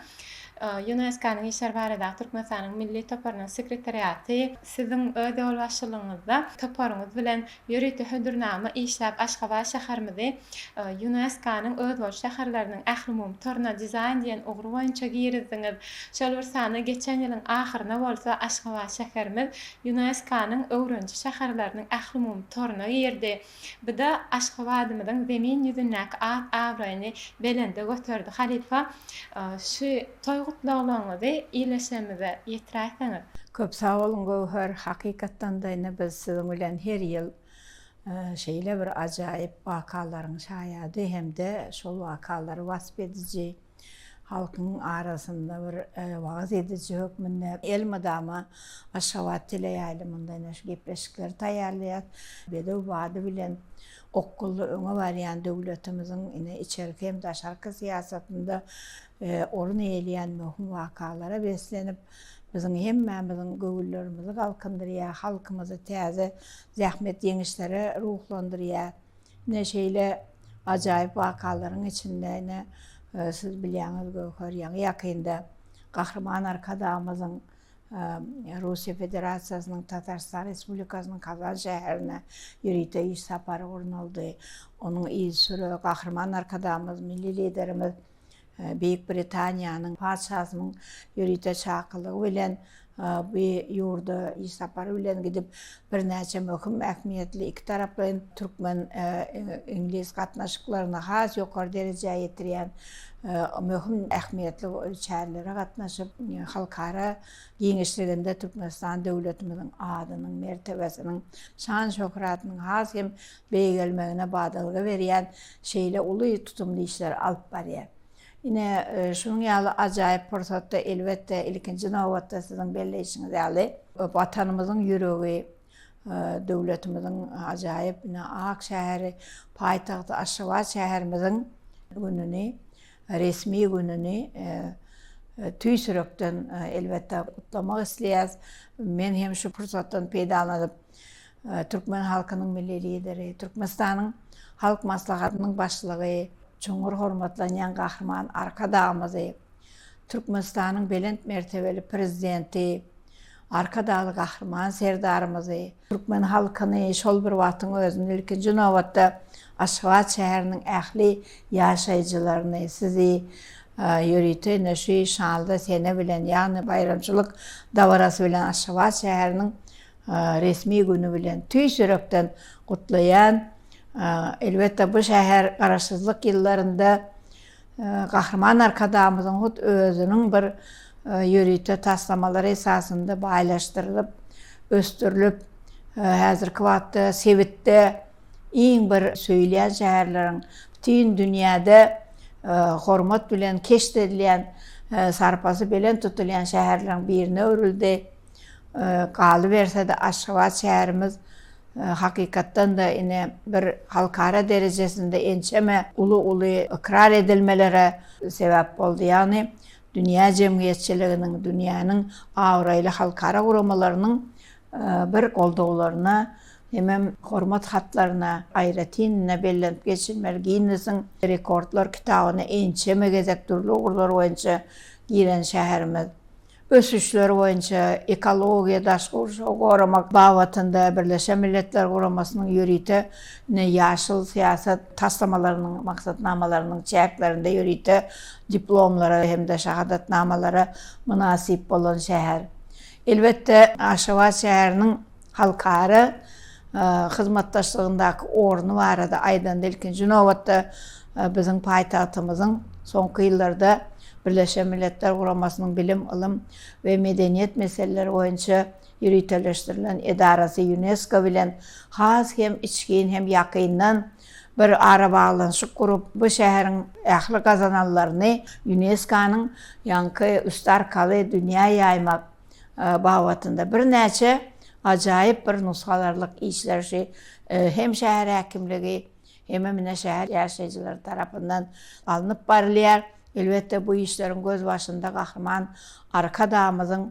Ýunesko-nyň işleri baradaky Türkmenistanyň milli toparynyň sekretariaty, siziň öz ýolbaşçylygyňyzda toparyňyz bilen ýörite hödürnama işläp, Aşgabat şäherimizi Ýunesko-nyň özboluşly şäherleriniň ählumumy toruna dizaýn diýen ugry boýunça girizdiňiz. Şol bir sanda geçen ýylyň ahyryna bolsa Aşgabat şäherimiz Ýunesko-nyň öwreniji şäherleriniň ählumumy toruna girdi. Bu-da Aşgabadymyzyň zemin ýüzündäki at-abraýyny belende göterdi. Halypa, şu toý gutlaglaryňyzy ildeşlerimize ýetiräýseňiz. Köp sag boluň Göwher, hakykatdan-da ine biz siziň bilen her ýyl şeýle bir ajaýyp wakalaryň şaýady hem-de şol wakalary wasp ediji, halkyň arasynda bir wagyz ediji hökmünde elmydama Aşgabat teleýaýlymynda ine şu gepleşikleri taýýarlaýas. Bedew bady bilen okgunly öňe barýan döwletimiziň ine içerki hem daşarky syýasatynda orun eýeleýän möhüm wakalara beslenip, biziň hemmämiziň göwünlerimizi galkyndyrýar, halkymyzy täze zähmet ýeňişlere ruhlandyrýar. Ine şeýle ajaýyp wakalaryň içinde ine siz bilýäňiz Göwher ýaňy ýakynda Gahryman Arkadagymyzyň Russiýa Federasiýasynyň Tatarystan Respublikasynyň Kazan şäherine ýörite iş sapary gurnaldy. Onuň yzysüre Gahryman Arkadagymyz Milli Liderimiz Beýik Britaniýanyň Patyşasynyň ýörite çakylygy bilen bu ýurda iş sapary bilen gidip, birnäçe möhüm ähmiýetli ikitaraplaýyn türkmen-iňlis gatnaşyklaryny has ýokary derejä ýetirýän möhüm ähmiýetli çärelere gatnaşyp, halkara giňişliginde Türkmenistan döwletimiziň adynyň, mertebesiniň, şan-şöhratynyň has hem beýgelmegine badalga berýän şeýle uly tutumly işleri alyp barýar. Ine, şunuň ýaly ajaýyp pursatda, elbetde, ilkinji nobatda siziň belleýşiňiz ýaly, Watanymyzyň ýüregi, döwletimiziň ajaýyp ine ak şäheri, paýtagty Aşgabat şäherimiziň gününi, resmi gününi tüýs ýürekden, elbetde, gutlamak isleýäris. Men hem şu pursatdan peýdalanyp, Türkmen halkynyň Milli Lideri, Türkmenistanyň Halk Maslahatynyň Başlygy, çuňňur hormatlanýan Gahryman Arkadagymyzy, Türkmenistanyň belent mertebeli Prezidenti. Arkadagly Gahryman Serdarymyzy, türkmen halkyny, şol bir wagtyň özünde ilkinji nobatda Aşgabat şäheriniň ähli ýaşaýjylaryny, sizi ýörite ine şu şanly sene bilen, ýagny baýramçylyk dabarasy bilen Aşgabat şäheriniň resmi güni bilen tüýs ýürekden gutlaýan. Elbetde, bu şäher Garaşsyzlyk ýyllarynda Gahryman Arkadagymyzyň hut özüniň bir ýörite taslamalary esasynda baýlaşdyrylyp, ösdürilip, häzirki wagtda sebitde iň bir söýülýän şäherleriň, bütin dünýäde hormat bilen keşt edilýän, sarpasy belent tutulýan şäherleriň birine öwrüldi. Galyberse-de, Aşgabat şäherimiz hakykatdan-da ine bir halkara derejesinde ençeme uly-uly ykrar edilmelere sebäp boldy. Ýagny dünýä jemgyýetçiliginiň, dünýäniň abraýly halkara guramalarynyň bir goldawlaryna hemem hormat hatlaryna aýratyn ine bellenip geçilmeli Ginnesiň rekordlar kitabyna ençeme gezek dürli ugurlar boýunça giren şäherimiz. Ösüşler boýunça, ekologiýa, daşky gurşawy goramak babatynda Birleşen Milletler Guramasynyň ýörite ýaşyl syýasat taslamalarynyň maksatnamalarynyň çäklerinde ýörite diplomlara hem-de şahadatnamalara mynasyp bolan şäher. Elbetde, Aşgabat şäheriniň halkara hyzmatdaşlygyndaky orny barada aýdanda, ilkinji nobatda, biziň paýtagtymyzyň soňky ýyllarda Birleşen Milletler Guramasynyň Bilim, ylym we medeniýet meseleleri boýunça ýöriteleşdirilen edarasy Ýunesko bilen has hem içgin hem ýakyndan bir arabaglanyşyk gurup, bu şäheriň ähli gazananlaryny Ýunesko-nyň ýaňky üsti arkaly dünýä ýaýmak babatynda birnäçe ajaýyp bir nusgalarlyk işler şu hem şäher häkimligi, hemem ine şäher ýaşaýjylary tarapyndan alnyp barylýar. Elbetde, bu işleriň gözbaşynda Gahryman Arkadagymyzyň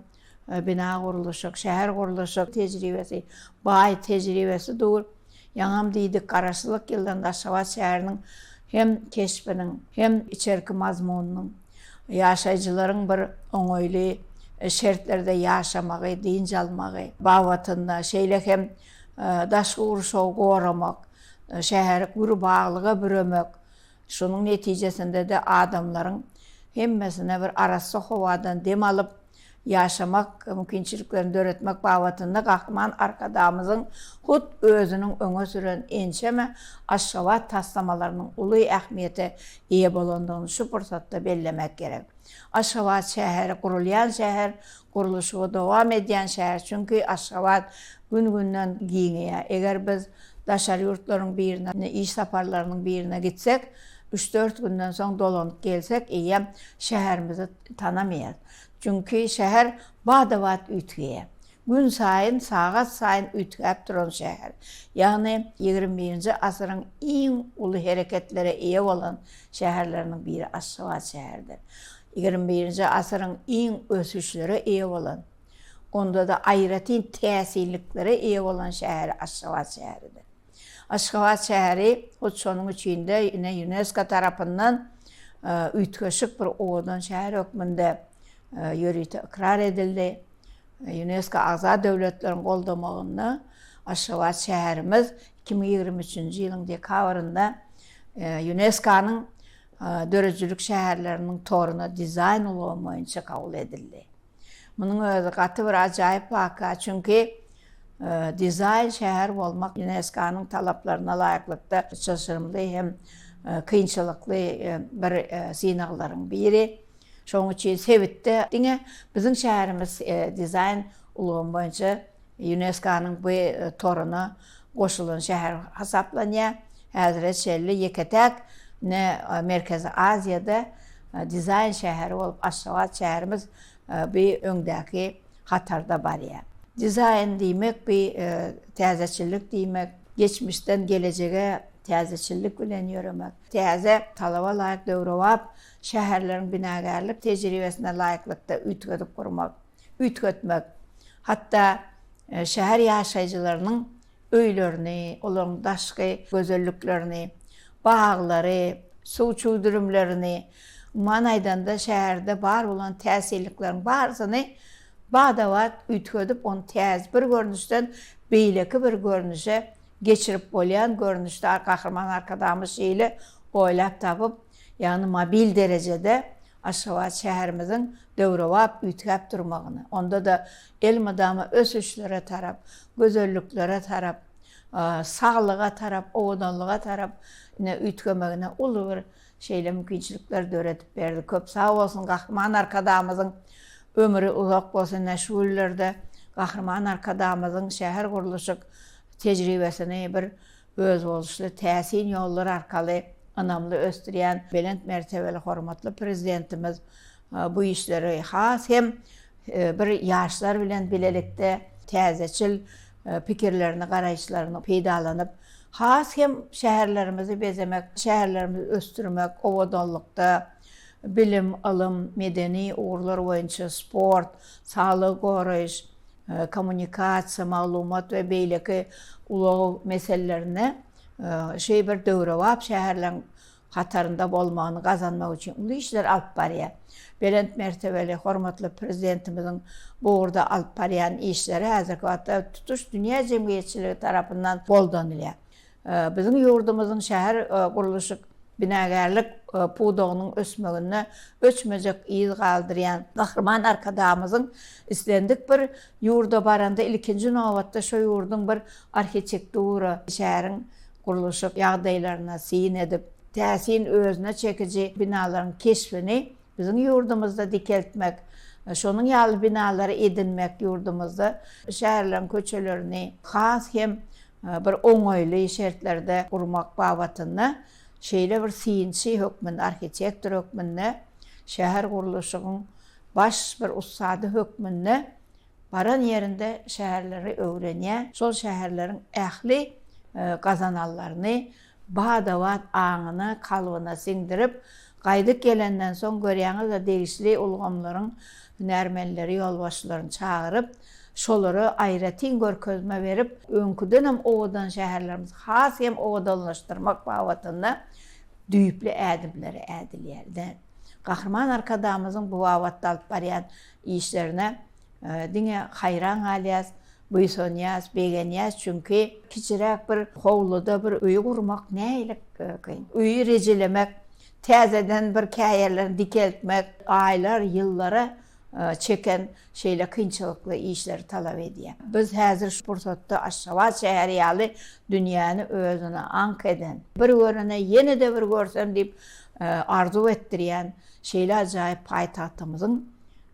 bina gurluşyk, şäher gurluşyk tejribesi, baý tejribesi dur. Ýaňam diýdik, Garaşsyzlyk ýyllarynda Aşgabat şäheriniň hem keşbiniň, hem içerki mazmunynyň, ýaşaýjylaryň bir oňaýly şertlerde ýaşamagy, dynç almagy babatynda, şeýle hem daşky gurşawy goramak, şäheri gür baglyga büremek, şunuň netijesinde-de adamlaryň hemmesine bir arassa howadan dem alyp ýaşamak mümkinçiliklerini döretmek babatynda Gahryman Arkadagymyzyň hut özüniň öňe süren ençeme Aşgabat taslamalarynyň uly ähmiýete eýe bolandygyny şu pursatda bellemek gerek. Aşgabat şäheri gurulýan şäher, gurluşygy dowam edýän şäher, çünki Aşgabat gün-günden giňeýär. Eger biz daşary ýurtlaryň birine iş saparlarynyň birine gitsek, üç-dört günden soň dolanyp gelsek, eýýäm şäherimizi tanamaýarys. Çünki şäher bada-bat üýtgeýär. Günsaýyn, sagat saýyn üýtgäp duran şäher. Ýagny ýigrimi birinji asyryň iň uly hereketlere eýe bolan şäherleriniň biri Aşgabat şäheridir. Ýigrimi birinji asyryň iň ösüşlere eýe bolan, onda-da aýratyn täsinliklere eýe bolan şäheri Aşgabat şäheridir. Aşgabat şäheri hut şonuň üçin-de ine Ýunesko tarapyndan üýtgeşik bir owadan şäher hökmünde ýörite ykrar edildi. Ýunesko agza döwletleriň goldamagynda Aşgabat şäherimiz 2023-nji ýylyň dekabrynda Ýunesko-nyň döredijilik şäherleriniň toruna dizaýn ulgamy boýunça kabul edildi. Munuň özi gaty bir ajaýyp waka, çünki dizaýn şäher bolmak Ýunesko-nyň talaplaryna laýyklykda çylşyrymly hem kynçylykly bir synaglaryň biri. Şonuň üçin sebitde diňe biziň şäherimiz dizaýn ulgamy boýunça Ýunesko-nyň bu toruna goşulan şäher hasaplanýar. Häzire çenli ýeke-täk ine Merkezi Aziýada dizaýn şäheri bolup Aşgabat şäherimiz bu öňdäki hatarda barýar. Dizaýn diýmek bu täzeçillik diýmek, geçmişden gelejege täzeçillik bilen ýöremek, täze talaba laýyk döwrebap şäherleriň binagärlik tejribesine laýyklykda üýtgedip gurmak, üýtgetmek, hatda şäher ýaşaýjylarynyň öýlerini, olaryň daşky gözelliklerini, baglary, suw çüwdürimlerini, umuman aýdanda, şäherde bar bolan täsinlikleriň barysyny bada-bat üýtgedip, ony täze bir görnüşden beýleki bir görnüşe geçirip bolýan görnüşde Gahryman Arkadagymyz şeýle oýlap tapyp, ýagny mobil derejede Aşgabat şäherimiziň döwrebap üýtgäp durmagyny, onda-da elmydama ösüşlere tarap, gözelliklere tarap, saglyga tarap, owadanlyga tarap ine üýtgemegine uly bir şeýle mümkinçilikler döredip berdi. Köp sag bolsun Gahryman Arkadagymyzyň ömri uzak bolsun ine şu günlerde Gahryman Arkadagymyzyň şäher gurluşyk tejribesini bir özboluşly täsin ýollar arkaly ynamly ösdürýän belent mertebeli hormatly Prezidentimiz bu işleri has hem bir ýaşlar bilen bilelikde täzeçil pikirlerini, garaýyşlaryny peýdalanyp, has hem şäherlerimizi bezemek, şäherlerimizi ösdürmek, owadanlykda, bilim, ylym, medeni ugurlar boýunça sport, saglygy goraýyş, kommunikasiýa, maglumat we beýleki ulag meselelerinde şeý bir döwrebap şäherleriň hatarynda bolmagyny gazanmak üçin uly işler alyp barýar. Belent mertebeli hormatly Prezidentimiziň bu ugurda alyp barýan işleri häzirki wagtda tutuş dünýä jemgyýetçiligi tarapyndan goldanylýar. Biziň ýurdumyzyň şäher gurluşyk, binagärlik pudagynyň ösmeginde öçmejek yz galdyrýan Gahryman Arkadagymyzyň islendik bir ýurda baranda ilkinji nobatda şo ýurduň bir arhitektura, şäheriň gurluşyk ýagdaýlaryna syn edip, täsin özüne çekiji binalaryň keşbini biziň ýurdumyzda dikeltmek, şonuň ýaly binalary edinmek ýurdumyzda şäherleriň köçelerini has hem bir oňaýly şertlerde gurmak babatynda şeýle bir synçy hökmünde, arhitektor hökmünde, şäher gurluşygyň baş bir ussady hökmünde baran ýerinde şäherleri öwrenýär, şol şäherleriň ähli gazananlaryny bada-bat aňyna, kalbyna siňdirip, gaýdyp gelenden soň görýäňiz-de degişli ulgamlaryň hünärmenleri, ýolbaşçylaryny çagyryp, şolara aýratyn görkezme berip, öňküdenem owadan şäherlerimizi has hem owadanlaşdyrmak babatynda düýpli ädimler ädilýär. Gahryman Arkadagymyzyň bu babatda alyp barýan işlerine diňe haýran galýas, buýsanýas, begenýäs, çünki kiçiräk bir howluda bir öýi gurmak nähili kyn. Öýi rejelemek, täzeden bir käýerlerini dikeltmek aýlar, ýyllara çeken şeýle kynçylykly işleri talap edýär. Biz häzir şu pursatda Aşgabat şäheri ýaly dünýäni özüne aňk eden, bir görene ýene-de bir görsem diýip arzuw etdirýän şeýle ajaýyp paýtagtymyzyň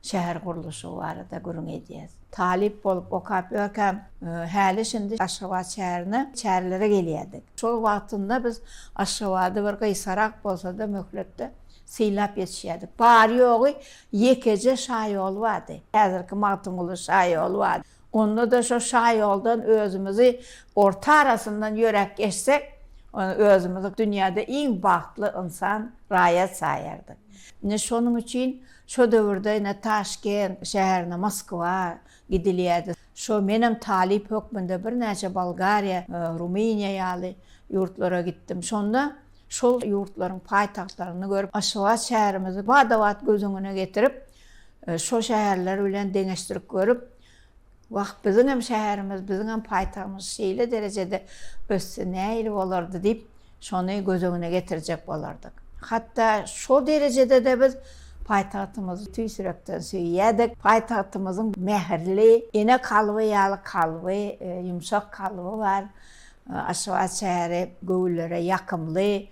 şäher gurluşygy barada gürrüň edýäs. Talyp bolup okap ýörkäm, häli-şindi Aşgabat şäherine çärelere gelýärdik. Şol wagtynda biz Aşgabady bir gysgarak bolsa-da möhletde synlap ýetişýärdik. Bary-ýogy ýekeje şaýol bardy. Häzirki Magtymguly şaýoly bardy. Onda-da şo şaýoldan özümizi orta arasyndan ýöräp geçsek, özümizi dünýäde iň bagtly ynsan, raýat saýardyk. Ine, şonuň üçin şo döwürde ine Taşkent şäherine, Moskwa gidilýärdi. Şo menem talyp hökmünde birnäçe Bolgariýa, Rumyniýa ýaly ýurtlara gitdim. Şonda şol ýurtlaryň paýtagtlaryny görüp, Aşgabat şäherimizi bada-bat göz öňüne getirip, şo şäherler bilen deňeşdirip görüp, Wah, biziňem şäherimiz, biziňem paýtagtymyz şeýle derejede össe nähili bolardy diýip, şony göz öňüne getirjek bolardyk. Hatda şo derejede-de biz paýtagtymyzy tüýs ýürekden söýýärdik. Paýtagtymyzyň mähirli, ene kalby ýaly kalby, ýumşak kalby bar. Aşgabat şäheri göwünlere ýakymly.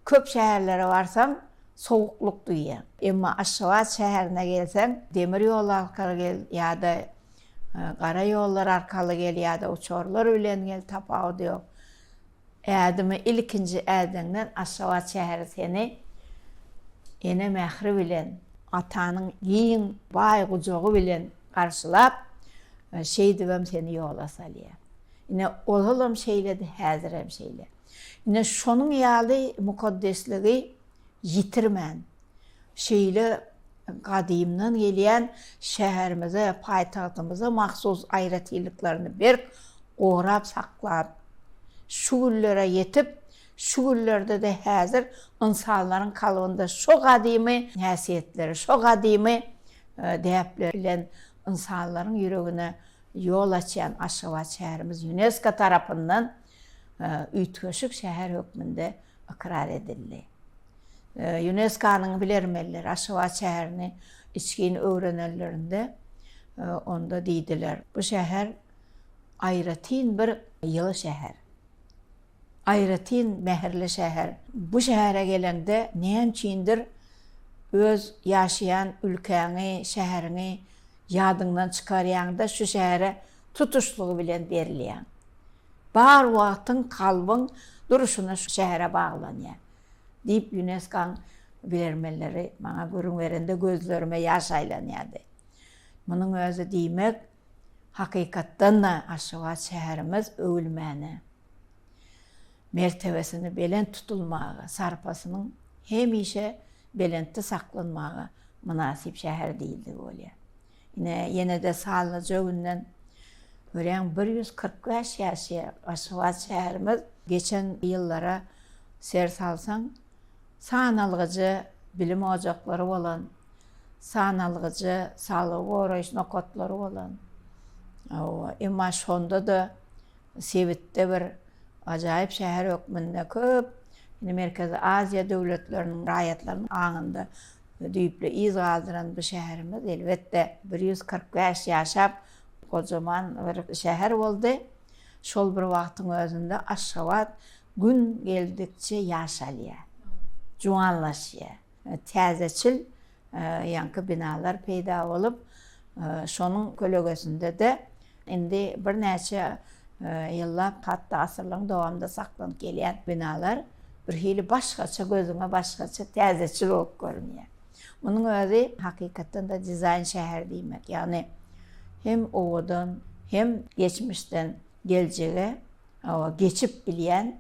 Köp şäherlere barsaň, sowuklyk duýýaň. Emma Aşgabat şäherine gelseň, demir ýol arkaly gel ýa-da gara ýollar arkaly gel ýa-da uçarlar bilen gel, tapawudy ýok. Ädimi ilkinji ädeňden Aşgabat şäheri seni ene mähri bilen, atanyň giň, baý gujagy bilen garşylap, şeýdibem seni ýola salýar. Ine, ozalam şeýledi, häzirem şeýle. Ine, şonuň ýaly mukaddesligi ýitirmän, şeýle gadymdan gelýän şäherimize, paýtagtymyza mahsus aýratynlyklaryny berk gorap saklap, şu günlere ýetip, şu günlerde-de häzir ynsanlaryň kalbynda şo gadymy häsiýetleri, şo gadymy däpler bilen. ynsanlaryň ýüregine ýol açýan Aşgabat şäherimiz Ýunesko tarapyndan üýtgeşik şäher hökmünde ykrar edildi. Ýunesko-nyň bilermenleri Aşgabat şäherini içgin öwrenenlerinde onda diýdiler, bu şäher aýratyn bir ýyly şäher. Aýratyn mähirli şäher. Bu şähere geleňde näme üçindir öz ýaşaýan ülkäňi, şäheriňi ýadyňdan çykarýaň-da şu şähere tutuşlygy bilen berilýäň. Bar wagtyň, kalbyň durşuna şu şähere baglanýar. Diýip ÝUNESKO-nyň bilermenleri maňa gürrüň berende gözlerime ýaş aýlanýardy. Munuň özi diýmek, Hakykatdan-da, Aşgabat şäherimiz öwülmäne, mertebesini belent tutulmaga, sarpasynyň hemişe belentde saklanmaga mynasyp şäher diýildigi bolýar. Ine, ýene-de sanlyja günden görýäň, 145 ýaşaýar Aşgabat şäherimiz. Geçen ýyllara ser salsaň, sanalgyja bilim ojaklary bolan, sanalgyja saglygy goraýyş nokatlary bolan, hawa, emma şonda-da sebitde bir ajaýyp şäher hökmünde köp indi Merkezi Aziýa döwletleriniň raýatlarynyň aňynda düýpli yz galdyran bu şäherimiz, elbetde, 145 ýaşap, gojaman bir şäher boldy. Şol bir wagtyň özünde Aşgabat gün geldikçe ýaşalýar, juwanlaşýar. Täzeçil ýaňky binalar peýda bolup, şonuň kölegesinde-de indi birnäçe ýyllap, hatda asyrlaryň dowamynda saklanyp gelýän binalar birhili başgaça, gözüňe başgaça, täzeçil bolup görünýär. Munuň özi hakykatdan-da dizaýn şäher diýmek, ýagny hem owadan, hem geçmişden geljege geçip bilýän,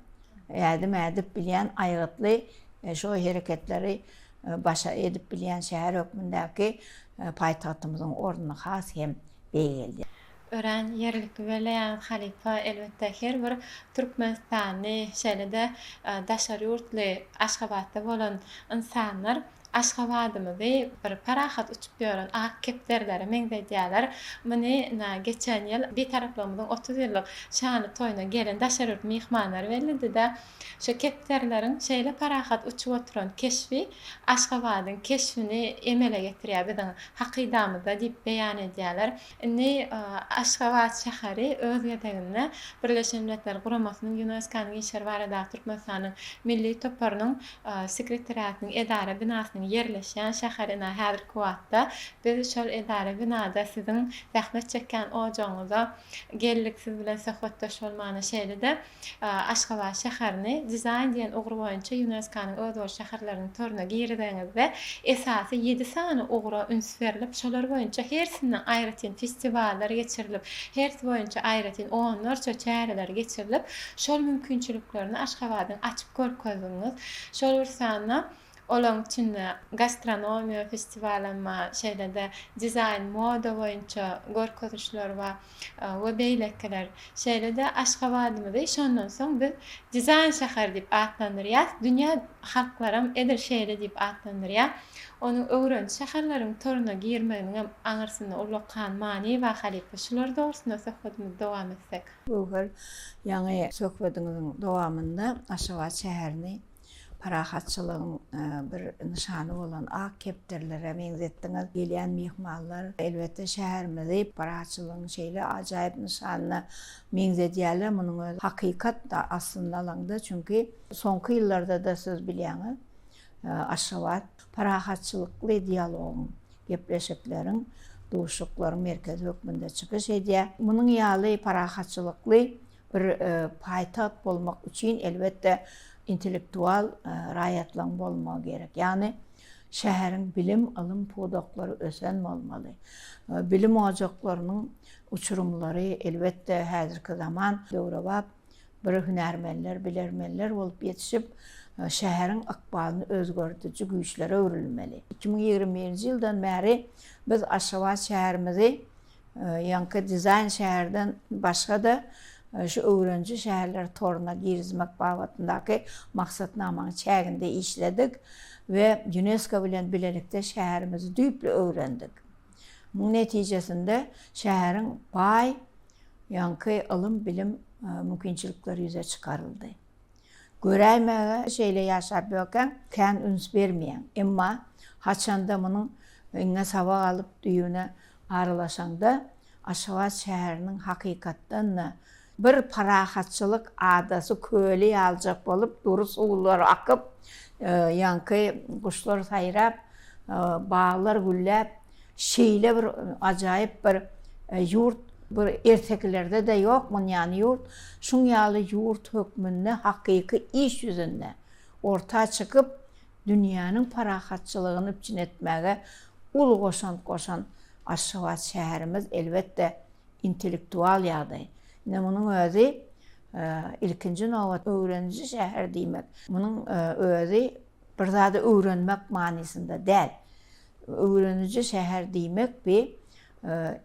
ädim ädip bilýän, aýgytly şo hereketleri başa edip bilýän şäher hökmündäki paýtagtymyzyň ornuny has hem beýgeldýär. Örän ýerlikli belleýäňiz halypa, elbetde her bir türkmenistanly şeýle-de daşary ýurtly Aşgabatda bolan ynsanlar Aşgabadymyzy bir parahat uçup ýören ak kepderilere meňzedýärler. Muny ynha geçen ýyl Bitaraplygymyzyň 30 ýyllyk şanly toýuna gelen daşary ýurt myhmanlary belledi-de, şu kepderileriň şeýle parahat uçup oturan keşbi Aşgabadyň keşbini emele getirýär biziň hakydamyzda diýip beýan edýärler. Indi Aşgabat şäheri öz gezeginde Birleşen Milletler Guramasynyň ÝUNESKO-nyň işleri baradaky Türkmenistanyň Milli toparynyň Sekretariatynyň edara binasynyň ýerleşýän şäheri ine häzirki wagtda biz şol edara binada siziň zähmet çekýän ojagyňyza geldik siz bilen söhbetdeş bolmana şeýle-de Aşgabat şäherini dizaýn diýen ugur boýunça ÝUNESKO-nyň özboluşly şäherleriniň toruna girizeniňizde, esasy ýedi sany ugra üns berlip, şolar boýunça hersinden aýratyn festiwallar geçirilip, hersi boýunça aýratyn onlarça çäreler geçirilip, şol mümkinçiliklerini Aşgabadyň açyp görkezdigiňiz, şol bir sanda Olaryň içinde gastronomiýa festiwalam bar, şeýle-de dizaýn, moda boýunça görkezişler bar we beýlekiler. Şeýle-de Aşgabadymyzy şondan soň biz dizaýn şäheri diýip atlandyrýarys. Dünýä halklaram edil şeýle diýip atlandyrýar. Onuň öwreniji şäherleriň toruna girmeginiňem aňyrsynda ullakan many bar halypa. Şular dogrusynda söhbedimizi dowam etsek. Göwher, ýaňy söhbediňiziň dowamynda Aşgabat şäherini parahatçylygyň bir nyşany bolan ak kepderilere meňzetdiňiz. Gelýän myhmanlar, elbetde, şäherimizi parahatçylygyň şeýle ajaýyp nyşanyna meňzedýärler. Munuň özi hakykat-da aslynda alaňda, çünki soňky ýyllarda-da siz bilýäňiz, Aşgabat parahatçylykly dialogyň, gepleşikleriň, duşuşyklaryň merkezi hökmünde çykyş edýär. Munuň ýaly parahatçylykly Bir paýtagt bolmak üçin elbetde intellektual raýatlaryň bolmagy gerek. Ýagny şäheriň bilim, ylym pudaklary ösen bolmaly. Bilim ojaklarynyň uçurymlary elbetde häzirki zaman döwrebap bir hünärmenler, bilermenler bolup ýetişip, şäheriň ykbalyny özgerdiji güýçlere öwrülmeli. 2021-nji ýyldan bäri biz Aşgabat şäherimizi Ýaňky dizaýn şäherden başga-da şu öwreniji şäherler toruna girizmek babatyndaky maksatnamanyň çäginde işledik we Ýunesko bilen bilelikde şäherimizi düýpli öwrendik. Munuň netijesinde şäheriň baý ýaňky ylym-bilim mümkinçilikleri ýüze çykaryldy. Göräýmäge şeýle ýaşap ýörkäň kän üns bermeýäň. Emma haçanda munuň iňňe sabak alyp düýbüne aralaşaňda Aşgabat şäheriniň hakykatdan-da bir parahatçylyk adasy köli ýaljak bolup dury suwlar akyp, ýaňky guşlar saýrap, baglar gülläp, şeýle bir ajaýyp bir ýurt bir ertekilerde-de ýok munýan ýurt, şuň ýaly ýurt hökmünde hakyky iş ýüzünde orta çykyp, dünýäniň parahatçylygyny üpjün etmäge uly goşant goşan Aşgabat şäherimiz elbetde intellektual ýagdaý. Ine munuň özi ilkinji nobat öwreniji şäher diýmek. Munuň özi bir zady öwrenmek manysynda däl. Öwreniji şäher diýmek bi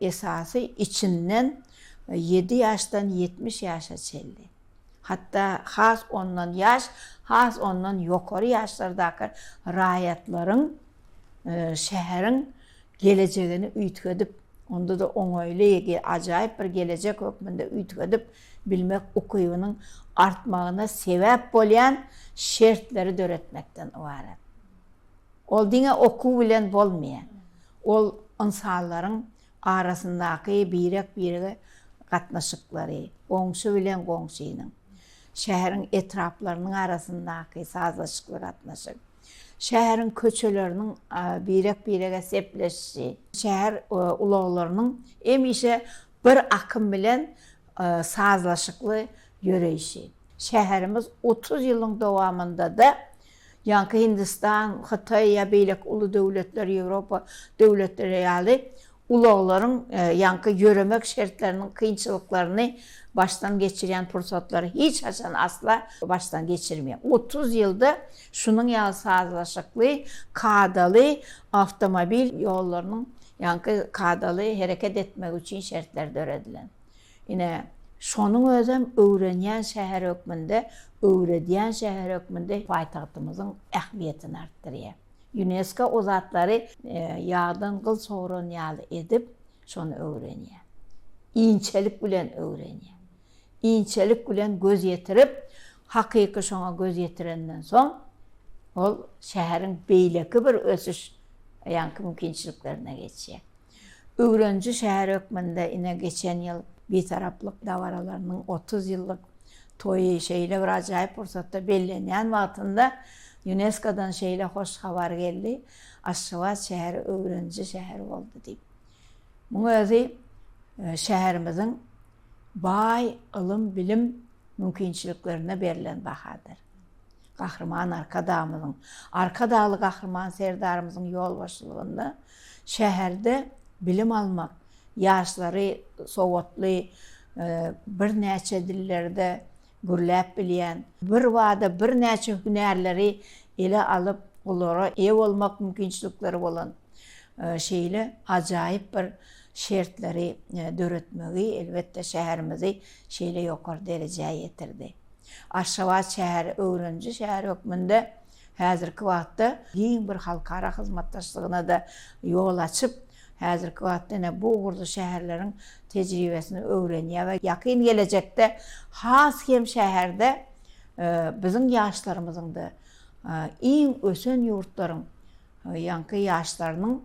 esasy içinden ýedi ýaşdan 70 ýaşa çenli. Hatda has ondan ýaş, has ondan ýokary ýaşlardaky raýatlaryň şäheriň gelejegini üýtgedip, onda-da oňaýly, ajaýyp bir gelejek hökmünde üýtgedip bilmek ukybynyň artmagyna sebäp bolýan şertleri döretmekden ybarat. Ol diňe okuw bilen bolmaýar. Ol ynsanlaryň arasyndaky birek-birege gatnaşyklary, goňşy bilen goňşynyň, şäheriň etraplarynyň arasyndaky sazlaşykly gatnaşyk, şäheriň köçeleriniň birek-birege sepleşişi, şäher ulaglarynyň hemişe bir akym bilen sazlaşykly ýöreýşi. Şäherimiz 30 ýylyň dowamynda-da ýaňky Hindistan, Hytaý ýa beýleki uly döwletler, Ýewropa döwletleri ýaly ulaglaryň ýaňky ýöremek şertleriniň kynçylyklaryny başdan geçirýän pursatlary hiç haçan asla başdan geçirmeýär. 30 ýylda şunuň ýaly sazlaşykly, kadaly awtomobil ýollarynyň ýaňky kadaly hereket etmegi üçin şertler döredilen. Ine, şonuň özem öwrenýän şäher hökmünde, öwredýän şäher hökmünde paýtagtymyzyň ähmiýetini artdyrýar. Ýunesko o zatlary ýagdan gyl sogran ýaly edip, şony öwrenýär. Inçelik bilen öwrenýär. Inçelik bilen göz ýetirip, hakyky şoňa göz ýetirenden soň, ol şäheriň beýleki bir ösüş ýaňky mümkinçiliklerine geçýär. Öwreniji şäher hökmünde ine geçen ýyl Bitaraplyk dabaralarynyň 30 ýyllyk toýy şeýle bir ajaýyp pursatda bellenýän wagtynda Ýunesko-dan şeýle hoş habar geldi, Aşgabat şäheri öwreniji şäher boldy diýip. Muň özi şäherimiziň baý ylym-bilim mümkinçiliklerine berlen bahadyr. Gahryman Arkadagymyzyň, Arkadagly Gahryman Serdarymyzyň ýolbaşçylygynda şäherde bilim almak, ýaşlary sowatly, birnäçe dillerde gürläp bilýän, birbada birnäçe hünärleri ele alyp, olara eýe bolmak mümkinçilikleri bolan şeýle ajaýyp bir şertleri döretmegi, elbetde, şäherimizi şeýle ýokary derejä ýetirdi. Aşgabat şäheri öwreniji şäher hökmünde häzirki wagtda giň bir halkara hyzmatdaşlygyna-da ýol açyp, häzirki wagtda ine bu ugurda şäherleriň tejribesini öwrenýär we ýakyn gelejekde has hem şäherde biziň ýaşlarymyzyň-da iň ösen ýurtlaryň ýaňky ýaşlarynyň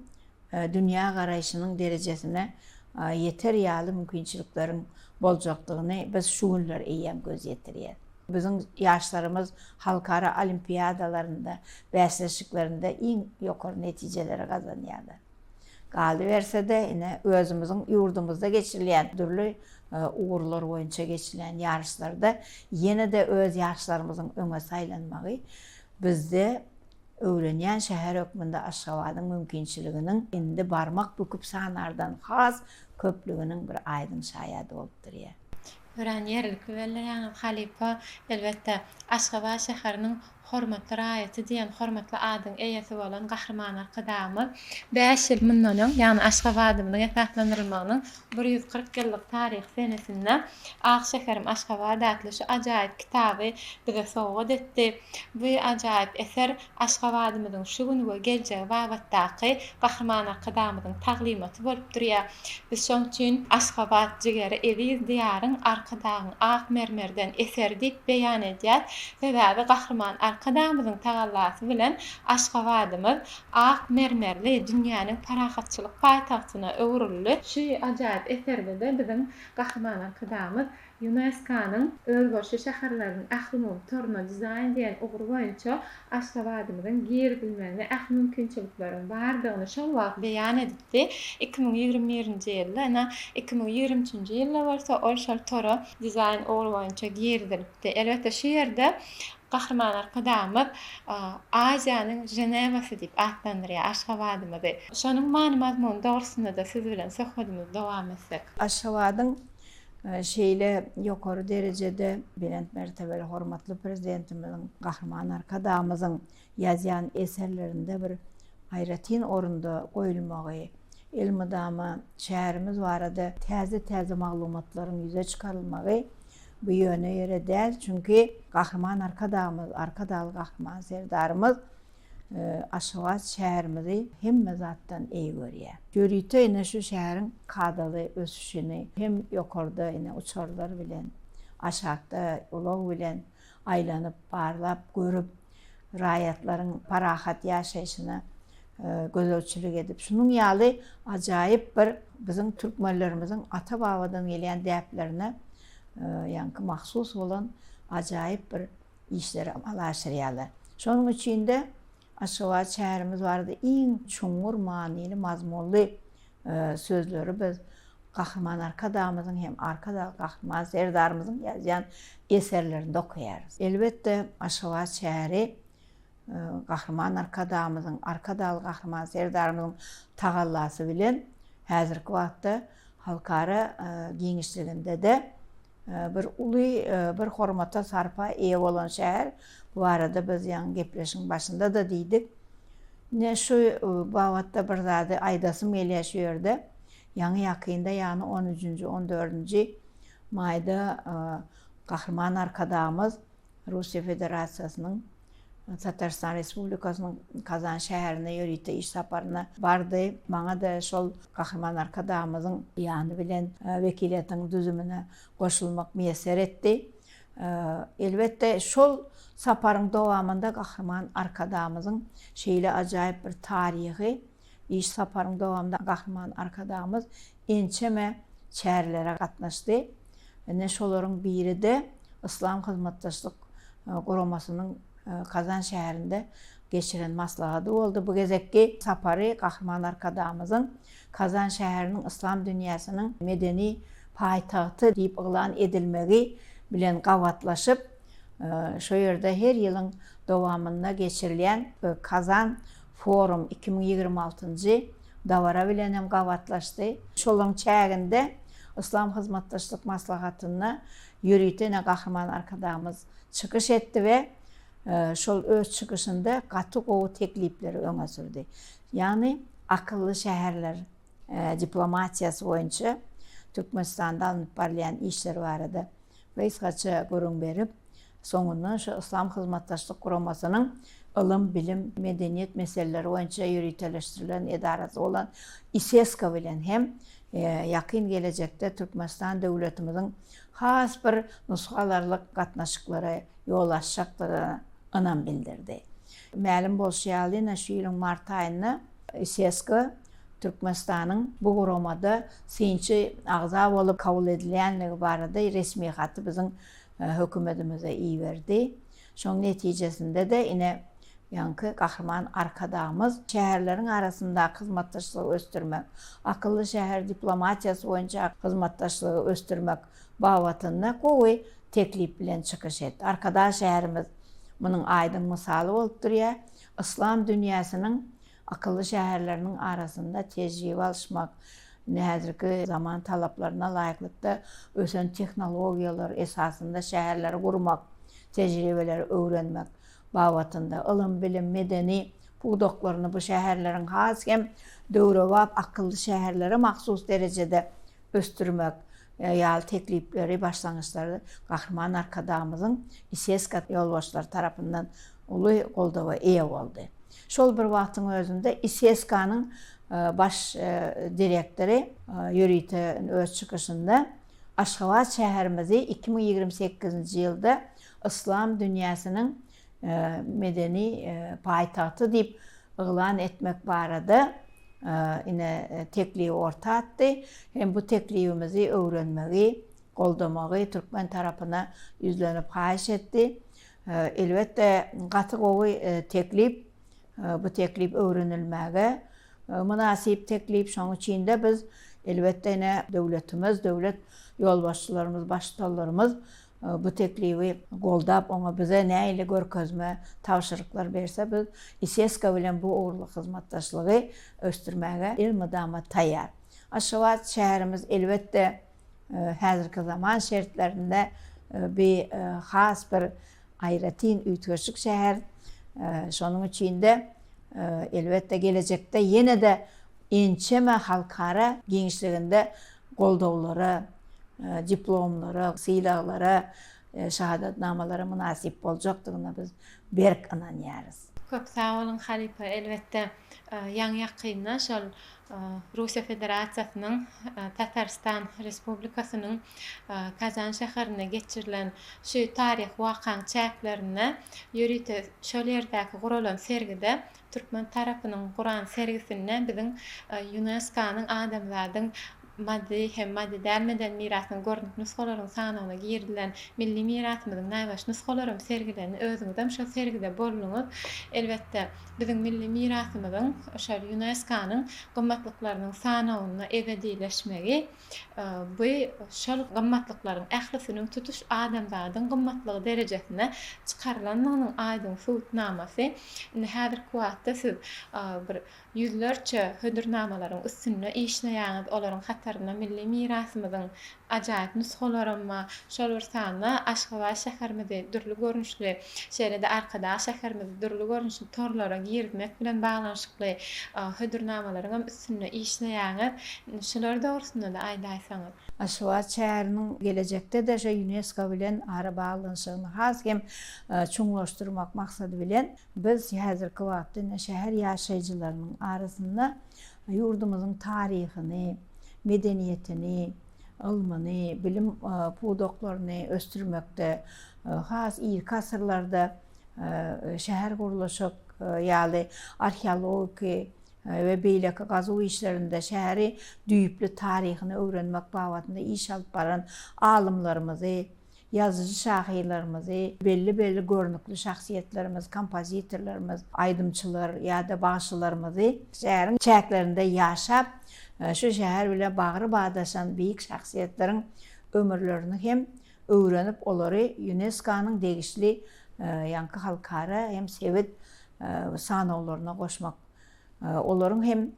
dünýä garaýşynyň derejesine ýeter ýaly mümkinçilikleriň boljakdygyny biz şu günler eýýäm göz ýetirýäris. Biziň ýaşlarymyz halkara olimpiadalarynda, bäsleşiklerinde iň ýokary netijeleri gazanýarlar. Galyberse-de, ine, özümiziň ýurdumyzda geçirilýän dürli ugurlar boýunça geçirilýän ýaryşlarda ýene-de öz ýaşlarymyzyň öňe saýlanmagy bizde öwrenýän şäher hökmünde Aşgabadyň mümkinçiliginiň indi barmak büküp sanardan has köplüginiň bir aýdyň şaýady bolup durýar. Örän ýerlikli belleýäňiz, halypa. Elbetde, Aşgabat şäheriniň Hormatly raýaty diýen hormatly adyň eýesi bolan Gahryman Arkadagymyz bäş ýyl mundan öň, ýagny Aşgabadymyzyň esaslandyrylmagynyň 140 ýyllyk taryhy senesinde Ak şäherim Aşgabat atly şu ajaýyp kitaby bize sowgat etdi. Bu ajaýyp eser Aşgabadymyzyň şu güni we geljegi babatdaky Gahryman Arkadagymyzyň taglymaty bolup durýar. Biz şoň üçin Aşgabat jigeri eziz Diýaryň Arkadagyň ak mermerden eseri diýip beýan edýäs. Sebäbi Gahryman Arkadagymyzyň tagallasy bilen Aşgabadymyz ak mermerli dünýäniň parahatçylyk paýtagtyna öwrüldi. Şu ajaýyp eserde-de biziň Gahryman Arkadagymyz Ýunesko-nyň özboluşly şäherleriniň ählumumy toruna dizaýn diýen ugry boýunça Aşgabadymyzyň girizilmegine ähli mümkinçilikleriň bardygyny şol wagt beýan edipdi. 2021-nji ýylda, ynha, 2023-nji ýylda bolsa ol şol tora dizaýn ugry boýunça girizilipdi. Elbetde, şu ýerde Gahryman Arkadagymyz Aziýanyň Ženewasy diýip atlandyrýar Aşgabadymyzy. Şonuň many-mazmuny dogrusynda-da siz bilen söhbedimizi dowam etsek. Aşgabadyň Şeýle ýokary derejede belent mertebeli hormatly Prezidentimiziň, Gahryman Arkadagymyzyň ýazýan eserlerinde bir aýratyn orunda goýulmagy, elmydama şäherimiz barada täze-täze maglumatlaryň ýüze çykarylmagy bu ýöne ýere däl. Çünki Gahryman Arkadagymyz, Arkadagly Gahryman Serdarymyz Aşgabat şäherimizi hemme zatdan eý görýär. Ýörite ine şu şäheriň kadaly ösüşini hem ýokarda ine uçarlar bilen, aşakda ulag bilen aýlanyp, barlap, görüp, raýatlaryň parahat ýaşaýşyna gözegçilik edip, şunuň ýaly ajaýyp bir biziň türkmenlerimiziň ata-babadan gelýän däplerine ýaňky mahsus bolan ajaýyp bir işleri amala aşyrýarlar. Şonuň üçin-de Aşgabat şäherimiz barada iň çuňňur manyly, mazmunly sözleri biz Gahryman Arkadagymyzyň hem Arkadag Gahryman Serdarymyzyň ýazýan eserlerinde okaýarys. Elbetde, Aşgabat şäheri Gahryman Arkadagymyzyň, Arkadagly Gahryman Serdarymyzyň tagallasy bilen häzirki wagtda halkara giňişliginde-de Bir uly bir hormata sarpa eýe bolan şäher. Bu barada biz ýaňy gepleşigiň başynda-da diýdik. Ine şu babatda bir zady aýdasym gelýär şu ýerde. Ýaňy ýakynda ýagny on üçünji, on dördünji maýda Gahryman Arkadagymyz Russiýa Federasiýasynyň Tatarystan Respublikasynyň Kazan şäherine ýörite iş saparyna bardy. Maňa-da şol Gahryman Arkadagymyzyň ýany bilen wekiliýetiň düzümine goşulmak miýesser etdi. Elbetde, şol saparyň dowamynda Gahryman Arkadagymyzyň şeýle ajaýyp bir taryhy iş saparyň dowamynda Gahryman Arkadagymyz ençeme çärelere gatnaşdy. Ine, şolaryň biri-de Yslam Hyzmatdaşlyk Guramasynyň Kazan şäherinde geçiren maslahady boldy. Bu gezekki sapary Gahryman Arkadagymyzyň Kazan şäheriniň yslam dünýäsiniň medeni paýtagty diýip yglan edilmegi bilen gabatlaşyp, şo ýerde her ýylyň dowamynda geçirilýän Kazan forum 2026 njy dabara bilen hem gabatlaşdy. Şolaryň çäginde Yslam Hyzmatdaşlyk Maslahatynda ýörite ene Gahryman Arkadagymyz çykyş etdi we şol öz çykyşynda gaty gowy teklipleri öňe sürdi. Ýagny akylly şäherler diplomatiýasy boýunça Türkmenistanda alnyp barylýan işler barada gysgaça gürrüň berip, soňundan şu Yslam Hyzmatdaşlyk Guramasynyň ylym, bilim, medeniýet meseleleri boýunça ýöriteleşdirilen edarasy bolan ISESCO bilen hem ýakyn gelejekde Türkmenistan döwletimiziň has bir nusga alarlyk gatnaşyklara ýol açjakdygyna ynam bildirdi. Mälim bolşy ýaly, ine şu ýylyň mart aýynda ISESCO Türkmenistanyň bu guramada synçy agza bolup kabul edilýänligi barada resmi haty biziň hökümetimize iberdi. Şoň netijesinde-de ine ýaňky Gahryman Arkadagymyz şäherleriň arasyndaky hyzmatdaşlygy ösdürmek, akylly şäher diplomatiýasy boýunça hyzmatdaşlygy ösdürmek babatynda gowy teklip bilen çykyş etdi. Arkadag şäherimiz munuň aýdyň mysaly bolup durýar. Yslam dünýäsiniň akylly şäherleriniň arasynda tejribe alyşmak, indi häzirki zaman talaplaryna laýyklykda ösen tehnologiýalar esasynda şäherleri gurmak, tejribeleri öwrenmek. babatynda, ylym-bilim, medeni pudaklaryny bu şäherleriň has hem döwrebap akylly şäherlere mahsus derejede ösdürmek ýaly teklipleri, başlangyçlary Gahryman Arkadagymyzyň ISESKA ýolbaşçylary tarapyndan uly goldawa eýe boldy. Şol bir wagtyň özünde ISESKA-nyň baş direktory ýörite öz çykyşynda Aşgabat şäherimizi 2028-nji ýylda Yslam dünýäsiniň medeni paýtagty diýip yglan etmek barada ine teklibi orta atdy hem bu teklibimizi öwrenmegi, goldamagy türkmen tarapyna ýüzlenip haýyş etdi. Elbetde gaty gowy teklip, bu teklip öwrenilmäge mynasyp teklip, şonuň üçin-de biz elbetde ine döwletimiz, döwlet ýolbaşçylarymyz, baştutanlarymyz Bu teklibi goldap, oňa bize nähili görkezme, tabşyryklar berse, biz ISESKA bilen bu ugurly hyzmatdaşlygy ösdürmäge elmydama taýýar. Aşgabat şäherimiz elbetde, häzirki zaman şertlerinde bi has bir aýratyn üýtgeşik şäher. Şonuň üçin-de, elbetde, gelejekde ýene-de ençeme halkara giňişliginde goldawlara, diplomlara, sylaglara, şahadatnamalara mynasyp boljakdygyna biz berk ynanýarys. Köp sag boluň halypa elbetde ýaňy ýakynda şol Russiýa Federasiýasynyň Tatarystan Respublikasynyň Kazan şäherinde geçirilen şu taryhy wakaň çäklerinde ýörite şol ýerdäki guralan sergide Türkmen tarapynyň guran sergisinde biziň ÝUNESKO-nyň adamzadyň maddy hem maddy däl medeni mirasynyň görnükli nusgalarynyň sanawyna girizilen milli mirasymyzyň naýbaşy nusgalaram sergilendi. Özüňizem şol sergide bolduňyz. Elbetde, biziň milli mirasymyzyň şol ÝUNESKO-nyň gymmatlyklarynyň sanawynda ebedileşmegi Bu şol gymmatlyklaryň ählisiniň tutuş adamzadyň gymmatlygy derejesine çykarylandygynyň aýdyň subutnamasy. Indi häzirki wagtda siz bir ýüzlerçe hödürnamalaryň üstünde işleýäňiz, olaryň hatarynda milli mirasymyzyň ajaýyp nusgalaram bar. Şol bir sanda Aşgabat şäherimizi dürli görnüşli, şeýle-de Arkadag şäherimizi dürli görnüşli torlara girizmek bilen baglanyşykly hödürnamalaryňam üstünde işleýäňiz. Indi şular dogrusynda-da aýdaýsaňyz. Aşgabat şäheriniň gelejekde-de şu Ýunesko bilen arabaglanyşygyny has hem çuňlaşdyrmak maksady bilen, biz häzirki wagtda ine şäher ýaşaýjylarynyň arasynda ýurdumyzyň taryhyny, medeniýetini, ylmyny, bilim pudaklaryny ösdürmekde, has irki asyrlarda şähergurluşyk ýaly arheologiki we beýleki gazuw işlerinde şäheri düýpli taryhyny öwrenmek babatynda iş alyp baran alymlarymyzy, ýazyjy-şahyrlarymyzy, belli-belli görnükli şahsyýetlerimiz, kompozitorlarymyz, aýdymçylar ýa-da bagşylarymyzy şäheriň çäklerinde ýaşap, şu şäher bilen bagry badaşan beýik şahsyýetleriň ömürlerini hem öwrenip, olary ÝUNESKO-nyň degişli ýaňky halkara hem sebit sanawlaryna goşmak, olaryň hem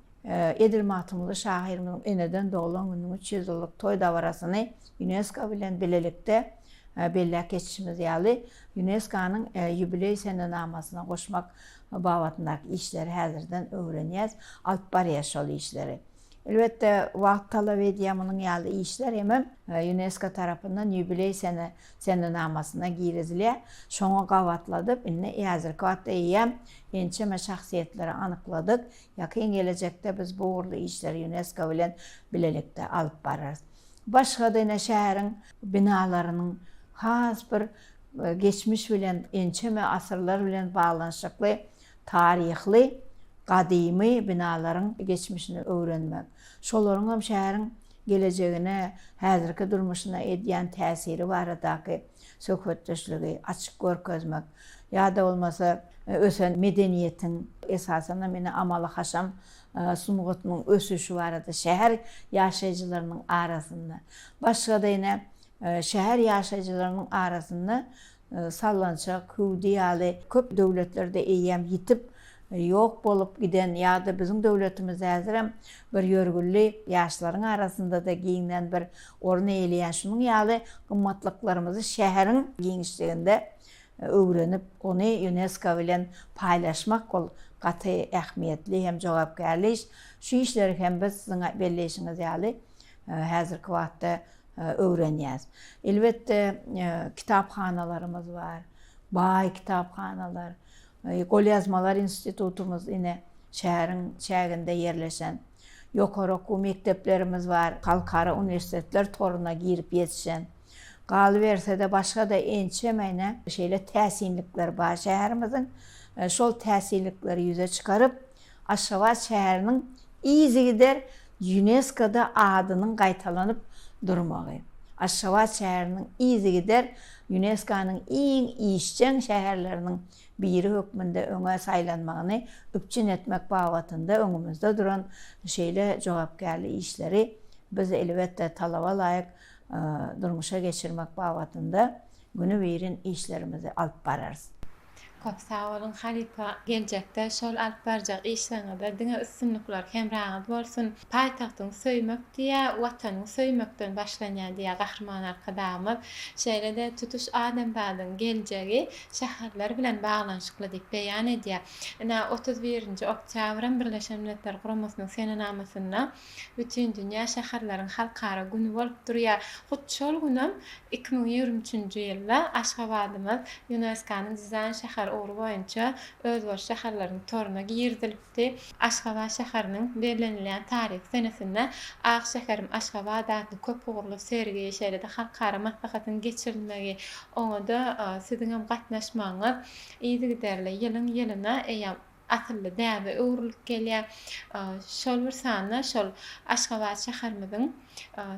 edil Magtymguly şahyrymyzyň eneden doglan gününiň 300 ýyllyk toý dabarasyny Ýunesko bilen bilelikde belläp geçişimiz ýaly, Ýunesko-nyň ýubileý senenamasyna goşmak babatyndaky işleri häzirden öwrenýäs, alyp barýas şol işleri. Elbetde, wagt talap edýär munuň ýaly işler hemem Ýunesko tarapyndan ýubileý sene senenamasyna girizilýär. Şoňa gabatladyp, indi häzirki wagtda eýýäm ençeme şahsyýetleri anykladyk. Ýakyn gelejekde biz bu ugurly işleri Ýunesko bilen bilelikde alyp bararys. Başga-da ine şäheriň binalarynyň has bir geçmiş bilen ençeme asyrlar bilen baglanyşykly taryhly gadymy binalaryň geçmişini öwrenmek, şolaryň hem şäheriň gelejegine, häzirki durmuşyna edýän täsiri baradaky söhbetdeşligi açyp görkezmek ýa-da bolmasa ösen medeniýetiň, esasanam ine amaly-haşam sungatynyň ösüşi barada şäher ýaşaýjylarynyň arasynda, başga-da ine şäher ýaşaýjylarynyň arasynda Sallançak, hüwdi ýaly köp döwletlerde eýýäm ýitip, ýok bolup giden ýa-da biziň döwletimizde häzirem bir ýörgünli ýaşlaryň arasynda-da giňden bir orun eýeleýän şunuň ýaly gymmatlyklarymyzy şäheriň giňişliginde. öwrenip, ony Ýunesko bilen paýlaşmak ol gaty ähmiýetli hem jogapkärli iş. Şu işleri hem biz siziň belleýşiňiz ýaly häzirki wagtda öwrenýäs. Elbetde, kitaphanalarymyz bar, baý kitaphanalar, Golýazmalar institutymyz ine şäheriň çäginde ýerleşen. Ýokary okuw mekdeplerimiz bar, halkara uniwersitetler toruna girip ýetişen. Galyberse-de, başga-da ençeme ine şeýle täsinlikler bar şäherimiziň. Şol täsinlikleri ýüze çykaryp, Aşgabat şäheriniň yzygider Ýunesko-da adynyň gaýtalanyp durmagy, Aşgabat şäheriniň yzygider Ýunesko-nyň iň işjeň şäherleriniň biri hökmünde öňe saýlanmagyny üpjün etmek babatynda öňümizde duran şeýle jogapkärli işleri biz, elbetde, talaba laýyk durmuşa geçirmek babatynda günübirin işlerimizi alyp bararys. Köp sag boluň halypa geljekde şol alyp barjak işleriňizde diňe üstünlikler hemraňyz bolsun. Paýtagtyňy söýmek diýýä watanyňy söýmekden başlanýar diýýär Gahryman Arkadagymyz. Şeýle-de tutuş adamzadyň geljegi şäherler bilen baglanyşykly diýip beýan edýär. Ine 31-nji oktýabram Birleşen Milletler Guramasynyň senenamasynda Bütindünýä şäherleriň halkara güni bolup durýar. Hut şol günem 2023-nji ýylda Aşgabadymyz ÝUNESKO-nyň dizaýn şäher ugry boýunça özboluşly şäherleriň toruna girizilipdi. Aşgabat şäheriniň bellenilýän taryhy senesinde Ak şäherim Aşgabat atly köpugurly sergi, şeýle-de halkara maslahatynyň geçirilmegi, oňa-da siziňem gatnaşmagyňyz yzygiderli ýylyň-ýylyna eýýäm asylly däbe öwrülip gelýär. Şol bir sanda şol Aşgabat şäherimiziň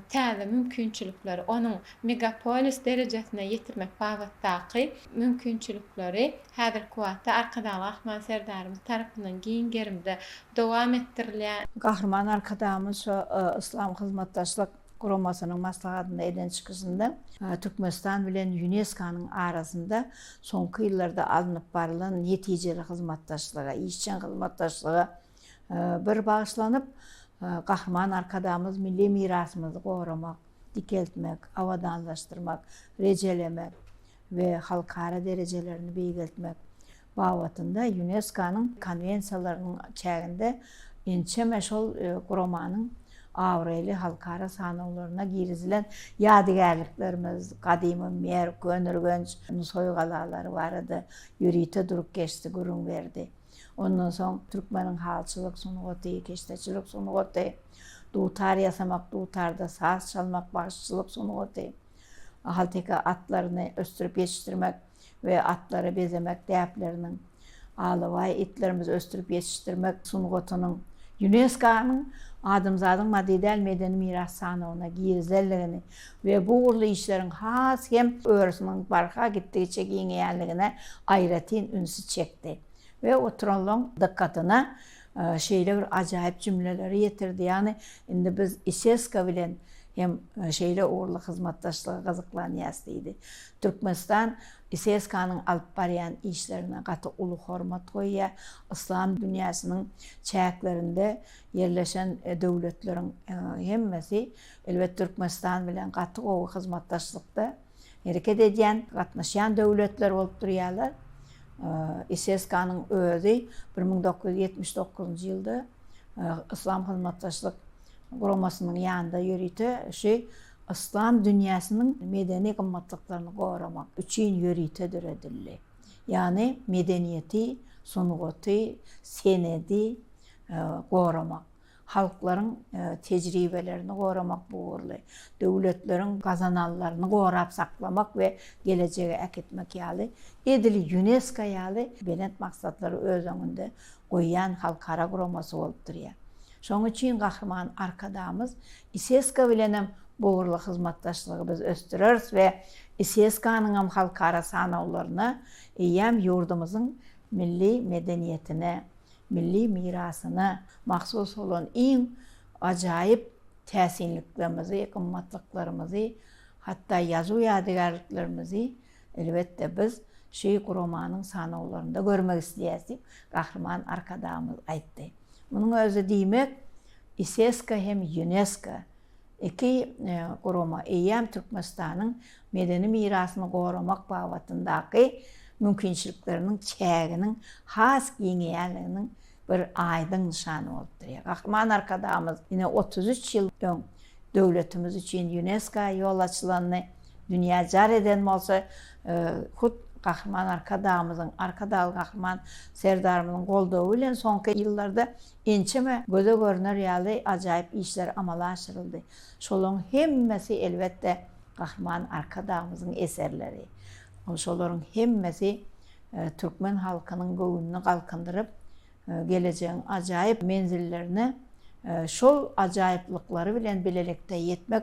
täze mümkinçilikleri, onuň megapolis derejesine ýetirmek babatdaky mümkinçilikleri häzirki wagtda Arkadagly Gahryman Serdarymyz tarapyndan giň gerimde dowam etdirilýär. Gahryman Arkadagymyz şu Yslam hyzmatdaşlyk Guramasynyň maslahatynda eden çykyşynda Türkmenistan bilen Ýunesko-nyň arasynda soňky ýyllarda alnyp barylan netijeli hyzmatdaşlyga, işjeň hyzmatdaşlyga bir bagyşlanyp, Gahryman Arkadagymyz milli mirasymyzy goramak, dikeltmek, abadanlaşdyrmak, rejelemek we halkara derejelerini beýgeltmek babatynda Ýunesko-nyň konwensiýalarynyň çäginde ençeme şol guramanyň abraýly halkara sanawlaryna girizilen ýadygärliklerimiz, gadymy Merw, Köneürgenç, Nusaý galalary barada ýörite durup geçdi, gürrüň berdi. Ondan soň türkmeniň halyçylyk sungaty, keşdeçilik sungaty, dutar ýasamak, dutarda saz çalmak, bagşyçylyk sungaty, ahalteke atlaryny ösdürip ýetişdirmek, we atlary bezemek däpleriniň, alabaý itlerimizi ösdürip ýetişdirmek sungatynyň Ýunesko-nyň Adamzadyň maddy däl medeni miras sanawyna girizilendigini we bu ugurly işleriň has hem örüsiniň barha gitdigiçe giňeýänligine aýratyn ünsi çekdi we oturanlaryň dykgatyna şeýle bir ajaýyp jümleleri ýetirdi, ýagny indi biz ISESCO bilen hem şeýle ugurly hyzmatdaşlyga gyzyklanýarys diýdi. Türkmenistan ISESCO-nyň alyp barýan işlerine gaty uly hormat goýýar. Yslam dünýäsiniň çäklerinde ýerleşen döwletleriň hemmesi, elbet, Türkmenistan bilen gaty gowy hyzmatdaşlykda hereket edýän, gatnaşýan döwletler bolup durýarlar. ISESCO-nyň özi 1979-njy ýylda Yslam Hyzmatdaşlyk Guramasynyň ýanynda ýörite şu yslam dünýäsiniň medeni gymmatlyklaryny goramak üçin ýörite döredildi. Ýagny medeniýeti, sungaty, senedi goramak, halklaryň tejribelerini goramak bu ugurly, döwletleriň gazananlaryny gorap saklamak we gelejege äkitmek ýaly edil Ýunesko ýaly belent maksatlary öz öňünde goýýan halkara guramasy bolup durýar. Şonuň üçin Gahryman Arkadagymyz ISESCO bilenem bu ugurly hyzmatdaşlygy biz ösdüreris we ISESCO-nyňam halkara sanawlaryna eýýäm ýurdumyzyň milli medeniýetine, milli mirasyna mahsus bolan iň ajaýyp täsinliklerimizi, gymmatlyklarymyzy, hatda ýazuw ýadygärliklerimizi Elbetde, biz şu guramanyň sanawlarynda görmek isleýäris diýip, Gahryman Arkadagymyz aýtdy. Munuň özi diýmek, ISESCO hem Ýunesko iki gurama eýýäm Türkmenistanyň medeni mirasyny goramak babatyndaky mümkinçilikleriniň çäginiň has giňeýänliginiň bir aýdyň nyşany bolup durýar. Gahryman Arkadagymyz ine 33 ýyl öň döwletimiz üçin ÝUNESKO ýol açylanyny dünýä jar eden bolsa, hut Gahryman Arkadagymyzyň, Arkadagly Gahryman Serdarymyzyň goldawy bilen soňky ýyllarda ençeme göze görner ýaly ajaýyp işler amala aşyryldy. Şolaryň hemmesi, elbetde, Gahryman Arkadagymyzyň eserleri. Şolaryň hemmesi türkmen halkynyň göwnüni galkyndyryp, gelejegiň ajaýyp menzillerine şol ajaýyplyklary bilen bilelikde ýetmek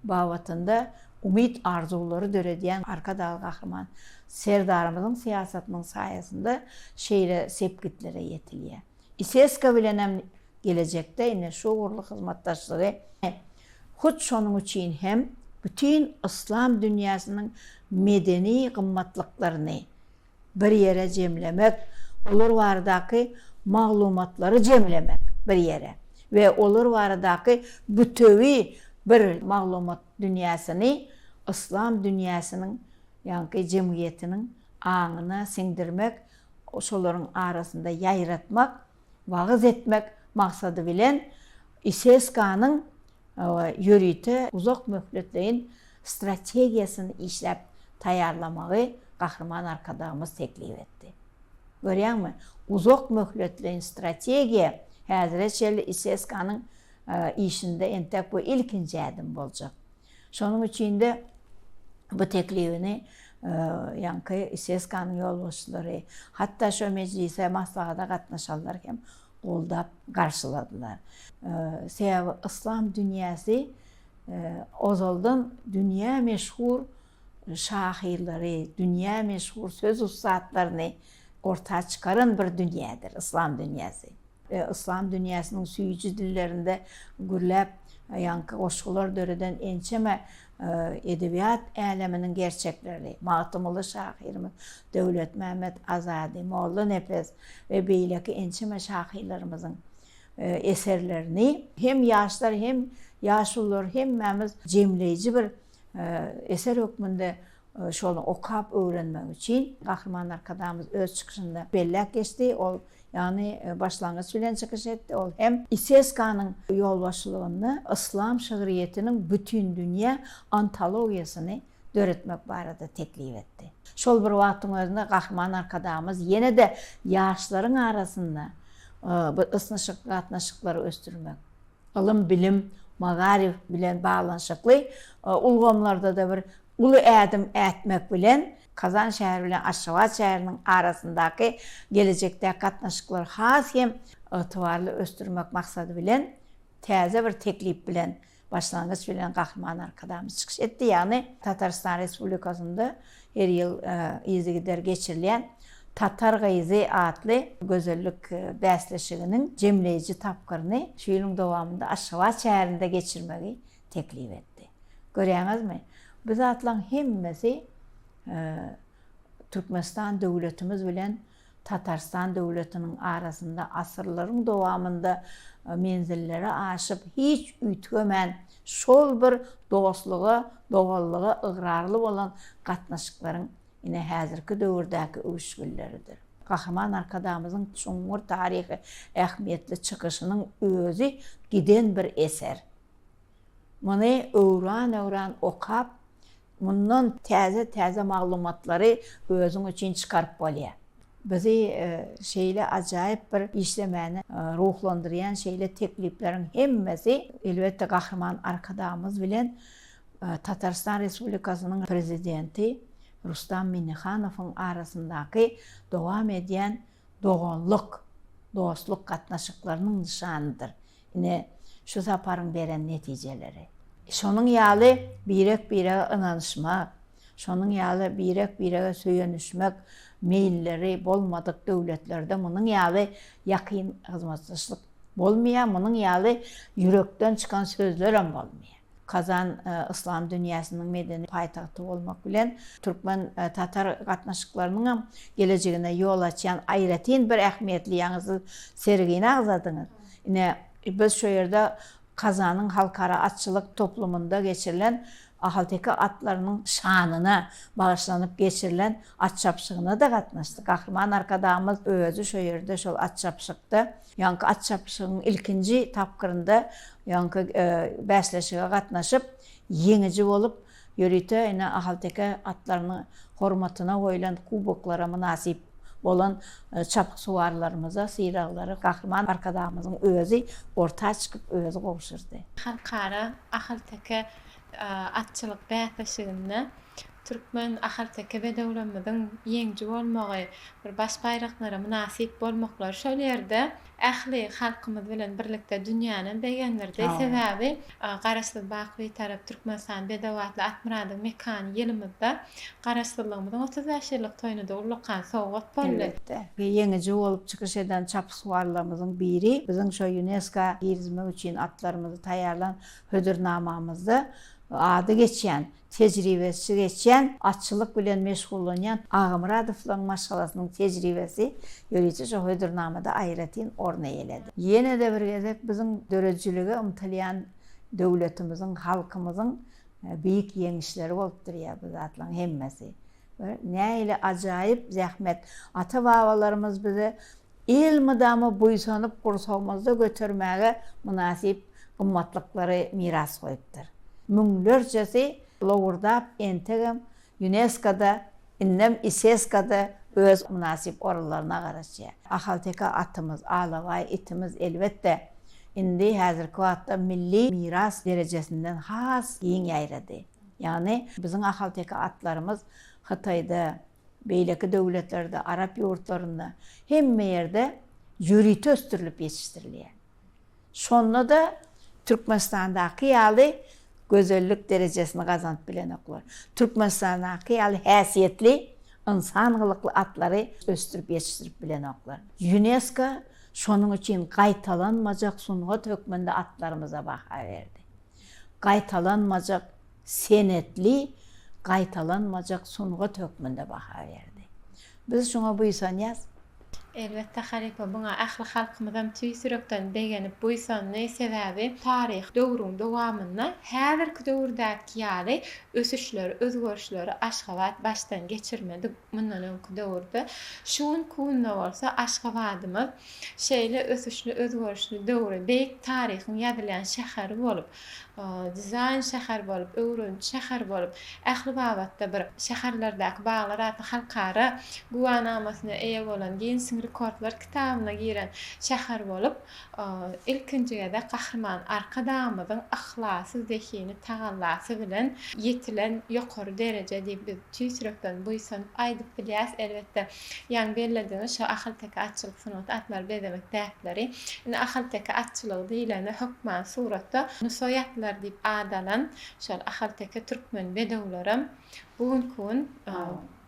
babatynda umyt-arzuwlary döredýän Arkadagly Gahryman Serdarymyzyň syýasatynyň saýasynda şeýle sepgitlere ýetilýär. ISESKO bilenem gelejekde ine şu ugurly hyzmatdaşlygy hut şonuň üçin hem bütin yslam dünýäsiniň medeni gymmatlyklaryny bir ýere jemlemek, olar baradaky maglumatlary jemlemek bir ýere we olar baradaky bütewi bir maglumat dünýäsini yslam dünýäsiniň ýaňky jemgyýetiniň aňyna siňdirmek, şolaryň arasynda ýaýratmak, wagyz etmek maksady bilen ISESKA-nyň ýörite uzak möhletleýin strategiýasyny işläp taýýarlamagy Gahryman Arkadagymyz teklip etdi. Görýäňmi, uzak möhletleýin strategiýa häzire çenli ISESKA-nyň işinde entek bu ilkinji ädim boljak. Şonuň üçin-de bu teklibini ýaňky ISESKA-nyň ýolbaşçylary, hatda şo mejlise, maslahata gatnaşanlar hem goldap garşyladylar. Sebäbi yslam dünýäsi ozaldan dünýä meşhur şahyrlary, dünýä meşhur söz ussatlaryny orta çykaran bir dünýädir yslam dünýäsi. Yslam dünýäsiniň süýji dillerinde gürläp, ýaňky goşgular döreden ençeme edebiýat äleminiň gerçekleri, Magtymguly şahyrymyz, Döwletmämmet Azady, Molla Nepes we beýleki ençeme şahyrlarymyzyň eserlerini hem ýaşlar, hem ýaşulular hemmämiz jemleýji bir eser hökmünde şony okap öwrenmek üçin Gahryman Arkadagymyz öz çykyşynda belläp geçdi. Ol ýagny başlangyç bilen çykyş etdi. Ol hem ISESKA-nyň ýolbaşçylygynda yslam şygryýetiniň bütindünýä antologiýasyny döretmek barada teklip etdi. Şol bir wagtyň özünde Gahryman Arkadagymyz ýene-de ýaşlaryň arasynda bu ysnyşykly gatnaşyklary ösdürmek, ylym-bilim, magaryf bilen baglanyşykly ulgamlarda-da bir uly ädim ätmek bilen, Kazan şäheri bilen Aşgabat şäheriniň arasyndaky gelejekdäki gatnaşyklary has hem ygtybarly ösdürmek maksady bilen, täze bir teklip bilen, başlangyç bilen Gahryman Arkadagymyz çykyş etdi. Ýagny Tatarystan Respublikasynda her ýyl yzygider geçirilýän Tatar gyzy atly gözellik bäsleşiginiň jemleýji tapgyryny şu ýylyň dowamynda Aşgabat şäherinde geçirmegi teklip etdi. Görýäňizmi, bu zatlaryň hemmesi Türkmenistan döwletimiz bilen Tatarystan döwletiniň arasynda asyrlaryň dowamynda menzillere aşyp, hiç üýtgemän şol bir dostluga, doganlyga ygrarly bolan gatnaşyklaryň ine häzirki döwürdäki öwüşginleridir. Gahryman Arkadagymyzyň çuňňur taryhy ähmiýetli çykyşynyň özi giden bir eser. Muny öwran-öwran okap, mundan täze-täze maglumatlary özüň üçin çykaryp bolýar. Bizi şeýle ajaýyp bir işlemäne ruhlandyrýan şeýle teklipleriň hemmesi, elbetde, Gahryman Arkadagymyz bilen Tatarystan Respublikasynyň Prezidenti Rustam Minnihanowyň arasyndaky dowam edýän doganlyk, dostluk gatnaşyklarynyň nyşanydyr. Ine, şu saparyň beren netijeleri. Şonuň ýaly birek-birege ynanyşmak, şonuň ýaly birek-birege söýenişmek meýilleri bolmadyk döwletlerde munuň ýaly ýakyn hyzmatdaşlyk bolmaýar, munuň ýaly ýürekden çykan sözlerem bolmaýar. Kazan yslam dünýäsiniň medeni paýtagty bolmak bilen, türkmen-tatar gatnaşyklarynyňam gelejegine ýol açýan aýratyn bir ähmiýetli, ýaňy siz sergini agzadyňyz. Ine, biz şu ýerde Kazanyň halkara atçylyk toplumynda geçirilen. Ahalteke atlarynyň şanyna bagyşlanyp geçirilen at çapyşygyna-da gatnaşdy. Gahryman Arkadagymyz özi şo ýerde şol at çapyşykda, ýaňky at çapyşygyň ilkinji tapgyrynda ýaňky bäsleşige gatnaşyp, ýeňiji bolup, ýörite ine ahalteke atlarynyň hormatyna goýlan kuboklara mynasyp bolan çapyksuwarlarymyza sylaglary Gahryman Arkadagymyzyň özi orta çykyp özi gowşurdy. Halkara ahalteke atçylyk bäsleşiginde türkmen ahalteke bedewlerimiziň ýeňiji bolmagy, bir baş baýraklara mynasyp bolmaklary şol ýerde ähli halkymyz bilen birlikde dünýänem begendirdi. Sebäbi Garaşsyz baky Bitarap Türkmenistan bedew atly Atmyradyň mekany ýylymyzda Garaşsyzlygymyzyň 35 ýyllyk toýuna-da ullakan sowgat boldy. Elbetde. Ýeňiji bolup çykyş eden çapyksuwarlarymyzyň biri biziň şo ÝUNESKO girizmek üçin atlarymyzy taýýarlan hödürnamamyzda ady geçýän, tejribesi geçýän, atçylyk bilen meşgullanýan Agamyradowlaryň maşgalasynyň tejribesi ýörite şo hödürnamada aýratyn orun eýeledi. Ýene-de bir gezek biziň döredijilige ymtylýan döwletimiziň, halkymyzyň beýik ýeňişleri bolup durýar bu zatlaryň hemmesi. Nähili ajaýyp zähmet! Ata-babalarymyz bize Elmydama buýsanyp gursagymyzda götermäge mynasyp gymmatlyklary miras goýupdyr. Müňlerçesi lowurdap entegem Ýunesko-da, indem ISESKO-da öz mynasyp orunlaryna garaşýar. Ahalteke atymyz, alabaý itimiz elbetde, indi häzirki wagtda milli miras derejesinden has giň ýaýrady. Ýagny biziň ahalteke atlarymyz Hytaýda, Beýleki döwletlerde, arap ýurtlarynda, hemme ýerde ýörite ösdürilip ýetişdirilýär. Şonda-da Türkmenistandaky ýaly gözellik derejesini gazanyp bilenoklar. Türkmenistandaky ýaly häsiýetli, ynsan gylykly atlary ösdürip ýetişdirip bilenoklar. Ýunesko şonuň üçin gaýtalanmajak sungat hökmünde atlarymyza baha berdi. Gaýtalanmajak senetli, gaýtalanmajak sungat hökmünde baha berdi. Biz şuňa buýsanýas. Elbetde halypa buňa ähli halkymyzam tüýs ýürekden begenip buýsandy, sebäbi taryhy döwrüň dowamynda häzirki döwürdäki ýaly ösüşleri, özgerişleri Aşgabat başdan geçirmedi mundan öňki döwürde. Şu günki günde bolsa Aşgabadymyz şeýle ösüşli, özgerişli döwri, beýik taryhyň ýazylýan şäheri bolup, dizaýn şäher bolup, öwreniji şäher bolup, ähli babatda bir şäherlerdäki baglar atly halkara güwänamasyna eýe bolan, Ginnesiň rekordlar kitabyna giren şäher bolup, ilkinji gezek Gahryman Arkadagymyzyň yhlasy, zehini, tagallasy bilen ýetilen ýokary dereje diýip biz tüýs ýürekden buýsanyp aýdyp bilýäris. Elbetde, Ýaňy bellediňiz şo ahalteke atçylyk sungaty atlary bezemek däpleri. Indi ahalteke atçylygy diýlende hökman suratda Nusaý atlary diýip at alan şol ahalteke türkmen bedewlerem bu günki gün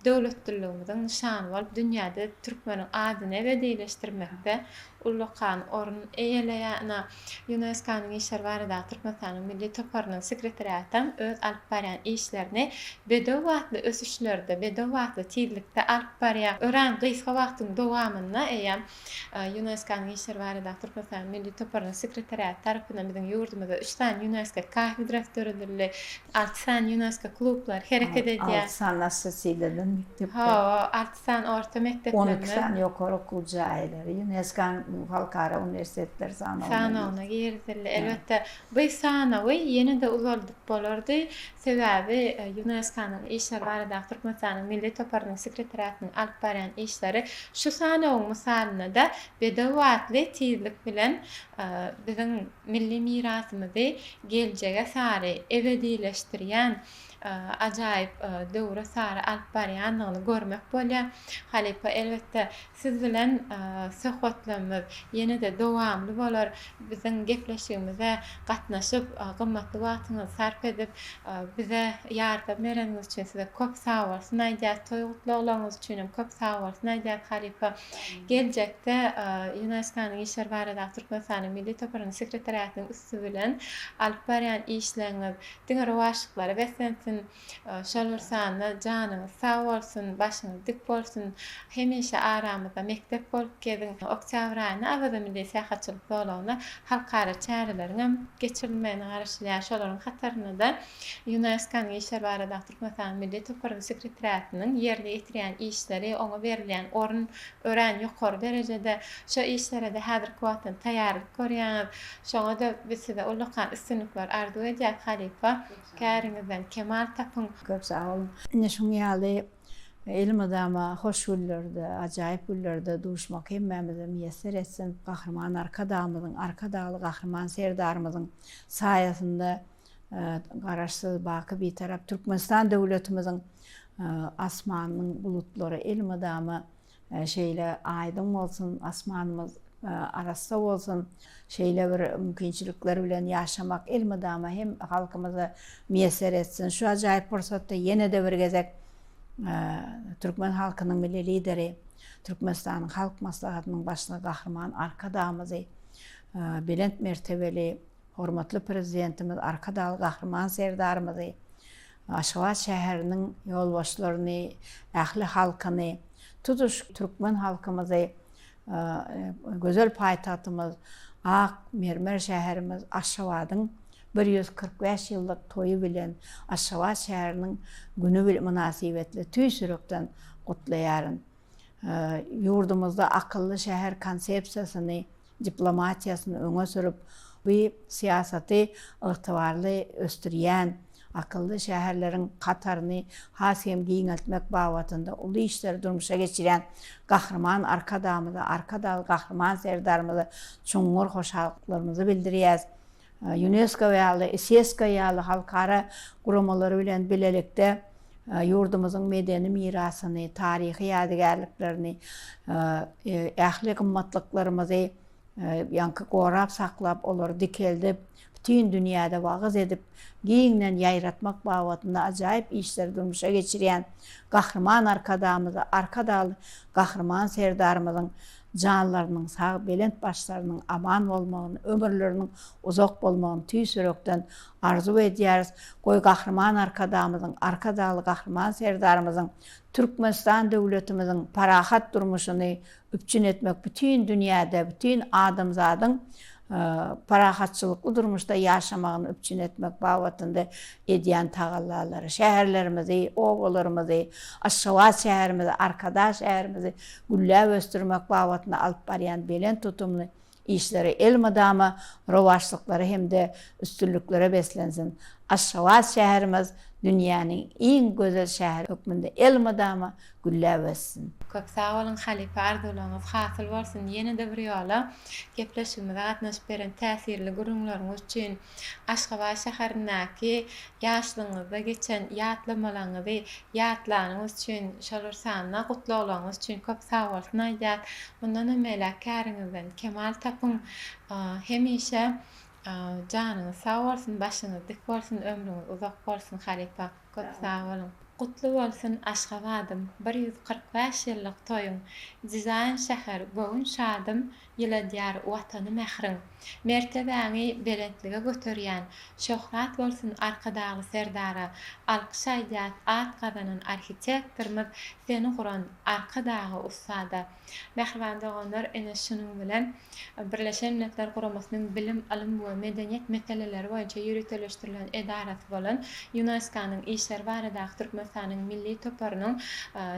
döwletliligimiziň nyşany bolup dünýäde türkmeniň adyny ebedileşdirmekde ullakan orun eýeleýär. Ynha, Ýunesko-nyň işleri baradaky Türkmenistanyň Milli toparynyň sekretariatam öz alyp barýan işlerini bedew atly ösüşlerde, bedew atly tizlikde alyp barýar. Örän gysga wagtyň dowamynda eýýäm Ýunesko-nyň işleri baradaky Türkmenistanyň Milli toparynyň sekretariaty tarapyndan biziň ýurdumyzda üç sany Ýunesko kafedrasy döredildi. Alty sany Ýunesko klublary hereket edýär. Alty sany assosiirlenen mekdepler. Hawa, alty sany orta mekdeplerimiz. 12 sany ýokary okuw jaýlary Ýunesko-nyň halkara uniwersitetler sanawyna Sanawyna girizildi. Elbetde, bu sanawy ýene-de uzaldyp bolardy. Sebäbi Ýunesko-nyň işleri baradaky Türkmenistanyň Milli toparynyň sekretariatynyň alyp barýan işleri şu sanawyň mysalynda-da bedew atly tizlik bilen biziň milli mirasymyzy geljege sary ebedileşdirýän ajaýyp döwre sary alyp barýandygyny görmek bolýar. Halypa, elbetde, siz bilen söhbetlerimiz ýene-de dowamly bolar. Biziň gepleşigimize gatnaşyp, gymmatly wagtyňyzy sarp edip, bize ýardam bereniňiz üçin size köp sagbolsun aýdýas. Toý gutlaglaryňyz üçin hem köp sagbolsun aýdýas, halypa. Geljekde Ýunesko-nyň işleri baradaky Türkmenistanyň Milli toparynyň sekretariatynyň üsti bilen alyp barýan işleriňiz diňe rowaçlyklara beslensin. etsin. Şol bir sanda janyňyz sag bolsun, başyňyz dik bolsun. Hemişe aramyzda mekdep bolup geziň. Oktýabr aýynda Awaza milli syýahatçylyk zolagynda halkara çäreleriňem geçirilmegine garaşylýar. Şolaryň hatarynda-da Ýunesko-nyň işleri baradaky Türkmenistanyň Milli toparynyň sekretariatynyň ýerine ýetirýän işleri, oňa berilýän orun örän ýokary derejede. Şo işlere-de häzirki wagtdan taýýarlyk görýäňiz. Şoňa-da biz size ullakan üstünlikler arzuw edýäs, halypa. Käriňizden kemal tapyň. Köp sag boluň. Ine şuň ýaly elmydama hoş günlerde, ajaýyp günlerde duşmak hemmämize miýesser etsin. Gahryman Arkadagymyzyň, Arkadagly Gahryman Serdarymyzyň saýasynda Garaşsyz, baky Bitarap Türkmenistan döwletimiziň asmanynyň bulutlary elmydama Şeýle aýdyň bolsun, asmanymyz arassa bolsun. Şeýle bir mümkinçilikler bilen ýaşamak elmydama hem halkymyza miýesser etsin. Şu ajaýyp pursatda ýene-de bir gezek türkmen halkynyň Milli Lideri, Türkmenistanyň Halk Maslahatynyň Başlygy Gahryman Arkadagymyzy belent mertebeli Hormatly Prezidentimiz Arkadagly Gahryman Serdarymyzy, Aşgabat şäheriniň ýolbaşçylaryny, ähli halkyny, tutuş türkmen halkymyzy gözel paýtagtymyz, ak mermer şäherimiz Aşgabadyň 145 ýyllyk toýy bilen, Aşgabat şäheriniň güni mynasybetli tüýs ýürekden gutlaýaryn. Ýurdumyzda akylly şäher konsepsiýasyny diplomatiýasyny öňe sürüp, bu syýasaty ygtybarly ösdürýän akylly şäherleriň hataryny has hem giňeltmek babatynda uly işleri durmuşa geçirýän Gahryman Arkadagymyza, Arkadagly Gahryman Serdarymyza çuňňur hoşallyklarymyzy bildirýäris. Ýunesko ýaly, ISESKO ýaly halkara guramalary bilen bilelikde ýurdumyzyň medeni mirasyny, taryhy ýadygärliklerini, ähli gymmatlyklarymyzy ýaňky gorap saklap, olary dikeldip, bütin dünýäde wagyz edip, giňden ýaýratmak babatynda ajaýyp işleri durmuşa geçirýän Gahryman Arkadagymyza, Arkadagly Gahryman Serdarymyzyň janlarynyň sag, belent başlarynyň aman bolmagyny, ömürleriniň uzak bolmagyny tüýs ýürekden arzuw edýäris. Goý, Gahryman Arkadagymyzyň, Arkadagly Gahryman Serdarymyzyň Türkmenistan döwletimiziň parahat durmuşyny üpjün etmek, bütin dünýäde, bütin adamzadyň parahatçylykly durmuşda ýaşamagyny üpjün etmek babatynda edýän tagallalary, şäherlerimizi, obalarymyzy, Aşgabat şäherimizi, Arkadag şäherimizi gülläp ösdürmek babatynda alyp barýan belent tutumly işleri elmydama rowaçlyklara hem-de üstünliklere beslensin! Aşgabat şäherimiz dünýäniň iň gözel şäheri hökmünde elmydama gülläp össün! Köp sag boluň halypa arzuwlaryňyz hasyl bolsun ýene-de bir ýola gepleşigimize gatnaşyp beren täsirli gürrüňleriňiz üçin Aşgabat şäherindäki ýaşlygyňyzda geçen ýatlamalaryňyzy ýatlanyňyz üçin şol bir sanda gutlaglaryňyz üçin köp sagbolsun aýdýas mundanam beýläk käriňizden kemal tapyň hemişe janyňyz sag bolsun başyňyz dik bolsun ömrüňiz uzak bolsun halypa. Köp sag boluň. Gutly bolsun Aşgabadym 145 ýyllyk toýuň Dizaýn şäher göwün şadym Ýyladýar Watany mähriň. Mertebäňi belentlige göterýän Şöhrat bolsun Arkadagly Serdara Alkyş aýdýas at gazanan arhitektorymyz Seni guran Arkadagy ussada. Mähriban doganlar ine şunuň bilen Birleşen Milletler Guramasynyň Bilim, ylym we medeniýet meseleleri boýunça ýöriteleşdirilen edarasy bolan Ýunesko-nyň işleri baradaky Türkmenistanyň Milli toparynyň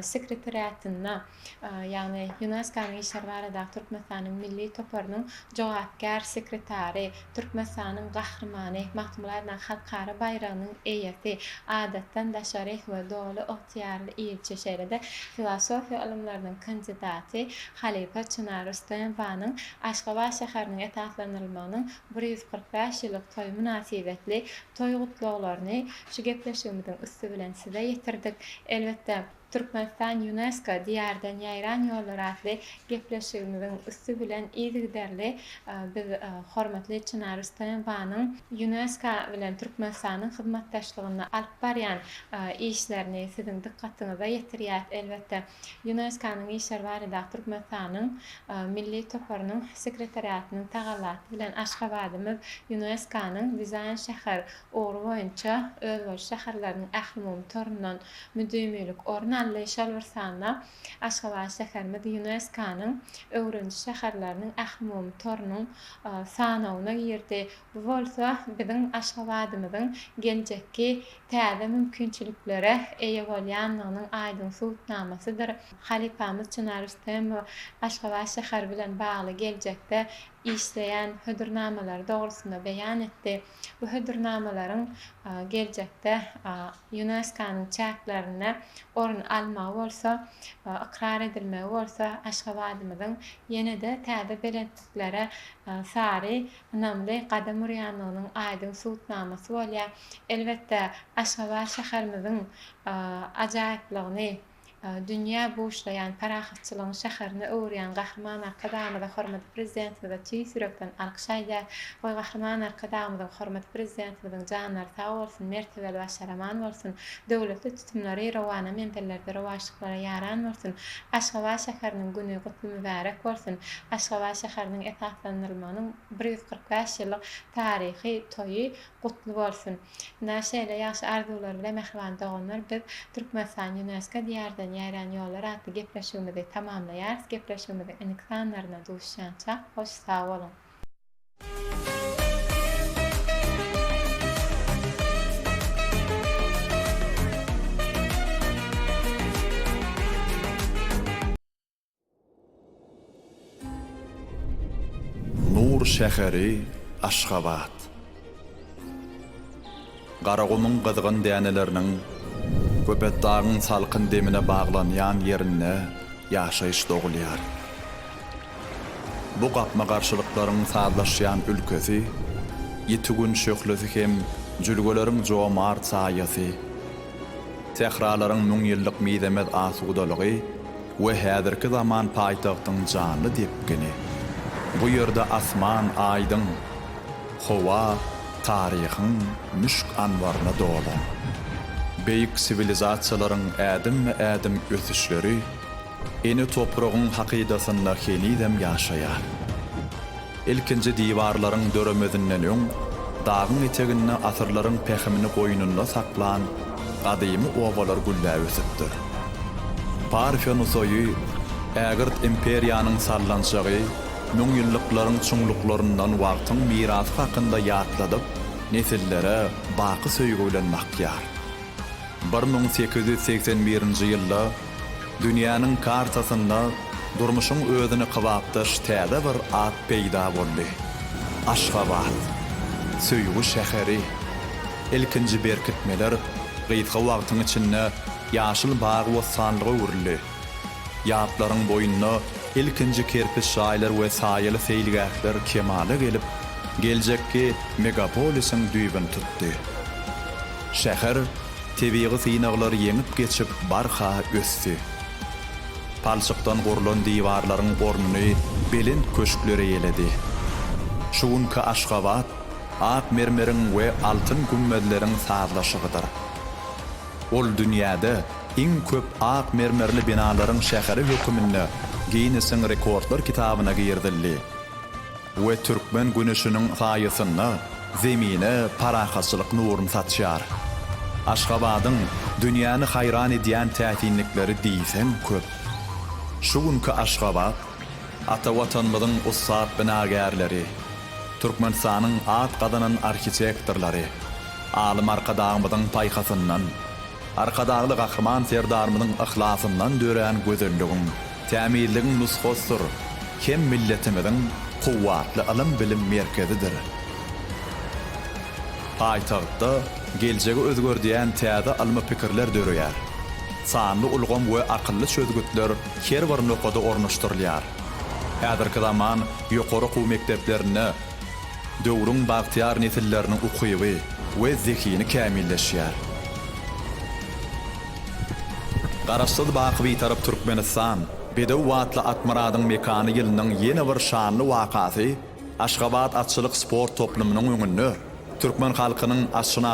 sekretariatynda, ýagny Ýunesko-nyň işleri baradaky Türkmenistanyň Milli toparynyň jogapkär sekretary, Türkmenistanyň Gahrymany, Magtymguly adyndaky Halkara baýragynyň eýesi, adatdan daşary we doly ygtyýarly ilçi, şeýle-de filosofiýa ylymlarynyň kandidaty halypa Çynar Rüstemowanyň Aşgabat şäheriniň esaslandyrylmagynyň 145 ýyllyk toýy mynasybetli toý gutlaglaryny şu gepleşigimiziň üsti bilen size ýetirdik. Elbetde. Türkmenistan Ýunesko Diýardan ýaýran ýollar atly gepleşigimiziň üsti bilen yzygiderli biz hormatly Çynar Rüstemowanyň Ýunesko bilen Türkmenistanyň hyzmatdaşlygynda alyp barýan işlerini siziň dykgatyňyza ýetirýäs. Elbetde, Ýunesko-nyň işleri baradaky Türkmenistanyň Milli toparynyň sekretariatynyň tagallasy bilen Aşgabadymyz Ýunesko-nyň dizaýn şäher ugry boýunça özboluşly şäherleriniň ählumumy torundan müdimilik orun aldy, şol bir sanda Aşgabat şäherimiz Ýunesko-nyň öwreniji şäherleriniň ählumumy torunyň sanawyna girdi. Bu bolsa biziň Aşgabadymyzyň geljekki täze mümkinçiliklere eýe bolýandygynyň aýdyň subutnamasydyr. Halypamyz Çynar Rüstemowa Aşgabat şäheri bilen bagly geljekde işleýän hödürnamalary dogrusynda beýan etdi. Bu hödürnamalaryň geljekde Ýunesko-nyň çäklerinde orun almagy bolsa, ykrar edilmegi bolsa Aşgabadymyzyň ýene-de täze belentliklere sary ynamly gadam urýandygynyň aýdyň subutnamasy bolýar. Elbetde, Aşgabat şäherimiziň ajaýyplygyny dünýä buşlaýan, parahatçylygyň şäherine öwürýän Gahryman Arkadagymyza, hormatly Prezidentimize tüýs ýürekden alkyş aýdýar. Goý, Gahryman Arkadagymyzyň, hormatly Prezidentimiziň janlary sag bolsun, mertebeli başlary aman bolsun, döwletli tutumlary rowana menzillerde rowaçlyklara ýaran bolsun! Aşgabat şäheriniň güni gutly mübärek bolsun! Aşgabat şäheriniň esaslandyrylmagynyň 145 ýyllyk taryhy toýy gutly bolsun! Ynha, şeýle ýagşy arzuwlar bilen, mähriban doganlar, biz Türkmenistan Ýunesko Diýardan ýaýran ýollar atly gepleşigimizi tamamlaýarys. Gepleşigimiziň indiki sanlarynda duşýançak, hoş sag boluň! Nur şäheri Aşgabat. Garagumuň gyzgyn däneleriniň Köpetdagyň salkyn demine baglanýan ýerinde ýaşaýyş dogulýar. Bu gapma-garşylyklaryň sazlaşýan ülkesi, ýiti Gün şöhlesi hem jülgeleriň jomart saýasy, sähralaryň müňýyllyk mizemez asudalygy we häzirki zaman paýtagtyň janly depgini. Bu ýerde asman aýdyň, howa taryhyň müşk-anbaryna dolan. Beýik siwilizasiýalaryň ädimme-ädim ösüşleri ene topragyň hakydasynda henizem ýaşaýar. Ilkinji diwarlaryň döremezinden öň dagyň eteginde asyrlaryň pähimini goýnunda saklan gadymy obalar gülläp ösüpdir. Parfiýa Nusaýy, ägirt imperiýanyň sallançagy müňýyllyklaryň çuňluklaryndan wagtyň mirasy hakynda ýatladyp, nesillere baky söýgi bilen bakýar. 1881-nji ýylda dünýäniň kartasynda durmuşyň özüne kybapdaş täze bir at peýda boldy, Aşgabat. Söýgi şäheri. Ilkinji berkitmeler gysga wagtyň içinde ýaşyl bagy-bossanlyga öwrüldi. Ýaplaryň boýunda ilkinji kerpiç jaýlar we saýaly seýilgähler kemala gelip, geljekki megapolisiň düýbüni tutdy. Şäher tebigy synaglary ýeňip geçip barha ösdi. Palçykdan gurlan diwarlaryň ornuny belent köşkler eýeledi. Şu günki Aşgabat ak mermeriň we altyn gümmezleriň sazlaşygydyr. Ol dünýäde iň köp ak mermerli binalaryň şäheri höküminde Ginnesiň rekordlar kitabyna girizildi. We türkmen güneşiniň saýasynda Zemine parahatçylyk nuruny saçýar. Aşgabadyň dünýäni haýran edýän täsinlikleri diýseň köp. Şu günki Aşgabat ata Watanymyzyň ussat binagärleri, Türkmenistanyň at gazanan arhitektorlary, alym Arkadagymyzyň paýhasyndan, Arkadagly Gahryman Serdarymyzyň yhlasyndan dörän gözelligiň, tämizligiň nusgasydyr hem milletimiziň kuwwatly ylym-bilim merkezidir. Paýtagtda geljegi özgerdýän täze ylmy pikirler döreýär. Sanly ulgam we akylly çözgütler her bir nokada ornaşdyrylýar. Häzirki zaman ýokary okuw mekdeplerinde Döwrüň bagtyýar nesilleriniň ukyby we zehini kämilleşýär. Garaşsyz baky Bitarap Türkmenistan, bedew atly Atmyradyň mekany ýylynyň ýene bir şanly wakasy Aşgabat atçylyk sport toplumynyň öňünde türkmen halkynyň atşynas.